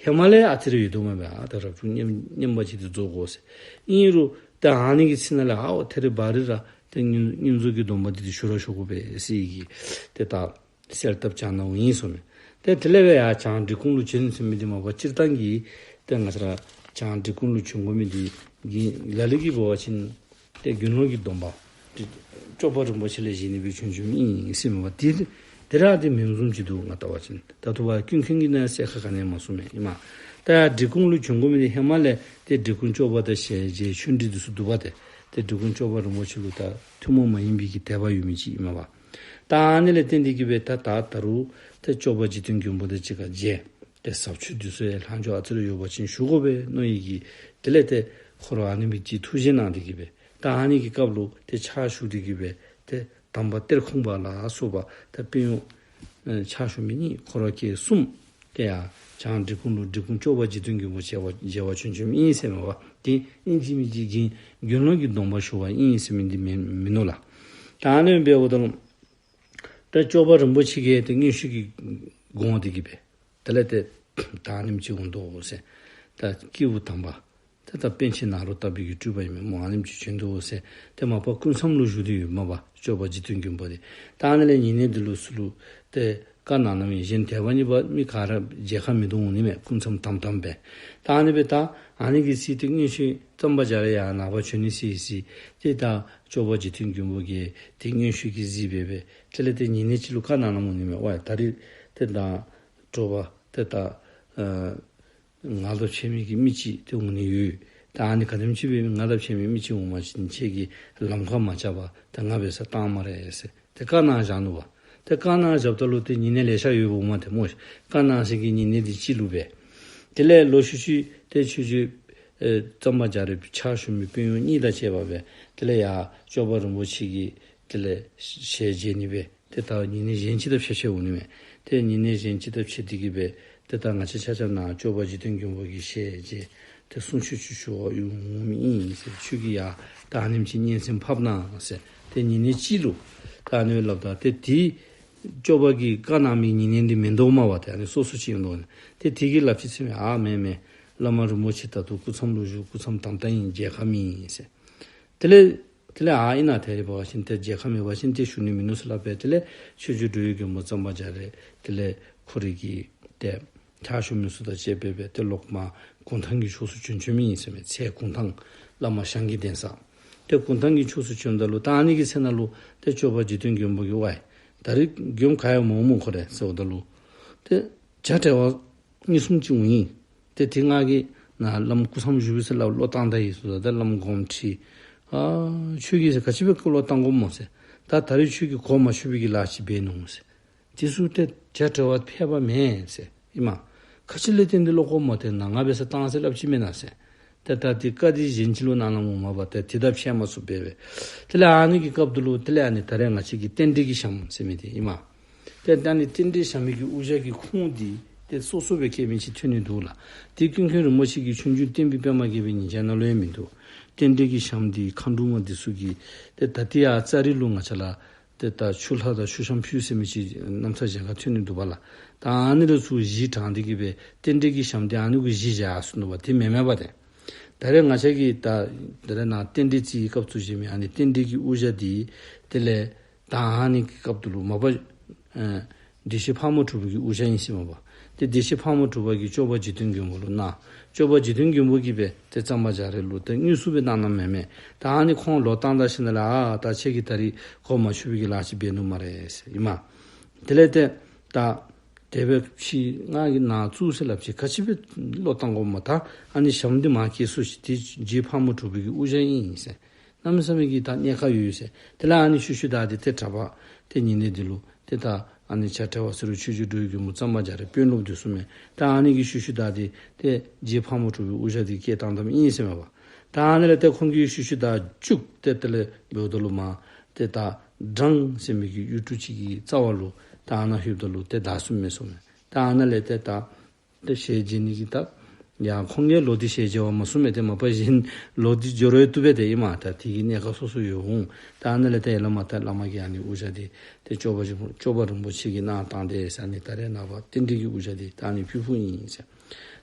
ཧེ་མ་ལས་ཨ་ཙི་རེ་ཡོད་དོ་མས་པ། ཨ་ད་རབ་བྱུང་བསྙེན་བསྙེན་པ་ཅིག་དེ་རྫོགས་དགོ་ཟེར། ཨིན་རུང་ད་ཨ་ནི་གི་ཚེ་ན་ལས་ཨའོ་ད་རེས་བ་རི་ར་ཏེ་བསྙེན་བསྙེན་རྫོགས་ཀྱི་སྡོམ་པ་འདི་ཏེ་ཞུ་ར་ཞུ་དགོ་པས་ཟེར་གི་ཏེ་ད་གསལ་བཏབ་བྱང་ནང་ཨིན་སོ་མས། ཏེ་དེ་ལས་འབད་ཡར་བྱང་འབྲི་གུང་ལུ་བྱོན་ཟེར་མི་འདི་མ་པ་སྤྱིར་བཏང་གི་ཏེ་ང་བཅས་ར་བྱང་འབྲི་གུང་ལུ་བྱོན་དགོ་མི་འདི་གི་ལ་ལུ་གིས་འབད་བ་ཅིན་ཏེ་དགེ་སློང་གི་སྡོམ་པ་ཏེ་སྐྱོབ་པ་རིན་པོ་ཆེ་ལས་བཞེས་ནི་སྦེ་བྱོན་བྱོནམ་ཨིན་ཟེར་མས་པ། ཏེ་དེ་ར་ཏེ་མིན་བཟུམ་ཅིག་འདུག། ང་བལྟ་བ་ཅིན་ད་ལྟོ་བ་ཀུན་མཁྱེན་གྱིས་ནི་གསལ་ཁ་ག་ནི་ཡང་མ་གསུངས་མས་ཨིན་མས། ད་ཡར་འབྲི་གུང་ལུ་བྱོན་དགོ་མི་འདི་ཧེ་མ་ལས་ཏེ་འབྲི་གུང་སྐྱོབ་པ་དང་ཞལ་མཇལ་ཆོས་འབྲེལ་འདི་ཚུ་འདུག་པ། ཏེ་ཏེ་འབྲི་གུང་སྐྱོབ་པ་རིན་པོ་ཆེ་ལུ་ད་ཐུན་མོང་མ་ཡིན་པའི་གི་དད་པ་ཡོད་མི་ཅིག་ཨིན་མས་པ། ད་ཨ་ནི་ལས་བརྟེན་ཏེ་གི་སྦེ་ད་ད་ད་རུང་ཏེ་སྐྱོབ་པ་འཇིག་རྟེན་མགོན་པོ་དང་གཅིག་ཁར་མཇལ། ཏེ་ཟབ་ཆོས་འདི་ཚུ་ཡང་ལྷག་འཕྲོ་ཨ་ཙི་རེ་ཡོད་པ་ཅིན་ཞུ་དགོ་པས་མནོ་ཡི་གི། དེ་ལས་ཏེ་ཁོ་ར་ཨ་ནི་མི་ཅིག་ཐུགས་བཞེད་གནང་སྟེ་གི་སྦེ་ད་ཨ་ནི་གི་སྐབས་ལུ་ཏེ་ཕྱག་ཞུ་སྟེ་གི་སྦེ་ཏེ་དམ་པ་གཏེར་ཁུང་པ་ལ་སོགས་པ་ཏེ་དཔོན་གཡོག་ཨེ་ཕྱག་ཞུ་མི་གཉིས་ཁོ་ར་སྐྱེས་གསུམ་ཏེ་ཡར་བྱང་འབྲི་གུང་ལུ་འབྲི་གུང་སྐྱོབ་པ་འཇིག་རྟེན་མགོན་པོ་མཇལ་བར་མཇལ་བར་བྱོན་བྱོནམ་ཨིན་ཟེར་མས་པ། ཏེ་ཨིན་ཅི་མིན་ཅི་གི་དགེ་སློང་གི་སྡོམ་པ་ཞུ་བ་ཨིན་ཟེར་མི་འདི་མིན་མིན་ནུག་ལགས། ད་ཨ་ནི་འབདཝ་ད་ལུ་ད་སྐྱོབ་པ་རིན་པོ་ཆེ་གིས་ཏེ་མངོན་ཤེས་ཀྱིས་དགོངས་ཏེ་གི་སྦེ་དེ་ལས་ཏེ་ད་ཨ་ནེམ་ཅིག་འོང་དོ་ཟེར། ད་སྐྱེས་བུ་དམ་པ་ཏེ་ད་པཎ་ཆེན་ནཱ་རོ་ཏ་པའི་གི་སྤྲུལ་པ་ཨིན་མས་སྨོ། ཨ་ནེམ་ཅིག་བྱོན་དོ་ཟེར། ཏེ་མ་པ་སྐུ་མཚམས་ལུ་བཞུགས་ཏེ་ཡོད་མས་པ་སྐྱོབ་པ་འཇིག་རྟེན་མགོན་པོ་འདི། ད་ཨ་ནི་ལས་ཉེ་གནས་འདི་ལུ་ཚུར་ལུ་ཏེ་བཀའ་གནང་གནངམ་ཨིན། གཞན་དད་པ་གཉིས་པ་མི་ག་ར་མཇལ་ཁ་མིན་འདུག་འོང་ནི་མས། སྐུ་མཚམས་དམ་དམ་སྦེ། ད་ཨ་ནི་སྦེ་ད་ཨ་ནི་གི་ཚེ་ཏེ་མངོན་ཤེས་གཙང་པ་རྒྱ་རས་ཡར་ནངས་པ་བྱོན་ནི་ཟེར་ཟེར། ཏེ་ད་སྐྱོབ་པ་འཇིག་རྟེན་མགོན་པོ་གིས་ཏེ་མངོན་ཤེས་ཀྱིས་གཟིགས་སྦེ་སྦེ་དེ་ལས་ཏེ་ཉེ་གནས་ཅིག་ལུ་བཀའ་གནང་གནངམ་འོང་ནི་མས། ཝའི་ད་རིས་ཏེ་ད་དྲོ་པ་ཏེ་ད་ཨ་ང་དང་ཕྱད་མི་གི་མི་ཅིག་ཏེ་འོང་ནི་ཡོད། ད་ཨ་ནི་ག་དེམ་ཅིག་སྦེ་ང་དང་ཕྱད་མི་མི་ཅིག་འོང་པ་ཅིན་ཁྱེད་ཀྱིས་ལམ་ཁར་མ་བཅར་བར་ད་ང་འབད་སར་བཏང་སྨ་རེ་ཟེར། ཏེ་བཀའ་གནང་བཞག་ནུག་པ། ཏེ་བཀའ་གནང་བཞགཔ་ད་ལུ་ཏེ་ཉེ་གནས་ལེ་ཤ་ཡོདཔ་འོང་མས་ཏེ་སྨོ། བཀའ་གནང་ས་གི་ཉེ་གནས་འདི་གཅིག་ལུ་སྦེ། དེ་ལས་ལོག་ཤུལ་ཤུལ་ཏེ་ཆོས་རྗེ་ཨེ་གཙང་པ་རྒྱ་རས་ཕྱག་ཞུ་མི་དཔོན་གཡོག་གཉིས་དང་བཅས་པ་སྦེ་དེ་ལས་ཡར་སྐྱོབ་པ་རིན་པོ་ཆེ་གི་དེ་ལས་ཞལ་མཇལ་ནི་སྦེ་ཏེ་ད་ཉེ་གནས་གཞན་ཅིག་དང་ཕྱད་ཕྱདཔ་འོང་ནི་མས། ཏེ་ཉེ་གནས་གཞན་ཅིག་དང་ཕྱད་དེ་གི་སྦེ་ཏེ་ད་ང་བཅས་ཆ་ཁྱབ་ནཱ་སྐྱོབ་པ་འཇིག་རྟེན་མགོན་པོ་གི་ཞལ་མཇལ་ཏེ་གསུང་ཆོས་ཅིག་ཞུ་བར་འོང་མི་ཨིན་ཟེར། ཁྱོད་ཀྱིས་ཡར་ད་ཨ་ནེམ་ཅིག་སྙན་གསན་ཕབ་གནང་ཟེར། ཏེ་ཉེ་གནས་གཅིག་ལུ་ད་ཨ་ནི་སྦེ་སླབ་ད་ཏེ་དེ་སྐྱོབ་པ་གིས་བཀའ་གནང་མི་ཉེ་གནས་འདི་མིན་འདུག་མས་པ། ཏེ་ཨ་ནི་སོ་སོ་ཅིག་ཨིན་འདུག་ནི། ཏེ་དེ་གིས་སླབ་ཅི་ཟེར་མས། ཨ་མེན་མེན། བླ་མ་རིན་པོ་ཆེ་ད་ལྟོ་སྐུ་མཚམས་ལུ་བཞུགས། སྐུ་མཚམས་དམ་དམ་ཨིན། མཇལ་ཁ་མེད་ཟེར། དེ་ལས་དེ་ལས་ཨ་ཨིན་ན་ད་རིས་འབད་བ་ཅིན་ཏེ་མཇལ་ཁ་མེད་པ་ཅིན་ཏེ་ཞུ་ནི་མིན་ནུག་ཟེར་སླབ་སྦེ་དེ་ལས་ཆོས་རྗེ་འགྲོ་བའི་མགོན་པོ་གཙང་པ་རྒྱ་རས་དེ་ལས་ཁོ་རའི་གི་ཏེ་ཕྱག་ཞུ་མི་ཚུ་དང་བཅས་པ་སྦེ་ཏེ་ལོག་མར་གུང་ཐང་གི་ཕྱོགས་སུ་བྱོན་བྱོནམ་ཨིན་ཟེར་མས། ཚལ་གུང་ཐང་བླ་མ་ཞང་གི་གདན་ས། ཏེ་གུང་ཐང་གི་ཕྱོགས་སུ་བྱོནམ་ད་ལུ་ད་ཨ་ནི་གི་ཚེ་ན་ལུ་ཏེ་སྐྱོབ་པ་འཇིག་རྟེན་མགོན་པོ་གིས་ཝའི་ད་རིས་མགྱོནམ་ག་ཡང་མ་འོང་སྨོ་ཁོ་ར་ཟེརཝ་ད་ལུ་ཏེ་བྱ་བྲལ་བ་གཉིས་གསུམ་ཅིག་འོང་ཡི། ཏེ་དེ་ང་གིས་ནཱ་བླམ་སྐུ་མཚམས་བཞུགས་པས་ཟེར་སླབ་བློ་བཏང་ད་ཡི་ཟེརཝ་ད་བླམ་དགོངསམ་ཁྲེལ། ཨ་ཁྱོད་ཀྱིས་ཟེར་ག་ཅི་འབད་བློ་བཏང་དགོཔ་སྨོ་ཟེར། ད་ད་རིས་ཁྱོད་ཀྱིས་གོ་མ་ཆོད་པའི་གི་ལཱ་ཅིག་འབད་ནུག་ཟེར། དེ་ཚུ་ཏེ་བྱ་བྲལ་བ་ཕལ་པ་མེན་ཟེར་ཨིན་མས། ག་ཅི་ལས་བརྟེན་ཏེ་བློ་བཀོཝ་སྨོ། ཏེ་ནཱ་ང་འབད་སར་བཏང་ཟེར་སླབ་ཅི་མེན་ན་ཟེར། ཏེ་ད་དེ་བཀའ་དེ་གཞན་ཅིག་ལུ་གནང་གནངམ་འོང་མས་པ། ཏེ་དེ་དང་ཕྱད་མ་ཚུགས་པས་པས། དེ་ལས་ཨ་ནི་གི་སྐབས་དེ་ལུ་དེ་ལས་ཨ་ནི་ད་རེས་ང་བཅས་ཀྱི་རྟེན་འབྲེལ་གྱི་ཞྭམོ་ཟེར་མི་དེ་ཨིན་མས། ཏེ་ད་ཨ་ནི་རྟེན་འབྲེལ་ཞྭམོ་གི་དབུ་ཞྭ་གི་ཁུངས་དེ་ཏེ་སོ་སོ་སྦེ་བཀལ་མི་ཅིག་ཐོན་ནི་འདུག་ལགས། དེ་ཀུན་མཁྱེན་རིན་པོ་ཆེ་གི་ཆོས་འབྱུང་བསྟན་པའི་པདྨ་རྒྱས་པའི་ཉིན་བྱེད་ནང་ལུ་ཡང་མིན་འདུག། རྟེན་འབྲེལ་གྱི་ཞྭམོ་དེ་མཁའ་འགྲོ་མ་དེ་ཚུ་གིས་ཏེ་ད་ཏེ་ཡར་ཙཱ་རི་ལུ་ང་བཅས་ར་ཏེ་ད་ཆུ་ལྷ་དང་ཆུ་ཤམ་ཕུལ་ཟེར་མི་ཅིག་རྣམ་ཐར་གཞན་ཁར་ཐོན་ནི་འདུག་པ་ལགས། ད་ཨ་ནི་ར་ཚུ་གཞི་དྲངས་ཏེ་གི་སྦེ་རྟེན་འབྲེལ་གྱི་ཞྭམོ་དེ་ཨ་ནི་གུ་གཞི་བཞག་ཟེར་ནུག་པ། དེ་མེན་མས་པ་ཏེ། ད་རེས་ང་བཅས་ཀྱིས་ད་ད་རེས་ནཱ་རྟེན་འབྲེལ་རྩིས་སྐབས་སུ་བཞེས་མི་ཨ་ནི་རྟེན་འབྲེལ་གྱི་དབུ་ཞྭ་དེ་དེ་ལས་ད་ཨ་ནི་གི་སྐབས་དེ་ལུ་མ་པ་ཨེ་བདེ་གཤེགས་ཕག་མོ་གྲུ་པ་གི་དབུ་ཞྭ་ཨིན་ཟེར་མས་པ། ཏེ་བདེ་གཤེགས་ཕག་མོ་གྲུ་པ་གིས་སྐྱོབ་པ་འཇིག་རྟེན་མགོན་པོ་ལུ་གནང་། སྐྱོབ་པ་འཇིག་རྟེན་མགོན་པོ་གིས་སྦེ་ཏེ་གཙང་པ་རྒྱ་རས་ལུ་ཏེ་དངོས་སུ་སྦེ་གནང་གནངམ་མེན་མས། ད་ཨ་ནི་ཁོང་ལོག་བཏང་ད་ཞིནམ་ལས་ཨ་ད་ཁྱེད་ཀྱིས་ད་རིས་གོ་མ་ཆོད་པའི་གི་ལཱ་ཅིག་འབད་ནུག་སྨ་རེ་ཟེར་ཨིན་མས། དེ་ལས་ཏེ་ད་དེ་སྦེ་ཕྱི་ང་གིས་ནཱ་བཙུགས་ཟེར་སླབ་ཅི། ག་ཅི་སྦེ་བློ་བཏང་དགོཔ་སྨོ། ད་ཨ་ནི་ཞྭམོ་འདི་མར་བསྐྱལ་སོང་ཤིག། དེ་རྗེ་ཕག་མོ་གྲུ་པའི་གི་དབུ་ཞྭ་ཨིན་ཟེར། གནམ་མེད་ས་མེད་ཀྱི་ད་གནད་ཁག་ཡོད་ཟེར། དེ་ལས་ཨ་ནི་ཤུལ་ཤུལ་བདའ་སྟེ་ཏེ་གྲྭ་པ་ཏེ་ཉེ་གནས་འདི་ལུ་ཏེ་ད་ཨ་ནི་བྱ་བྲལ་བ་ཟེར་རུང་ཆོས་རྗེ་འགྲོ་བའི་མགོན་པོ་གཙང་པ་རྒྱ་རས་དཔོན་སློབ་འདི་ཚུ་མས། ད་ཨ་ནི་གི་ཤུལ་ཤུལ་བདའ་སྟེ་ཏེ་རྗེ་ཕག་མོ་གྲུ་པའི་དབུ་ཞྭ་འདི་བསྐྱལ་བཏང་བཏངམ་ཨིན་ཟེར་མས་པ། ད་ཨ་ནི་ལས་ཏེ་ཁོང་གིས་ཤུལ་ཤུལ་བདའ་བཅུག་སྟེ་དེ་ལས་འབདཝ་ད་ལུ་མར་ཏེ་ད་འབྲང་ཟེར་མི་གི་ཡུལ་གྲུ་ཅིག་གི་རྩ་བ་ལུ་ད་ཨ་ནཱ་ལྷོདཔ་ད་ལུ་ཏེ་བདའ་སོངམ་མས་ཟེར་མས། ད་ཨ་ནཱ་ལས་ཏེ་ད་ཏེ་ཞལ་མཇལ་ནི་གི་ད་ ཡང་ཁོང་གིས་ལོག་སྟེ་ཞལ་མཇལ་བར་མ་སོང་མས། ཏེ་མ་པ་གཞན་ལོག་སྟེ་འགྱོ་རུང་བཏུབ་པས་ཏེ་ཨིན་མས། ད་དེ་གི་གནད་ཁག་སོ་སོ་ཡོད་འོང་། ད་ཨ་ནཱ་ལས་ཏེ་ཡ་བླ་མ་ད་བླ་མ་གིས་ཨ་ནི་དབུ་ཞྭ་འདི་ཏེ་སྐྱོབ་པ་ཆེན་པོ་སྐྱོབ་པ་རིན་པོ་ཆེ་གིས་གནང་བཏང་སྟེ་ཟེར་ཨ་ནི་ད་རེས་ནངས་པ་རྟེན་འབྲེལ་གྱི་དབུ་ཞྭ་འདི་ད་ཨ་ནི་ཕུལ་ཕུལཝ་ཨིན་ཟེར།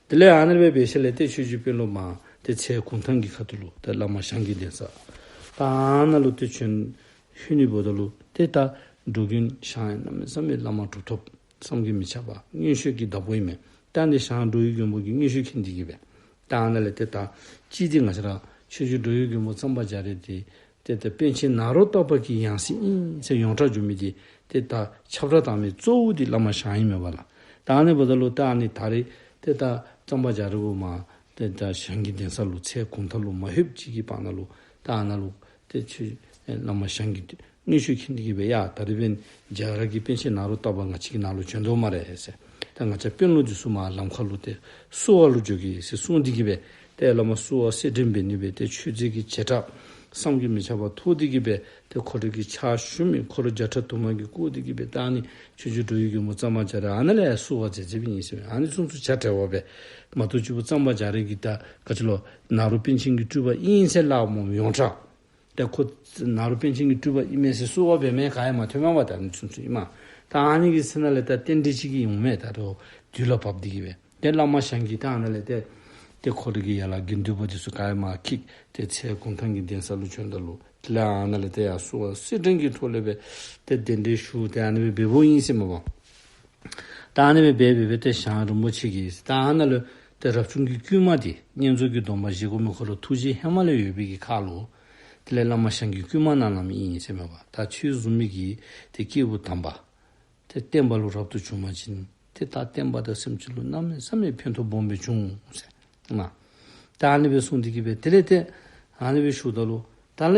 དེ་ལས་ཨ་ནཱ་ལས་འབད་འབད་ཞིནམ་ལས་ཏེ་ཆོས་རྗེ་དཔོན་སློབ་མ་ཏེ་ཚལ་གུང་ཐང་གི་ཁ་ཐུག་ལུ་ཏེ་བླ་མ་ཞང་གི་གདན་ས། ད་ཨ་ནཱ་ལུ་ཏེ་བྱོན་ལྷོད་ནི་འབདཝ་ད་ལུ་ཏེ་ད་འགྲོ་མགོན་ཞང་ཡང་གནམ་མེད་ས་མེད་བླ་མ་གྲུབ་ཐོབ་བསམ་གྱིས་མི་ཁྱབ་པ་མངོན་ཤེས་ཀྱི་བདག་པོ་ཨིན་མས། ད་ཨ་ནི་ཞང་འགྲོ་བའི་མགོན་པོ་གིས་མངོན་ཤེས་མཁྱེན་ཏེ་གིས་སྦེ་ད་ཨ་ནཱ་ལས་ཏེ་ད་ཅི་སྟེ་ང་བཅས་ར་ཆོས་རྗེ་འགྲོ་བའི་མགོན་པོ་གཙང་པ་རྒྱ་རས་འདི་ཏེ་ད་པཎ་ཆེན་ནཱ་རོ་ཏ་པ་གི་ཡང་སྲིད་ཨིན་ཟེར་ཡོངས་གྲགས་འགྱོ་མི་འདི་ཏེ་ད་ཁྱབ་བསྒྲགས་བཏང་མི་གཙོ་བོ་འདི་བླ་མ་ཞང་ཨིན་མས་པ་ལགས། ད་ཨ་ནི་འབདཝ་ད་ལུ་ད་ཨ་ནི་ད་རེས་ཏེ་ད་གཙང་པ་རྒྱ་རས་གུ་མ་ཏེ་ད་ཞང་གི་གདན་ས་ལུ་ཚལ་གུང་ཐང་ལུ་མ་ལྷོདཔ་ཅིག་གི་བར་ན་ལུ་ད་ཨ་ནཱ་ལུ་ཏེ་ཆོས་བླ་མ་ཞང་གིས་མངོན་ཤེས་མཁྱེན་ཏེ་གིས་སྦེ་ཡ་ད་རིས་འབདན་རྒྱ་གར་གྱི་པཎ་ཆེན་ནཱ་རོ་ཏ་པ་ང་བཅས་ཀྱི་ནང་ལུ་བྱོན་དོ་སྨ་རེ་ཟེར། ད་ང་བཅས་དཔོན་སློབ་འདི་ཚུ་མར་ལམ་ཁ་ལུ་ཏེ་བསུ་བ་ལུ་འགྱོ་གེ་ཟེར་གསུངས་ཏེ་གིས་སྦེ་ཏེ་བླ་མ་བསུ་བ་སེར་སྦྲེང་འབད་ནི་སྦེ་ཏེ་མཆོད་རྫས་ཀྱི་བྱེ་བྲག་བསམ་གྱིས་མི་ཁྱབ་པ་ཐོགས་ཏེ་གིས་སྦེ་ཏེ་ཁོ་རའི་གི་ཕྱག་ཞུ་མི་འཁོར་བརྒྱ་ཕྲག་དུ་མ་གིས་བསྐོར་ཏེ་གིས་སྦེ་ད་ཨ་ནི་ཆོས་རྗེ་འགྲོ་བའི་མགོན་པོ་གཙང་པ་རྒྱ་རས་ཨ་ནཱ་ལས་བསུ་བ་མཛད་མཛདཔ་ཨིན་ཟེར། ཨ་ནི་ཚུན་ཚོད་བྱ་བྲལ་བ་སྦེ་མ་གཏོགས་ཆོས་རྗེ་གཙང་པ་རྒྱ་རས་ཀྱིས་ད་ག་ཅི་ལོ་ནཱ་རོ་པཎ་ཆེན་གྱི་སྤྲུལ་པ་ཨིན་ཟེར་སླབ་མི་ཡོངས་གྲགས། ད་ཁོ་ནཱ་རོ་པཎ་ཆེན་གྱི་སྤྲུལ་པ་ཨིན་མས་ཟེར་བསུ་བ་འབད་མི་ག་ཡང་མ་ཐོནམ་མས་པ། ད་ཨ་ནི་ཚུན་ཚོད་ཨིན་མས། ད་ཨ་ནི་གི་ཚེ་ན་ལས་ད་རྟེན་འབྲེལ་ཅིག་གི་འོང་མས། ད་རུང་དུས་ལ་བབས་ཏེ་གིས་སྦེ་ཏེ་བླ་མ་ཞང་གིས་ད་ཨ་ནཱ་ལས་ཏེ་ཏེ་ཁོ་རའི་གི་ཡ་ལ་དགེ་འདུན་པ་འདི་ཚུ་ག་ཡང་མ་འཁྱིད་དེ་ཚལ་གུང་ཐང་གི་གདན་ས་ལུ་བྱོནམ་ད་ལུ་དེ་ལས་ཨ་ནཱ་ལས་ཏེ་ཡ་བསུ་བ་སེར་སྦྲེང་གི་ཐོག་ལས་སྦེ་ཏེ་གདན་འདྲེན་ཞུ་སྟེ་ཨ་ནི་སྦེ་འབདཝ་ཨིན་ཟེར་མས་པ། ད་ཨ་ནི་སྦེ་འབད་འབད་འབད་ཏེ་ཞང་རིན་པོ་ཆེ་གིས་ད་ཨ་ནཱ་ལུ་ཏེ་རབ་བྱུང་གི་བསྐུལ་མ་འདི་བསྙེན་རྫོགས་ཀྱི་སྡོམ་པ་བཞེས་དགོ་མི་ཁོ་ལུ་ཐུགས་བཞེད་ཧེ་མ་ལས་ཡོད་པའི་གི་ཁར་ལུ་དེ་ལས་བླ་མ་ཞང་གིས་བསྐུལ་མ་གནང་གནངམ་ཨིན་ཟེར་མས་པ། ད་ཁྱོད་བཟུམ་མའི་གི་ཏེ་སྐྱེས་བུ་དམ་པ་ཏེ་བསྟན་པ་ལུ་རབ་ཏུ་བྱུང་པ་ཅིན་ཏེ་ད་བསྟན་པ་དང་སེམས་ཅན་ལུ་གནམ་མེད་ས་མེད་ཕན་ཐོགས་སྦོམ་སྦེ་འབྱུང་ཟེར་མས། ད་ཨ་ནི་སྦེ་གསུངས་ཏེ་གིས་སྦེ་དེ་ལས་ཏེ་ཨ་ནི་སྦེ་ཞུཝ་ད་ལུ་ད་ལས་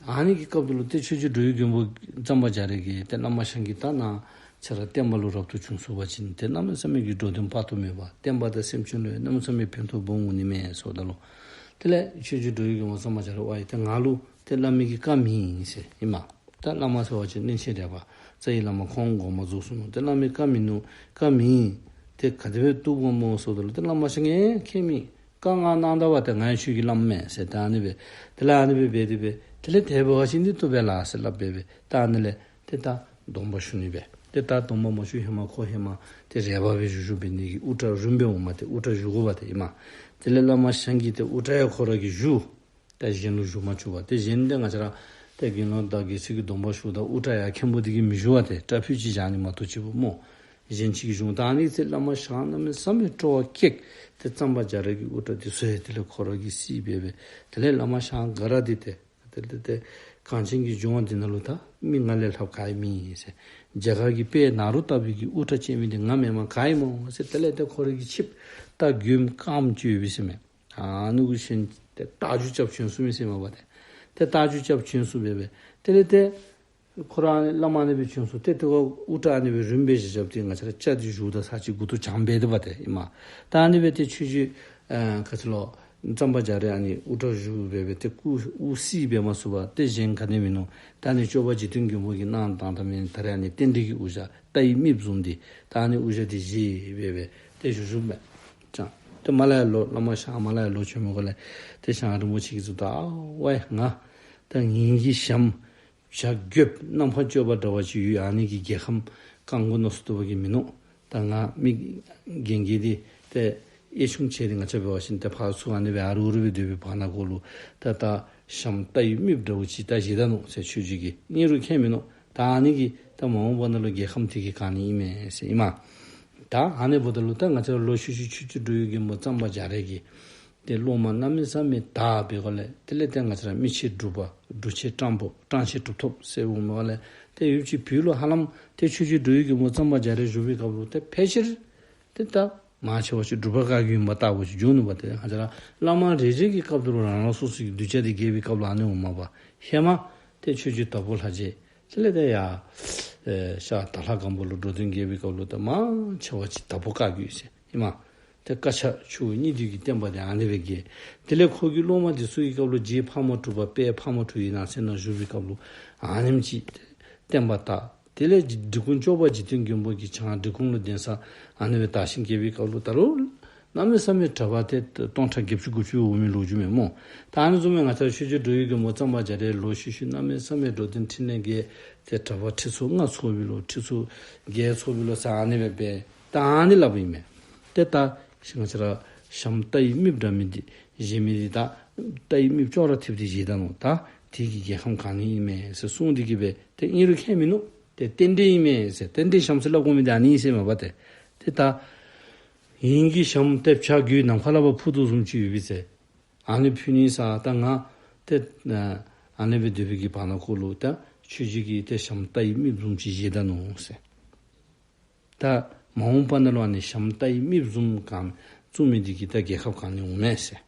ཨ་ཨ་ནི་གི་སྐབས་དེ་ལུ་ཏེ་ཆོས་རྗེ་འགྲོ་བའི་མགོན་པོ་གཙང་པ་རྒྱ་རས་ཀྱིས་ཏེ་བླ་མ་ཞང་གིས་ད་ནཱ་ཁྱེད་ར་བསྟན་པ་ལུ་རབ་ཏུ་བྱུང་ཚུགས་པ་ཅིན་ཏེ་གནམ་མེད་ས་མེད་ཀྱི་འགྲོ་དོན་དཔག་ཏུ་མེད་པ་བསྟན་པ་དང་སེམས་ཅན་ལུ་ཡང་གནམ་མེད་ས་མེད་ཕན་ཐོགས་སྦོམ་འོང་ནི་མས་ཟེརཝ་ད་ལུ་དེ་ལས་ཆོས་རྗེ་འགྲོ་བའི་མགོན་པོ་གཙང་པ་རྒྱ་རས་ཝའི་ཏེ་ང་ལུ་ཏེ་བླ་མའི་གི་བཀའ་མེད་ཟེར་ཨིན་མས། ད་བླ་མ་ཟེར་བ་ཅིན་གླིང་ཆེན་རས་པ་རྩ་བའི་བླ་མ་ཁོང་དགོངས་པ་རྫོགས་སོ་ནུག། ཏེ་བླ་མའི་བཀའ་མིན་ནུག། བཀའ་མེད། ཏེ་ག་དེ་སྦེ་བཏུབ་དགོཔ་སྨོ་ཟེརཝ་ད་ལུ་ཏེ་བླ་མ་ཞང་གིས་ཁྱད་མེད། བཀའ་ང་གནང་ད་པ་ཏེ་ང་ཡང་ཁྱོད་ཀྱི་བླམ་མས་ཟེར། ད་ཨ་ནི་སྦེ་དེ་ལས་ཨ་ནི་སྦེ་འབད་དེ་སྦེ་དེ་ལས་དེ་འབད་བ་ཅིན་འདི་བཏུབ་པས་ལགས་ཟེར་སླབ་སྦེ་སྦེ་ད་ཨ་ནི་ལས་ཏེ་ད་སྡོམ་པ་ཞུ་ནི་སྦེ་ཏེ་ད་སྡོམ་པ་མ་ཞུ་ཧེ་མ་ཁོ་ཧེ་མ་ཏེ་རས་པ་སྦེ་བཞུགས་བཞུགས་འབད་ནི་གི་དབུ་སྐྲ་རིངམོ་སྦེ་འོངམ་ཏེ་དབུ་སྐྲ་བཞུགས་དགོཔ་ཏེ་ཨིན་མས། དེ་ལས་བླ་མ་ཞང་གིས་ཏེ་དབུ་སྐྲ་ཡང་ཁོ་ར་གིས་བཞུགས། ད་གཞན་ལུ་བཞུགས་མ་བཅུག་པར་ཏེ་གཞན་ཏེ་ང་བཅས་ར་ཏེ་དགེ་སློང་དང་དགེ་ཚུལ་གྱི་སྡོམ་པ་ཞུཝ་ད་དབུ་སྐྲ་ཡར་མཁན་པོ་འདི་གིས་མི་བཞུགས་པར་ཏེ་སྐྲ་ཕུད་ཅིག་བཞག་ནི་མ་གཏོགས་ཅིག་པོ་སྨོ། གཞན་ཅིག་གིས་བཞུགས། ད་ཨ་ནི་ཚེ་བླ་མ་ཞང་གནམ་མེད་ས་མེད་སྤྲོ་བ་སྐྱེས། ཏེ་གཙང་པ་རྒྱ་རས་ཀྱི་དབུ་སྐྲ་འདི་ཚུ་ཡང་དེ་ལས་ཁོ་ར་གིས་བསིལ་སྦེ་སྦེ་དེ་ལས་བླ་མ་ཞང་དགའ་ར་སྟེ་ཏེ་དེ་ལས་ཏེ་གངས་ཅན་གྱི་ལྗོངས་འདི་ནང་ལུ་ད་མི་ང་ལས་ལྷགཔ་ག་ཡང་མེད་ཟེར། རྒྱ་གར་གྱི་དཔལ་ནཱ་རོ་ཏ་པའི་གི་དབུ་སྐྲ་བཅད་མི་འདི་ང་མེན་པར་ག་ཡང་མེད་ཟེར། དེ་ལས་ཏེ་ཁོ་ར་གི་ཆིབས་ད་མགྱོནམ་རྐངམ་ཅིག་ཡོད་པས་ཟེར་མས། ཨ་ནི་གུ་ཞོན་ཏེ་རྟ་རྒྱུག་རྐྱབ་བྱོན་སོང་མས་ཟེར་མས་པ་ཏེ། ཏེ་རྟ་རྒྱུག་རྐྱབ་བྱོན་སོང་སྦེ་སྦེ་དེ་ལས་ཏེ་ཁོ་ར་ཨ་ནི་བླ་མ་ཨ་ནི་སྦེ་བྱོན་སོང་། ཏེ་ཏེ་ཁོ་དབུ་སྐྲ་ཨ་ནི་སྦེ་རིངམོ་སྦེ་བཞེས་བཞེསཔ་ཏེ་ང་བཅས་ར་སྐྱ་འདི་བཞུགས་ད་ས་ཅིག་མགུ་ཏོ་གྱང་སྦེ་སྡོདཔ་ཏེ་ཨིན་མས། ད་ཨ་ནི་སྦེ་ཏེ་ཆོས་རྗེ་ཨ་ག་ཅི་ལོ་གཙང་པ་རྒྱ་རས་ཨ་ནི་དབུ་སྐྲ་བཞུགས་སྦེ་སྦེ་ཏེ་སྐུ་དབུ་བསིལ་སྦེ་མ་ཚུགས་པར་ཏེ་གཞན་ག་ནི་མིན་ནུག། ད་ཨ་ནི་སྐྱོབ་པ་འཇིག་རྟེན་མགོན་པོ་གིས་གནང་བཏང་ད་མི་ད་རེས་ཨ་ནི་རྟེན་འབྲེལ་གྱི་དབུ་ཞྭ་རྟ་ཡི་རྨིགཔ་བཟུམ་འདི་ད་ཨ་ནི་དབུ་ཞྭ་འདི་བཞེས་སྦེ་སྦེ་ཏེ་བཞུགས་བཞུགསཔ་མས། ཅང་ཏེ་མར་ལས་ལོག་བླ་མ་ཞང་མར་ལས་ལོག་བྱོན་མི་གུ་ལས་ཏེ་ཞང་རིན་པོ་ཆེ་གིས་གཟིགསཔ་ད་ཨ་ཝའི་ང་ད་ངེ་གི་ཞྭམོ་བྱ་རྒོདཔ་ནམ་མཁའ་སྤྱོད་པ་འདྲ་བ་ཅིག་ཡོད། ཨ་ནི་གིས་རྒྱལ་ཁམས་བཀང་དགོ་མནོ་བསམ་བཏང་བ་གི་མིན་ནུག། ད་ང་མི་རྒན་རྒས་འདི་ཏེ་ཨེ་ཆུང་ཆེ་འདི་ང་བཅས་འབད་བ་ཅིན་ཏེ་ཕར་ཚུར་ཨ་ནི་སྦེ་ཨ་རུ་རུ་སྦེ་སྡོད་པའི་བར་ན་གུ་ལུ་ད་ད་ཞྭམོ་རྟ་ཡི་རྨིགཔ་འདྲཝ་ཅིག་ད་བཞེས་ད་ནུག་ཟེར། ཆོས་རྗེ་གིས་ཨིན་རུང་ཁྱད་མིན་ནུག། ད་ཨ་ནི་གིས་ད་མ་འོངས་པ་ནང་ལུ་རྒྱལ་ཁམས་འདི་གིས་བཀང་ནི་ཨིན་མས་ཟེར་ཨིན་མས། ད་ཨ་ནི་འབདཝ་ད་ལུ་ད་ང་བཅས་ར་ལོག་ཤུལ་ཤུལ་ཆོས་རྗེ་འགྲོ་བའི་མགོན་པོ་གཙང་པ་རྒྱ་རས་ཀྱིས་ཏེ་སློབ་མ་གནམ་མེད་ས་མེད་དར་བའི་སྒོ་ལས་དེ་ལས་ཏེ་ང་བཅས་ར་མི་ཆེན་འབྲུག་པ་འབྲུག་ཆེན་སྤྲང་པོ་སྤྲང་ཆེན་གྲུབ་ཐོབ་ཟེར་འོང་མི་སྒོ་ལས་ཏེ་ཡུལ་གྱི་བོད་ལུ་ཧ་ལམ་ཏེ་ཆོས་རྗེ་འགྲོ་བའི་མགོན་པོ་གཙང་པ་རྒྱ་རས་བཞུགས་པའི་སྐབས་ལུ་ཏེ་ཕལ་ཆེར་ཏེ་ད་མང་ཆེ་བ་ཅིག་འབྲུག་པ་བཀའ་བརྒྱུད་ཨིན་པ་ལྟ་བུ་ཅིག་འགྱོ་ནུག་པ། ཏེ་ང་བཅས་ར་བླ་མ་རེ་རེ་གི་སྐབས་དེ་ལུ་རང་རང་སོ་སོ་གི་གདུལ་བྱ་འདི་རྒྱས་པའི་སྐབས་ལུ་ཨ་ནི་འོང་མས་པ། ཧེ་མ་ཏེ་ཆོས་རྗེ་དྭགས་པོ་ལྷ་རྗེ་དེ་ལས་ཏེ་ཡ་ཨེ་ཤར་དྭགས་ལྷ་སྒམ་པོ་ལུ་འགྲོ་དོན་རྒྱས་པའི་སྐབས་ལུ་ཏེ་མང་ཆེ་བ་ཅིག་དྭགས་པོ་བཀའ་བརྒྱུད་ཟེར་ཨིན་མས། ཏེ་བཀའ་ཕྱག་ཆུ་བོ་གཉིས་འདུས་ཀྱི་བསྟན་པ་འདི་ཨ་ནི་སྦེ་རྒྱས། དེ་ལས་ཁོ་གི་སློབ་མ་འདི་ཚུ་གི་སྐབས་ལུ་རྗེ་ཕག་མོ་གྲུ་པ་དཔལ་ཕག་མོ་གྲུ་པའི་ནང་གསེས་ནང་བཞུགས་པའི་སྐབས་ལུ་ཨ་ནེམ་ཅིག་བསྟན་པ་དར། དེ་ལས་འབྲི་གུང་སྐྱོབ་པ་འཇིག་རྟེན་མགོན་པོ་གིས་བྱང་འབྲི་གུང་ལུ་གདན་ས་ཨ་ནི་སྦེ་དར་ཞིང་རྒྱས་པའི་སྐབས་ལུ་ད་རུང་ གནམ་མེད་ས་མེད་གྲྭ་པ་ཏེ་སྟོང་ཕྲག་བརྒྱད་ཅུ་དགུ་བཅུ་འོང་མི་ལོ་རྒྱུས་མས་སྨོ། ད་ཨ་ནི་བཟུམ་མའི་ང་བཅས་ཆོས་རྗེ་འགྲོ་བའི་མགོན་པོ་གཙང་པ་རྒྱ་རས་ལོ་ཤུལ་ཤུལ་གནམ་མེད་ས་མེད་འགྲོ་དོན་འཕྲིན་ལས་རྒྱས་ཏེ་གྲྭ་པ་ཁྲི་ཚོ་ལྔ་ཚོགས་པའི་ལོ་ཁྲི་ཚོ་བརྒྱད་ཚོགས་པའི་ལོ་ཟེར་ཨ་ནི་སྦེ་འབད། ད་ཨ་ནི་སླབ་ཨིན་མས། ཏེ་ད་ང་བཅས་ར་ཞྭམོ་རྟ་ཡི་རྨིགཔ་འདྲ་མི་འདི་བཞེས་མི་འདི་ད་རྟ་ཡི་རྨིགཔ་ཅོག་ར་འཐདཔ་འདི་བཞེས་ད་ནུག། ད་དེ་གིས་རྒྱལ་ཁམས་གང་ནི་ཨིན་མས་ཟེར་གསུངས་ཏེ་གི་སྦེ་ཏེ་ཨིན་རུང་ཁྱད་མིན་ནུག། ཏེ་རྟེན་འབྲེལ་ཨིན་མས་ཟེར། རྟེན་འབྲེལ་ཞྭམོ་ཟེར་སླབ་དགོ་མི་འདི་ཨ་ནི་ཨིན་ཟེར་མས་པ་ཏེ། ཏེ་ད་ངེ་གི་ཞྭམོ་ཏེ་བྱ་རྒོད་ནམ་མཁའ་ལས་ཕར་འཕུར་དོ་བཟུམ་ཅིག་ཡོད་པས་ཟེར། ཨ་ནི་ཕུལ་ནི་ཟེར། ད་ང་ཏེ་ཨ་ནི་སྦེ་སྡོད་པའི་གི་བར་ན་ཁོ་ལུ་ད་ཁྱོད་ཀྱིས་ཏེ་ཞྭམོ་རྟ་ཡི་རྨིགཔ་བཟུམ་ཅིག་བཞེས་ད་ནུག་ཟེར། ད་མ་འོངས་པ་ནང་ལུ་ཨ་ནི་ཞྭམོ་རྟ་ཡི་རྨིགཔ་བཟུམ་གང་བཙུགས་མི་འདི་གིས་ད་རྒྱལ་ཁམས་གང་ནི་འོང་མས་ཟེར།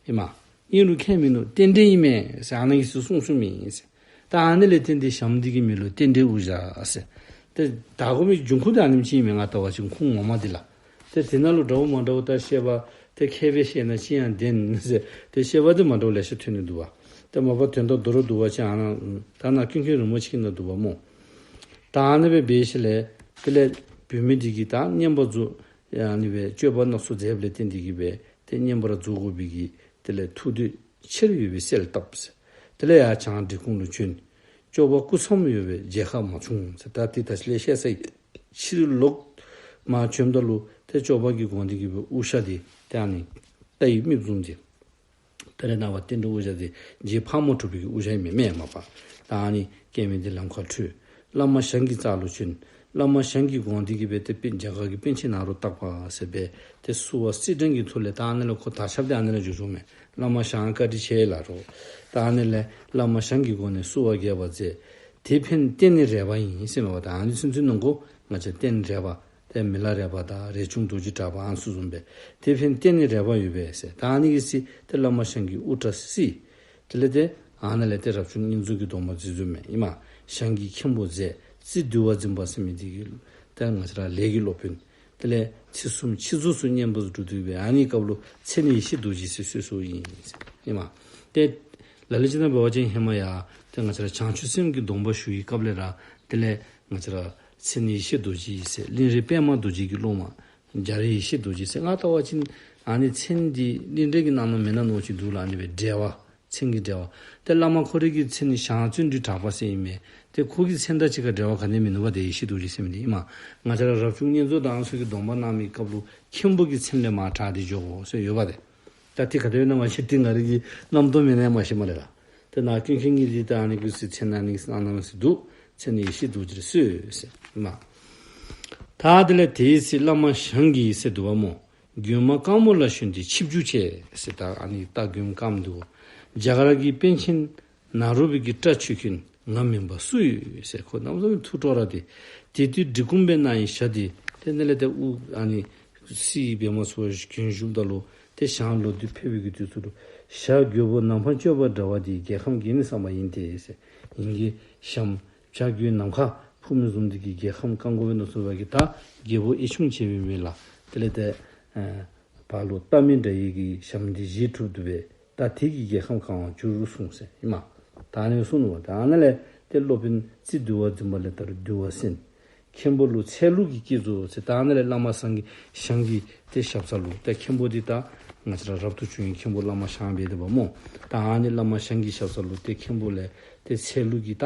ཨིན་མས། ཨིན་རུང་ཁྱད་མིན་ནུག། རྟེན་འབྲེལ་ཨིན་མས་ཟེར་ཨ་ནཱ་གིས་གསུངས་གསུངསམ་ཨིན་ཟེར། ད་ཨ་ནི་ལས་བརྟེན་ཏེ་ཞྭམོ་འདི་གི་མིང་ལུ་རྟེན་འབྲེལ་དབུ་ཞྭ་ཟེར། ཏེ་བཏགས་དགོ་མི་འབྱུང་ཁུངས་འདི་ཨ་ནེམ་ཅིག་ཨིན་མས། ང་བལྟ་བ་ཅིན་ཁུངས་ངོ་མ་འདི་ལགས། ཏེ་དེ་ནང་ལུ་འདྲཝ་མ་འདྲཝ་ད་བཤད་པ་ཏེ་མཁས་པས་བཤད་ན་ཅི་ཡང་བདེན་ཟེར་ཏེ་བཤད་པ་འདི་མ་འདྲཝ་ལེ་ཤ་ཐོན་ནི་འདུག་པ། ཏེ་མ་པ་དོན་དག་མདོར་བསྡུ་བ་ཅིན་ཨ་ནཱ་ད་ནཱ་ཀུན་མཁྱེན་རིན་པོ་ཆེ་གི་ནང་འདུག་པ་སྨོ། ད་ཨ་ནི་སྦེ་འབད་ཞིནམ་ལས་དེ་ལས་བུད་མེད་འདི་གིས་ད་བསྙེན་པར་རྫོགས་ཨ་ནི་སྦེ་སྤྱོད་པ་སྣ་ཚོགས་མཛདཔ་ལས་བརྟེན་ཏེ་གི་སྦེ་ཏེ་བསྙེན་པར་རྫོགས་དགོ་པའི་གི་དེ་ལས་ཐུགས་འདོད་ཆེར་ཡོད་པའི་སྲས་ལ་བཏབ་ཟེར། དེ་ལས་ཡར་བྱང་འབྲི་གུང་ལུ་བྱོན། སྐྱོབ་པ་སྐུ་མཚམས་ཡོད་པའི་མཇལ་ཁ་མ་བྱུང་ཟེར། ད་དེ་ད་ཅི་ལས་བཤད་ས་ཡི་ཕྱིར་ལོག་མར་བྱོནམ་ད་ལུ་ཏེ་སྐྱོབ་པ་གིས་དགོངས་ཏེ་གི་སྦེ་དབུ་ཞྭ་འདི་ཏེ་ཨ་ནི་རྟ་ཡི་རྨིགཔ་བཟུམ་འདི་ད་རེས་ནངས་པ་རྟེན་འབྲེལ་དབུ་ཞྭ་འདི་རྗེ་ཕག་མོ་གྲུ་པའི་གི་དབུ་ཞྭ་ཨིན་མས་མ་པ། ད་ཨ་ནི་སྐྱེལ་མི་འདི་ལམ་ཁར་འཕྲོད། བླ་མ་ཞང་གི་རྩ་ལུ་བྱོན། བླ་མ་ཞང་གིས་དགོངས་ཏེ་གི་སྦེ་ཏེ་པཎ་རྒྱ་གར་གྱི་པཎ་ཆེན་ནཱ་རོ་ཏ་པ་ཟེར་སྦེ་ཏེ་བསུ་བ་སེར་སྦྲེང་གི་ཐོག་ལས་ད་ཨ་ནི་ལས་ཁོ་དར་ཁྱབ་འདི་ཨ་ནི་ལས་འགྱོ་འགྱོཝ་མས། བླ་མ་ཞང་བཀའ་དྲིན་ཆེ་ལགས་རོ། ད་ཨ་ནི་ལས་བླ་མ་ཞང་གི་སྒོ་ནས་བསུ་བ་རྒྱས་པར་མཛད། དེ་ཕན་བསྟན་ནི་རས་པ་ཡིན་ཟེར་མས་པ། ད་ཨ་ནི་ཚུན་ཚོད་ནང་འཁོད་ང་བཅས་བསྟན་རས་པ་ཏེ་མི་ལ་རས་པ་དང་རས་ཆུང་རྡོ་རྗེ་གྲགས་པ་ཨ་ནི་ཚུ་བཟུམ་སྦེ་དེ་ཕན་བསྟན་ནི་རས་པ་ཡོད་པས་ཟེར། ད་ཨ་ནི་གི་ཚེ་ཏེ་བླ་མ་ཞང་གི་དབུ་སྐྲ་བསིལ། དེ་ལས་ཏེ་ཨ་ནཱ་ལས་ཏེ་རབ་བྱུང་བསྙེན་རྫོགས་ཀྱི་སྡོམ་པ་མཛད་མཛདཔ་མས། ཨིན་མས། ཞང་གིས་མཁན་པོ་མཛད། རྩིས་འདུལ་བ་འཛིན་པ་ཟེར་མི་འདི་གི་ཏེ་ང་བཅས་ར་ལས་ཀྱི་སློབ་དཔོན། དེ་ལས་ཚེས་གསུམ་ཆིག་རྫོགས་སུ་བསྙེན་པར་སྒྲུབ་སྡོད་པའི་ཨ་ནི་སྐབས་ལུ་མཚན་ཡེ་ཤེས་རྡོ་རྗེ་ཟེར་གསོལ་གསོལཝ་ཨིན་ཟེར། ཨིན་མས། ཏེ་ལ་ལུ་ཅིག་ནང་འབད་བ་ཅིན་ཧེ་མ་ཡང་ཏེ་ང་བཅས་ར་བྱང་ཆུབ་སེམས་ཀྱི་སྡོམ་པ་ཞུ་བའི་སྐབས་ལས་ར་དེ་ལས་ང་བཅས་ར་མཚན་ཡེ་ཤེས་རྡོ་རྗེ་ཟེར་གླིང་རས་པདྨ་རྡོ་རྗེ་གི་སློབ་མ། རྒྱ་རས་ཡེ་ཤེས་རྡོ་རྗེ་ཟེར། ང་བལྟ་བ་ཅིན་ཨ་ནི་མཚན་འདི་གླིང་རས་ཀྱི་ནང་ན་མེད་ན་མནོཝ་ཅིག་འདུག་ལགས། ཨ་ནི་སྦེ་འབྲེལ་བ་མཚན་གྱི་འབྲེལ་བ། ཏེ་བླ་མ་ཁོ་རའི་གི་མཚན་ནི་ཞང་བརྩོན་འགྲུས་གྲགས་པ་ཟེར་ཨིན་མས། ཏེ་ཁོ་གི་མཚན་དང་གཅིག་ཁར་འབྲེལ་བ་ག་ནི་མིན་ནུག་པ། ཏེ་ཡེ་ཤེས་རྡོ་རྗེ་ཟེར་མི་འདི་ཨིན་མས། ང་བཅས་ར་རབ་བྱུང་བསྙེན་རྫོགས་དང་ཚུ་གི་སྡོམ་པ་གནང་མི་སྐབས་ལུ་མཁན་པོ་གི་མཚན་ལས་མར་གྲགས་ཏེ་འགྱོ་དགོ་ཟེར་ཡོད་པ་ཏེ། ད་དེ་ག་དེ་སྦེ་ཨིན་ན་མ་ཤེས། ཏེ་ང་རའི་གི་རྣམ་རྟོག་མེན་ན་མ་ཤེས་སྨ་རེ་ལགས། ཏེ་ནཱ་ཀུན་མཁྱེན་གྱིས་འདི་ད་ཨ་ནི་གི་ཚེ་མཚན་ཨ་ནི་གི་གནང་གནངམ་ཅིག་འདུག། མཚན་ཡེ་ཤེས་རྡོ་རྗེར་གསོལ་ཟེར་ཨིན་མས། ད་དེ་ལས་དེའི་ཚེ་བླ་མ་ཞང་གིས་ཟེར་འདུག་པ་སྨོ། མགོན་མ་དཀར་མོ་ལ་ཞོན་ཏེ་ཆིབས་བསྒྱུར་བྱས་ཟེར། ད་ཨ་ནི་རྟ་མགོན་དཀརམོ་འདི་གོ། རྒྱ་གར་གྱི་པཎ་ཆེན་ནཱ་རོ་པའི་གི་སྐྲ་ཆོད་མཁན་ང་མིན་པ་སུ་ཡོད་ཟེར། ཁོ་གནམ་མེད་ས་མེད་ཐུགས་སྤྲོ་ར་སྟེ། དེ་དུས་འབྲི་གུང་པའི་ནང་ཡི་ཞྭ་འདི་ཏེ་ཨ་ནི་ལས་ཏེ་དབུ་ཨ་ནི་བསིལ་སྦེ་མ་ཚུ་བ་གྱོན་བཞུགསཔ་ད་ལུ་ཏེ་ཞང་ལོག་སྟེ་ཕེབས་པའི་གི་དུས་ཚོད་ལུ་ཞྭ་རྒོད་པོ་ནམ་མཁའ་སྤྱོད་པ་འདྲ་བ་འདི་རྒྱལ་ཁམས་རྒྱས་ནི་བསམ་པ་ཡིན་ཏེ་ཟེར། ཨིན་གྱི་ཞྭམོ་བྱ་རྒོད་ནམ་མཁའ་འཕུར་མི་བཟུམ་འདི་གིས་རྒྱལ་ཁམས་བཀང་དགོ་པས་མནོ་ཚུགས་པ་གིས་ད་རྒྱལ་པོ་ཨེ་ཆུང་བྱས་པའི་མི་ལ་དེ་ལས་ཏེ་ཨ་ཕར་ལུ་རྟ་མི་འདྲ་བའི་གི་ཞྭམོ་འདི་བཞེས་གྲུབ་འདུག་པས། ད་དེ་གིས་རྒྱལ་ཁམས་བཀང་བར་འགྱུར་གསུངས་ཟེར་ཨིན་མས། ད་ཨ་ནི་གསུངས་ནུག་པ། ད་ཨ་ནཱ་ལས་ཏེ་སློབ་དཔོན་རྩིས་འདུལ་བ་འཛིན་པ་ལས་ད་རུང་འདུལ་བ་གསན། མཁན་པོ་ལུ་ཚལ་ལུགས་ཀྱི་བསྐྱེད་རྫོགས་ཟེར། ད་ཨ་ནཱ་ལས་བླ་མ་ཞང་གི་ཞང་གི་ཏེ་ཞབས་ས་ལུ་ཏེ་མཁན་པོ་འདི་ད་ང་བཅས་ར་རབ་ཏུ་བྱུང་བའི་མཁན་པོ་བླ་མ་ཞང་འབད་དེ་འབདཝ་སྨོ། ད་ཨ་ནི་བླ་མ་ཞང་གི་ཞབས་ས་ལུ་ཏེ་མཁན་པོ་ལས་ཏེ་ཚལ་ལུགས་ཀྱི་ད་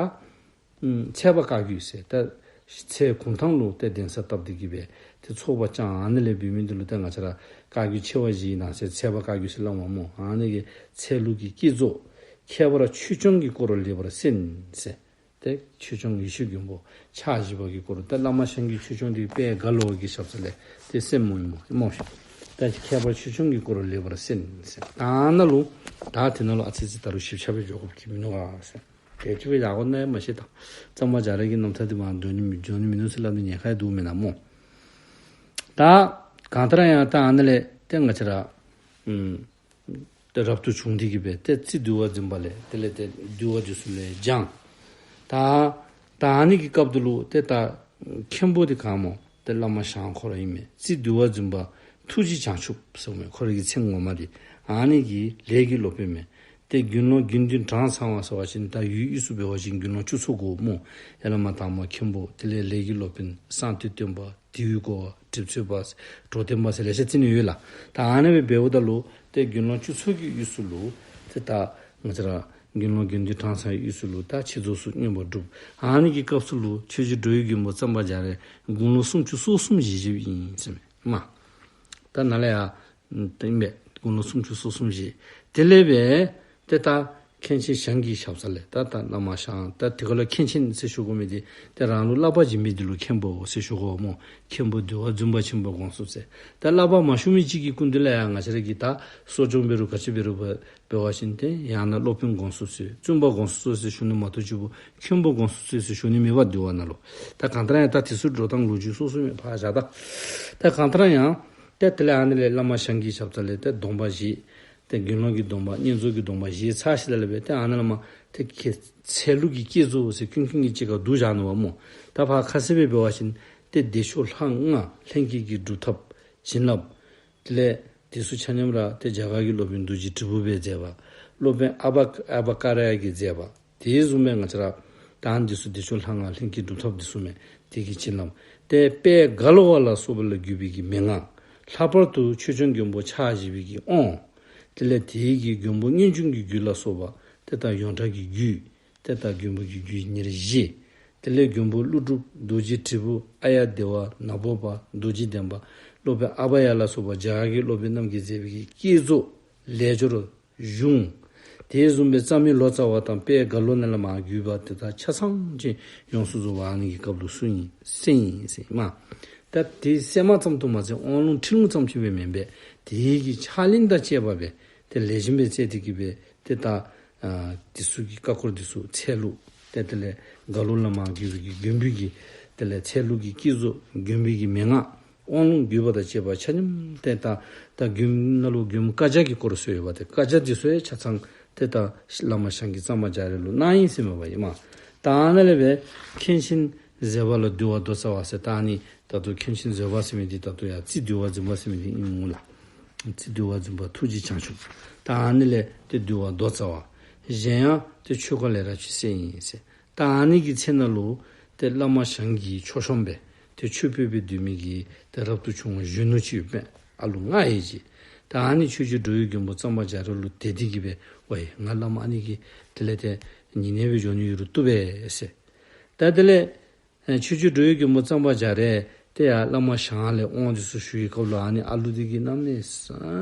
ཨམ་ཚལ་པ་བཀའ་བརྒྱུད་ཟེར། ད་ཚལ་གུང་ཐང་ལུ་ཏེ་གདན་ས་བཏབ་སྟེ་གི་སྦེ་ཏེ་ཚོགས་པ་བསྐྱངས། ཨ་ནཱ་ལས་འབད་མི་འདི་ལུ་ཏེ་ང་བཅས་ར་བཀའ་བརྒྱུད་ཆེ་བ་བཞིའི་ནང་གསེས་ཚལ་པ་བཀའ་བརྒྱུད་ཟེར་སླབ་པ་སྨོ། ཨ་ནི་གི་ཚལ་ལུགས་ཀྱི་བསྐྱེད་རྫོགས། ཁྱད་པར་ཆོས་སྐྱོང་གི་སྐོར་ལེགས་པར་གསན་ཟེར། ཏེ་ཆོས་སྐྱོང་ཡེ་ཤེས་མགོན་པོ་ཕྱག་བཞི་པ་གི་སྐོར་ལུ་ཏེ་བླ་མ་ཞང་གི་ཆོས་སྐྱོང་འདི་དཔལ་རྒྭ་ལོ་གི་ཞབས་ས་ལས་ཏེ་གསནམ་ཨིན་སྨོ་ཨིན་སྨོ་ཤིག། ད་ཁྱད་པར་ཆོས་སྐྱོང་གི་སྐོར་ལེགས་པར་གསན་ཟེར། ད་ཨ་ནཱ་ལུ་ད་དེ་ནང་ལུ་ཨ་ཙི་ཙི་ད་རུང་ཞིབ་ཆ་སྦེ་འགྱོ་དགོཔ་ཅིག་མིན་ནུག་ག་ཟེར། དེ་ཅིག་སྦེ་བཞག་དགོ་ན་མ་ཤེས། ད་གཙང་པ་རྒྱ་རས་ཀྱི་རྣམ་ཐར་འདི་མར་འགྱོ་ནི་མི་འགྱོ་ནི་མིན་ནུག་ཟེར་སླབ་ནི་ཉེན་ཁ་ཡང་འདུག་མེན་ན་སྨོ། ད་གང་ལྟར་ཡང་ད་ཨ་ནཱ་ལས་ཏེ་ང་བཅས་ར་ཨམ་ཏེ་རབ་ཏུ་བྱུང་སྟེ་གི་སྦེ་ཏེ་རྩིས་འདུལ་བ་འཛིན་པ་ལས་དེ་ལས་ཏེ་འདུལ་བ་འདི་ཚུ་ལས་སྦྱངས། ད་ད་ཨ་ནི་གི་སྐབས་དེ་ལུ་ཏེ་ད་མཁན་པོ་འདི་ག་སྨོ། ཏེ་བླ་མ་ཞང་ཁོ་ར་ཨིན་མས། རྩིས་འདུལ་བ་འཛིན་པ་ཐུགས་རྗེ་བྱང་ཆུབ་ཟེར་མས། ཁོ་རའི་གི་མཚན་ངོ་མ་འདི། ཨ་ནི་གི་ལས་ཀྱི་སློབ་དཔོན་མས། ཏེ་དགེ་སློང་དགེ་འདུན་གྲངས་ཚང་བ་ཟེར་བ་ཅིན་ད་ཡུལ་དབུས་སུ་འབད་བ་ཅིན་དགེ་སློང་བཅུ་ཚོ་དགོ་སྨོ། ཡར་ལས་མར་དང་པ་མཁན་པོ། དེ་ལས་ལས་ཀྱི་སློབ་དཔོན། གསང་སྟེ་སྟོན་པ། དེའུའི་སྐོར་བ། གྲིབ་ཚོད་པ། གྲོ་སྟོན་པ་ཟེར་ལེ་ཤ་རྩི་ནི་ཡོད་ལགས། ད་ཨ་ནི་སྦེ་འབདཝ་ད་ལུ་ཏེ་དགེ་སློང་བཅུ་ཚོ་གི་དབུས་སུ་ལུ་ཏེ་ད་ང་བཅས་ར་དགེ་སློང་དགེ་འདུན་གྲངས་ཚང་བའི་དབུས་སུ་ལུ་ད་ཆོས་ཚོགས་སུ་མངོན་པར་སྒྲུབ། ཨ་ནི་གི་སྐབས་སུ་ལུ་ཆོས་རྗེ་འགྲོ་བའི་མགོན་པོ་གཙང་པ་རྒྱ་རས་དགུང་ལོ་སུམ་ཅུ་སོ་གསུམ་བཞེས་བཞེསཔ་ཨིན་ཟེར་མས། མ་ད་ནཱ་ལས་ཡར་ཨམ་ད་ཨིན་པས། དགུང་ལོ་སུམ་ཅུ་སོ་གསུམ་བཞེས། དེ་ལས་འབད་ཏེ་ད་མཁན་ཆེན་ཞང་གི་ཞབས་ས་ལས་ད་ད་བླ་མ་ཞང་ད་དེ་ཁ་ལུ་མཁན་ཆེན་ཟེར་ཞུ་དགོ་མི་འདི་ཏེ་རང་ལུ་བསླབ་པ་སྦྱིན་མི་འདི་ལུ་མཁན་པོ་ཟེར་ཞུ་དགོ་སྨོ། མཁན་པོ་འདུལ་བ་འཛིན་པ་ཆེན་པོ་དགོངས་སུ་གསོལ། ད་བསླབ་པ་མ་ཞུ་མི་ཅིག་གི་སྐུ་མདུན་ལས་ཡར་ང་བཅས་ར་གིས་ད་གསོ་སྦྱོང་འབད་རུང་ག་ཅི་འབད་རུང་འབད་བ་ཅིན་ཏེ་ཡང་ན་སློབ་དཔོན་དགོངས་སུ་གསོལ། བཙུན་པ་དགོངས་སུ་གསོལ་ཟེར་ཞུ་ནི་མ་གཏོགས་ཅིག་པོ་མཁན་པོ་དགོངས་སུ་གསོལ་ཟེར་ཞུ་ནི་མེད་པ་འདུལ་བ་ནང་ལུ། ད་གང་ལྟར་ཡང་ད་དེ་ཚུ་འགྲོ་སྟངས་ལོ་རྒྱུས་སོ་སོ་མེད་པར་བཞག་ད། ད་གང་ལྟར་ཡང་ཏེ་དེ་ལས་ཨ་ནི་ལས་བླ་མ་ཞང་གི་ཞབས་ས་ལས་ཏེ་སྡོམ་པ་བཞེས། ཏེ་དགེ་སློང་གི་སྡོམ་པ་བསྙེན་རྫོགས་ཀྱི་སྡོམ་པ་བཞེས་ཚར་ཞིནམ་ལས་འབད་ཏེ་ཨ་ནི་ལས་མར་ཏེ་ཁྱེད་ཚལ་ལུ་གི་བསྐྱེད་རྫོགས་ཟེར་ཀུན་མཁྱེན་གྱིས་གཅིག་ཁར་བསྡུ་བཞག་ནུག་པ་སྨོ། ད་ཕར་ཁ་གསལ་སྦེ་འབད་བ་ཅིན་ཏེ་བདེ་མཆོག་ལྷ་ལྔ་ལྷན་སྐྱེས་ཀྱི་སྒྲུབ་ཐབས་བྱིན་རླབས། དེ་ལས་དེ་ཚུ་ཆ་མཉམ་ར་ཏེ་རྒྱ་གར་གྱི་སློབ་དཔོན་རྡོ་རྗེ་དྲིལ་བུ་སྦེ་མཛད་པ། སློབ་དཔོན་ཨ་བ་ཨ་བ་ཀ་ར་ཡ་གིས་མཛད་པ། དེ་བཟུམ་སྦེ་ང་བཅས་ར་ད་འདི་ཚུ་བདེ་མཆོག་ལྷ་ལྔ་ལྷན་སྐྱེས་སྒྲུབ་ཐབས་འདི་ཚུ་མས། དེ་གི་བྱིན་རླབས། ཏེ་དཔལ་རྒྭ་ལོ་བ་ལ་སོགས་པ་ལ་བརྒྱུད་པའི་གི་མན་ངག། ལྷག་པར་དུ་ཆོས་སྐྱོང་མགོན་པོ་ཕྱག་བཞི་པའི་གི་དབང་། དེ་ལས་དེའི་གི་མགོན་པོ་སྔོན་བྱོན་གྱི་རྒྱུད་ལ་སོགས་པ། ཏེ་ད་ཡོངས་གྲགས་ཀྱི་རྒྱུད། ཏེ་ད་མགོན་པོ་གི་རྒྱུད་ཉེར་བཞི། དེ་ལས་མགོན་པོ་ཀླུ་སྒྲུབ་རྡོ་རྗེ་དྲིལ་བུ་ཨཱརྱ་དེ་བ་ནཱ་བོ་པ་རྡོ་རྗེ་གདན་པ། སློབ་དཔོན་ཨ་བྷ་ཡ་ལ་སོགས་པ་རྒྱ་གར་གྱི་སློབ་དཔོན་རྣམས་ཀྱིས་མཛད་པའི་གི་བསྐྱེད་རྫོགས་ལས་སྦྱོར་གཞུང་། དེ་བཟུམ་སྦེ་རྩ་མི་ལོ་ཙཱ་བ་དང་དཔལ་རྒྭ་ལོ་ནས་ལས་མར་བརྒྱུད་པ་དེ་དག་ཆ་ཚང་ཅིག་ཡོངས་སུ་རྫོགས་པ་ཨ་ནི་གི་སྐབས་ལུ་གསུངས་ཡི་ཟེར་ཨིན་ཟེར་མས། ད་དེ་གསན་མ་ཙམ་དུ་མ་ཟད་དབང་ལུང་ཁྲིད་ལུང་ཙམ་ཅིག་སྦེ་མེན་པས། དེའི་གི་ཕྱག་ལེན་དང་བཅས་པ་སྦེ་ཏེ་ལེགས་ཤོམ་སྦེ་མཛད་དེ་གི་སྦེ་ཏེ་ད་ཨ་དེ་ཚུ་གི་ཀ་ཀོར་དེ་ཚུ་ཚལ་ལུ་ཏེ་དེ་ལས་རྒྭ་ལོ་ལས་མར་བརྒྱུད་པའི་གི་མགོན་པོའི་གི་དེ་ལས་ཚལ་ལུ་གི་བསྐྱེད་རྫོགས་མགོན་པོའི་གི་མན་ངག། དབང་ལུང་བརྒྱུད་པ་དང་བཅས་པ་ཆ་མཉམ་ཏེ་ད་ད་མགོན་ནང་ལུ་མགོན་བཀའ་རྒྱ་གི་སྐོར་ཟེར་ཡོད་པ་ཏེ་བཀའ་རྒྱ་འདི་ཚུ་ཡང་ཆ་ཚང་ཏེ་ད་བླ་མ་ཞང་གིས་གཙང་པ་རྒྱ་རས་ལུ་གནང་ཡི་ཟེར་མས་པ་ཨིན་མས། ད་ཨ་ནཱ་ལས་འབད་མཁན་ཆེན་བཟོད་པ་ལ་འདུལ་བ་མདོ་རྩ་བ་ཟེར། ད་ཨ་ནི་ད་ལྟོ་མཁན་ཆེན་བཟོད་པ་ཟེར་མི་འདི་ད་ལྟོ་ཡར་རྩེ་འདུལ་བ་འཛིན་པ་ཟེར་མི་འདི་ཨིན་འོང་ལགས། རྩེ་འདུལ་བ་འཛིན་པ་ཐུགས་རྗེ་བྱང་ཆུབ། ད་ཨ་ནི་ལས་ཏེ་འདུལ་བ་མདོ་རྩ་བ། གཞན་ཡང་ཏེ་ཆོས་སྐོར་ལས་ར་ཅིག་གསན་ཡི་ཟེར། ད་ཨ་ནི་གི་ཚེ་ནང་ལུ་ཏེ་བླ་མ་ཞང་གི་མཆོག་གཤོམ་སྦེ་ཏེ་ཆོས་སྤེལ་སྦེ་སྡོད་མི་གི་ཏེ་རབ་ཏུ་བྱུང་བ་གཞོན་ནུ་ཅིག་ཡོདཔ་མས། ཨ་ལོ་ལྔ་ཡས་ཅིག། ད་ཨ་ནི་ཆོས་རྗེ་འགྲོ་བའི་མགོན་པོ་གཙང་པ་རྒྱ་རས་ལུ་དད་དེ་གི་སྦེ་ཝའི་ང་བླ་མ་ཨ་ནི་གི་དེ་ལས་ཏེ་ཉེ་གནས་སྦེ་འགྱོ་ནི་ཡོད་རུང་བཏུབ་པས་ཟེར། ད་དེ་ལས་ཨེ་ཆོས་རྗེ་འགྲོ་བའི་མགོན་པོ་གཙང་པ་རྒྱ་རས་ཏེ་ཡར་བླ་མ་ཞང་ལས་དབང་འདི་ཚུ་ཞུ་བའི་སྐབས་ལུ་ཨ་ནི་ཨ་ལུ་འདི་གིས་གནམ་མེད་ས་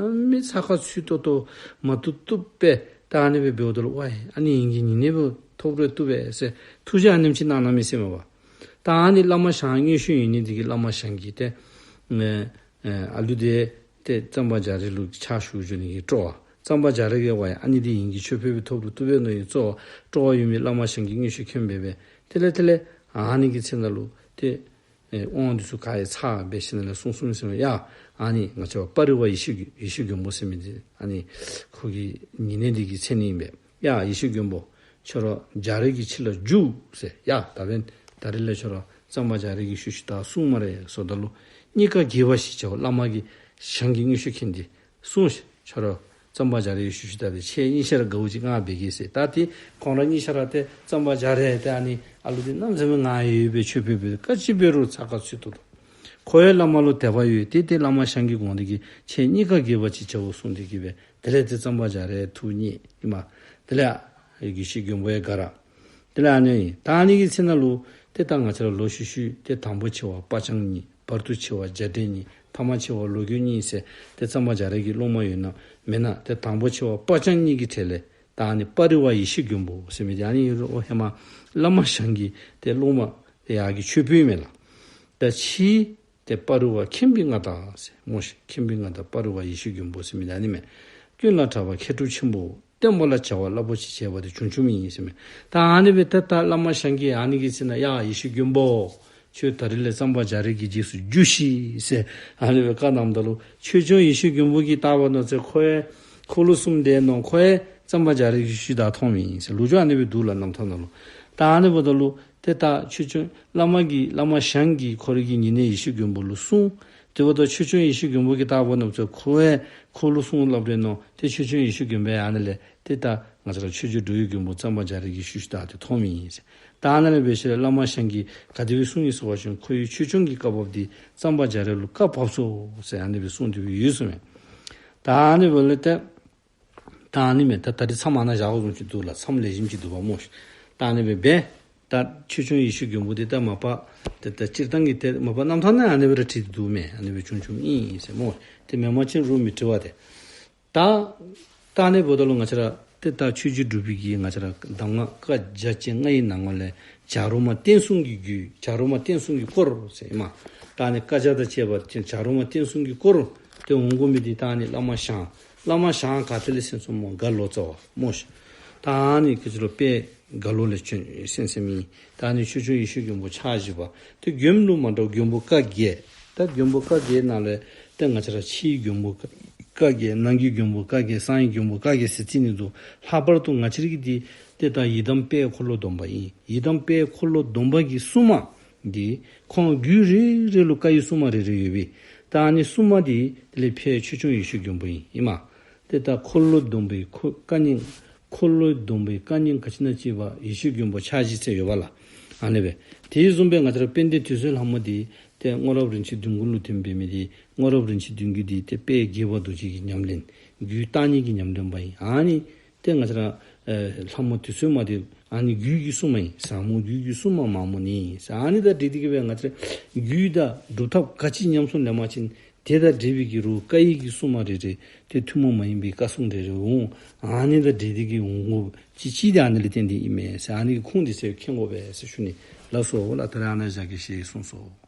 མེད་ཚ་ཁ་ཚུད་ཏོག་ཏོ་མ་བཏུབ་བཏུབ་སྦེ་ད་ཨ་ནི་སྦེ་འབདཝ་ད་ལུ་ཝའི་ཨ་ནི་ཨིན་གྱི་ཉེ་གནས་སྦེ་ཐོབ་རུང་བཏུབ་པས་ཟེར་ཐུགས་རྗེ་ཨ་ནེམ་ཅིག་གནང་གནང་མི་ཟེར་མས་པ། ད་ཨ་ནི་བླ་མ་ཞང་མངོན་ཤེས་ཡོད་ནི་འདི་གིས་བླ་མ་ཞང་གིས་ཏེ་ཨེ་ཨེ་ཨ་ལུ་འདི་ཏེ་གཙང་པ་རྒྱ་རས་ལུ་ཕྱག་ཞུ་འགྱོ་ནི་གི་སྤྲོ་བ། གཙང་པ་རྒྱ་རས་ཀྱིས་ཝའི་ཨ་ནི་འདི་ཨིན་གྱི་ཆོས་སྤེལ་སྦེ་ཐོབ་རུང་བཏུབ་པས་མནོ་བའི་གཙོ་བོ་སྤྲོ་བ་ཡོད་མི་བླ་མ་ཞང་གིས་མངོན་ཤེས་མཁྱེན་པས་སྦེ་དེ་ལས་དེ་ལས་ཨ་ནི་གི་ཚེ་ནང་ལུ་ཏེ་ཨེ་དབང་འདི་ཚུ་ག་ཡེ་ཚར་སྦེ་ཞིནམ་ལས་གསུངས་གསུངས་ཟེར་མས། ཡ་ཨ་ནི་ང་བཅས་པ་པ་རི་ཝར་ཡེ་ཤེས་ཡེ་ཤེས་མགོན་པོ་ཟེར་མི་འདི་ཨ་ནི་ཁོ་གི་ཉེ་གནས་འདི་གི་མཚན་ཨིན་པས། ཡ་ཡེ་ཤེས་མགོན་པོ་ཁྱོད་ར་རྒྱ་རས་ཀྱི་ཁྲི་ལ་བཞུགས་ཟེར། ཡ་ད་འབདན་ད་རིས་ལས་ཁྱོད་ར་གཙང་པ་རྒྱ་རས་ཀྱིས་ཞུ་ཞུཝ་ད་གསུངམ་རེ་ཟེརཝ་ད་ལུ་རྙེད་དཀའ་དགྱེས་པ་ཞེས་བྱ་བ་བླ་མ་གིས་ཞང་གི་མངོན་ཤེས་མཁྱེན་ཏེ་གསུངས་ཤིག། ཁྱོད་ར་གཙང་པ་རྒྱ་རས་ཀྱིས་ཞུ་ཞུཝ་ད་འབད་ཁྱེད་གཉིས་ཆ་ར་དགའཝ་ཅིག་ང་འབད་གེ་ཟེར། ད་ཏེ་ཁོང་ར་གཉིས་ཆ་ར་ཏེ་གཙང་པ་རྒྱ་རས་ཏེ་ཨ་ནི་ཨ་ལུ་འདི་གནམ་མེད་ས་མེད་ངར་ཡོད་པའི་ཆོས་སྤེལ་སྦེ་ག་ཅི་འབད་རུང་ཚ་ཁ་ཚུད་ཏོག་ཏོ། ཁོ་ཡང་བླ་མ་ལུ་དད་པ་ཡོད། ཏེ་ཏེ་བླ་མ་ཞང་གི་དགོངས་འདི་གིས་ཁྱེད་རྙེད་དཀའ་དགྱེས་པ་ཅིག་བྱའོ་གསུངས་ཏེ་གི་སྦེ་དེ་ལས་ཏེ་གཙང་པ་རྒྱ་རས་ཐུགས་མཉེས་ཨིན་མས། དེ་ལས་ཡེ་ཤེས་མགོན་པོ་ཡང་དགའ་ར། དེ་ལས་ཨ་ནི་ད་ཨ་ནི་གི་ཚེ་ནང་ལུ་ཏེ་ད་ང་བཅས་ར་ལོ་ཤུལ་ཤུལ་ཏེ་དང་པོ་ཆེ་བ་སྤ་རྐྱང་གཉིས། བར་དུ་ཆེ་བ་རྒྱ་འབྲས་གཉིས། ཐ་མ་ཆེ་བ་ལོ་རྒོད་གཉིས་ཟེར་ཏེ་གཙང་པ་རྒྱ་རས་ཀྱི་སློབ་མ་ཡོད་ན་མེན་ན། ཏེ་དང་པོ་ཆེ་བ་སྤ་རྐྱང་གཉིས་ཀྱི་གྲས་ལས་ད་ཨ་ནི་པ་རི་ཝར་ཡེ་ཤེས་མགོན་པོ་ཟེར་མི་འདི་ཨ་ནི་ཨོ་ཧེ་མ་བླ་མ་ཞང་གི་ཏེ་སློབ་མ་ཏེ་ཡར་གྱི་ཆོས་སྤེལ་མས་ལགས། ད་ཕྱིས་ཏེ་པ་རི་ཝར་མཁྱེན་པའི་མངའ་བདག་ཟེར་སྨོ་ཤིག། མཁྱེན་པའི་མངའ་བདག་པ་རི་ཝར་ཡེ་ཤེས་མགོན་པོ་ཟེར་མི་འདི་ཨ་ནི་མས། ཀུན་ལ་གྲགས་པ་མཁས་གྲུབ་ཆེན་པོ། བསྟན་པ་ལ་བྱ་བ་རླབས་པོ་ཆེ་བྱས་པ་དེ་བྱུང་བྱུངམ་ཨིན་ཟེར་མས། ད་ཨ་ནི་སྦེ་ཏེ་ད་བླ་མ་ཞང་གིས་ཨ་ནི་གི་ཚེ་ནང་ཡ་ཡེ་ཤེས་མགོན་པོ་ཁྱོད་ད་རིས་ལས་གཙང་པ་རྒྱ་རས་ཀྱི་རྗེས་སུ་རྒྱུགས་ཤིག་ཟེར་ཨ་ནི་སྦེ་བཀའ་གནངམ་ད་ལུ་ཆོས་སྐྱོང་ཡེ་ཤེས་མགོན་པོ་གིས་བལྟ་བ་ནང་ཚེ་ཁོ་ཡང་འཁོར་ལོ་གསུམ་དེ་ནང་ཁོ་ཡང་གཙང་པ་རྒྱ་རས་ཀྱི་ཤུལ་ཤུལ་བདའ་མཐོངམ་ཨིན་ཟེར་ལོ་རྒྱུས་ཨ་ནི་སྦེ་འདུག་ལགས་རྣམ་ཐར་ནང་ལུ། ད་ཨ་ནི་འབདཝ་ད་ལུ་ཏེ་ད་ཆོས་སྐྱོང་བླ་མ་གིས་བླ་མ་ཞང་གིས་ཁོ་རའི་གི་ཉེ་གནས་ཡེ་ཤེས་མགོན་པོ་ལུ་གསུངས། དེ་འབདཝ་ད་ཆོས་སྐྱོང་ཡེ་ཤེས་མགོན་པོ་གིས་བལྟ་བ་ནང་ཚེ་ཁོ་ཡང་འཁོར་ལོ་གསུམ་སླབ་དེ་ནང་ཏེ་ཆོས་སྐྱོང་ཡེ་ཤེས་མགོན་པོ་ཡང་ཨ་ནི་ལས་ཏེ་ད་ ང་བཅས་ར་ཆོས་རྗེ་འགྲོ་བའི་མགོན་པོ་གཙང་པ་རྒྱ་རས་ཀྱིས་ཞུ་ཞུཝ་ད་ཏེ་མཐོང་མི་ཨིན་ཟེར། ད་ཨ་ནཱ་ལས་འབད་ཞིནམ་ལས་བླ་མ་ཞང་གིས་ག་དེ་སྦེ་གསུངས་ཡི་ཟེར་བ་ཅིན་ཁོ་གིས་ཆོས་སྐྱོང་གི་བཀའ་བབས་འདི་གཙང་པ་རྒྱ་རས་ལུ་བཀའ་བབས་སོ་ཟེར་ཨ་ནི་སྦེ་གསུངས་ཏེ་སྦེ་ཡོད་ཟེར་མས། ད་ཨ་ནི་འབདཝ་ལས་ཏེ་ད་ཨ་ནི་མས། ད་ད་རིས་མཚམས་ཨ་ནཱ་བཞག་དགོཔ་ཅིག་འདུག་ལགས། མཚམས་ལེགས་ཤོམ་ཅིག་འདུག་པ་སྨོ་ཤིག། ད་ཨ་ནི་སྦེ་འབད། ད་ཆོས་སྐྱོང་ཡེ་ཤེས་མགོན་པོ་འདི་ད་མ་པ་ཏེ་ད་སྤྱིར་བཏང་གི་ཏེ་མ་པ་རྣམ་ཐར་ནང་ཨ་ནི་སྦེ་ར་བྲིས་ཏེ་འདུག་མས། ཨ་ནི་སྦེ་བྱུང་བྱུངམ་ཨིན་ཟེར་སྨོ། ཏེ་མེན་པ་ཅིན་རུང་མི་བྲི་བས་ཏེ། ད་ད་ཨ་ནི་འབདཝ་ད་ལུ་ང་བཅས་ར་ཏེ་ད་ཆོས་རྗེ་འགྲུབ་པའི་གི་ང་བཅས་ར་གདམས་ངག་བཀའ་རྒྱ་ཅན་ལྔ་ཡི་ནང་ལས་བྱ་རོག་མ་བསྟན་སྲུང་གི་རྒྱུད། བྱ་རོག་མ་བསྟན་སྲུང་གི་སྐོར་ཟེར་ཨིན་མས། ད་ཨ་ནི་བཀའ་རྒྱ་དང་བཅས་པ་ཅིན་བྱ་རོག་མ་བསྟན་སྲུང་གི་སྐོར་ཏེ་འོང་དགོ་མི་འདི་ད་ཨ་ནི་བླ་མ་ཞང་། བླ་མ་ཞང་ག་ཏེ་ལས་གསན་སོང་སྨོ། རྒ་ལོ་ཙཱ་བ་སྨོ་ཤིག། ད་ཨ་ནི་ག་ཅི་ལོ་དཔལ་རྒ་ལོ་ལས་བྱོན་གསན་གསནམ་ཨིན། ད་ཨ་ནི་ཆོས་སྐྱོང་ཡེ་ཤེས་མགོན་པོ་ཕྱག་བཞི་པ། ཏེ་མགྱོནམ་ལུ་མ་འདྲཝ་མགོན་པོ་བཀའ་བརྒྱད། ད་མགོན་པོ་བཀའ་བརྒྱད་ནང་ལས་ཏེ་ང་བཅས་ར་ཕྱིའི་མགོན་པོ་བཀའ་བརྒྱད། ནང་གི་མགོན་པོ་བཀའ་བརྒྱད། གསང་བའི་མགོན་པོ་བཀའ་བརྒྱད་ཟེར་རྩིས་ནི་འདུག། ལྷག་པར་དུ་ང་བཅས་ར་གི་འདི་ཏེ་ད་ཡི་དམ་དཔལ་འཁོར་ལོ་སྡོམ་པ་ཨིན། ཡི་དམ་དཔལ་འཁོར་ལོ་སྡོམ་པ་གི་སྲུང་མ་འདི་ཁོང་རྒྱུད་རེ་རེ་ལུ་བཀའ་ཡི་སྲུང་མ་རེ་རེ་ཡོད་པས། ད་ཨ་ནི་སྲུང་མ་འདི་དེ་ལས་ཕར་ཆོས་སྐྱོང་ཡེ་ཤེས་མགོན་པོ་ཨིན། ཨིན་མས། ཏེ་ད་འཁོར་ལོ་སྡོམ་པའི་འཁོར་བཀའ་རྙིང་། འཁོར་ལོ་སྡོམ་པའི་བཀའ་རྙིང་ག་ཅི་ན་ཅིག་པ་ཡེ་ཤེས་མགོན་པོ་ཕྱག་བཞི་ཟེར་ཡོད་པ་ལགས། ཨ་ནི་སྦེ་དེ་བཟུམ་སྦེ་ང་བཅས་ར་དཔལ་ལྡན་དུད་སོལ་ལྷ་མོ་འདི་ཏེ་སྔོ་རབས་རིན་ཆེན་བདུན་ཀུན་ལུ་ཐིམ་པའི་མི་འདི་སྔོ་རབས་རིན་ཆེན་བདུན་ཀུན་འདི་ཏེ་དཔལ་དགྱེས་པ་རྡོ་རྗེ་གི་ཉམས་ལེན། རྒྱུད་བརྟག་གཉིས་ཀྱི་ཉམས་ལེན་པ་ཨིན། ཨ་ནི་ཏེ་ང་བཅས་ར་ཨེ་ལྷ་མོ་དུད་སོལ་མ་འདི་ཨ་ནི་རྒྱུད་ཀྱི་སྲུང་མ་ཨིན། ཟབ་མོ་རྒྱུད་ཀྱི་སྲུང་མ་མ་མོ་ནི་ཟེར། ཨ་ནི་དང་འབྲེལ་ཏེ་གི་སྦེ་ང་བཅས་ར་རྒྱུད་དང་སྒྲུབ་ཐབས་ག་ཅི་ཉམས་སུ་ལེན་པ་ཅིན་དེ་དང་འབྲེལ་བའི་གི་རུང་བཀའ་ཡི་གི་སྲུང་མ་རེ་རེ་ཏེ་ཐུན་མོང་མ་ཡིན་པའི་བཀའ་སྲུང་རེ་རེ་འོང་། ཨ་ནི་དང་འབྲེལ་ཏེ་གི་འོང་དགོཔ་ཅིག་ཅིག་འདི་ཨ་ནི་ལས་བརྟེན་ཏེ་ཨིན་མས་ཟེར། ཨ་ནི་གི་ཁུངས་འདི་ཚུ་མཁྱེན་དགོ་པས་ཟེར་ཞུ་ནི། ལགས་སོ་ལགས། ད་རེས་ཨ་ནཱ་བཞག་གེ་ཞེས་གསུངས་སོ།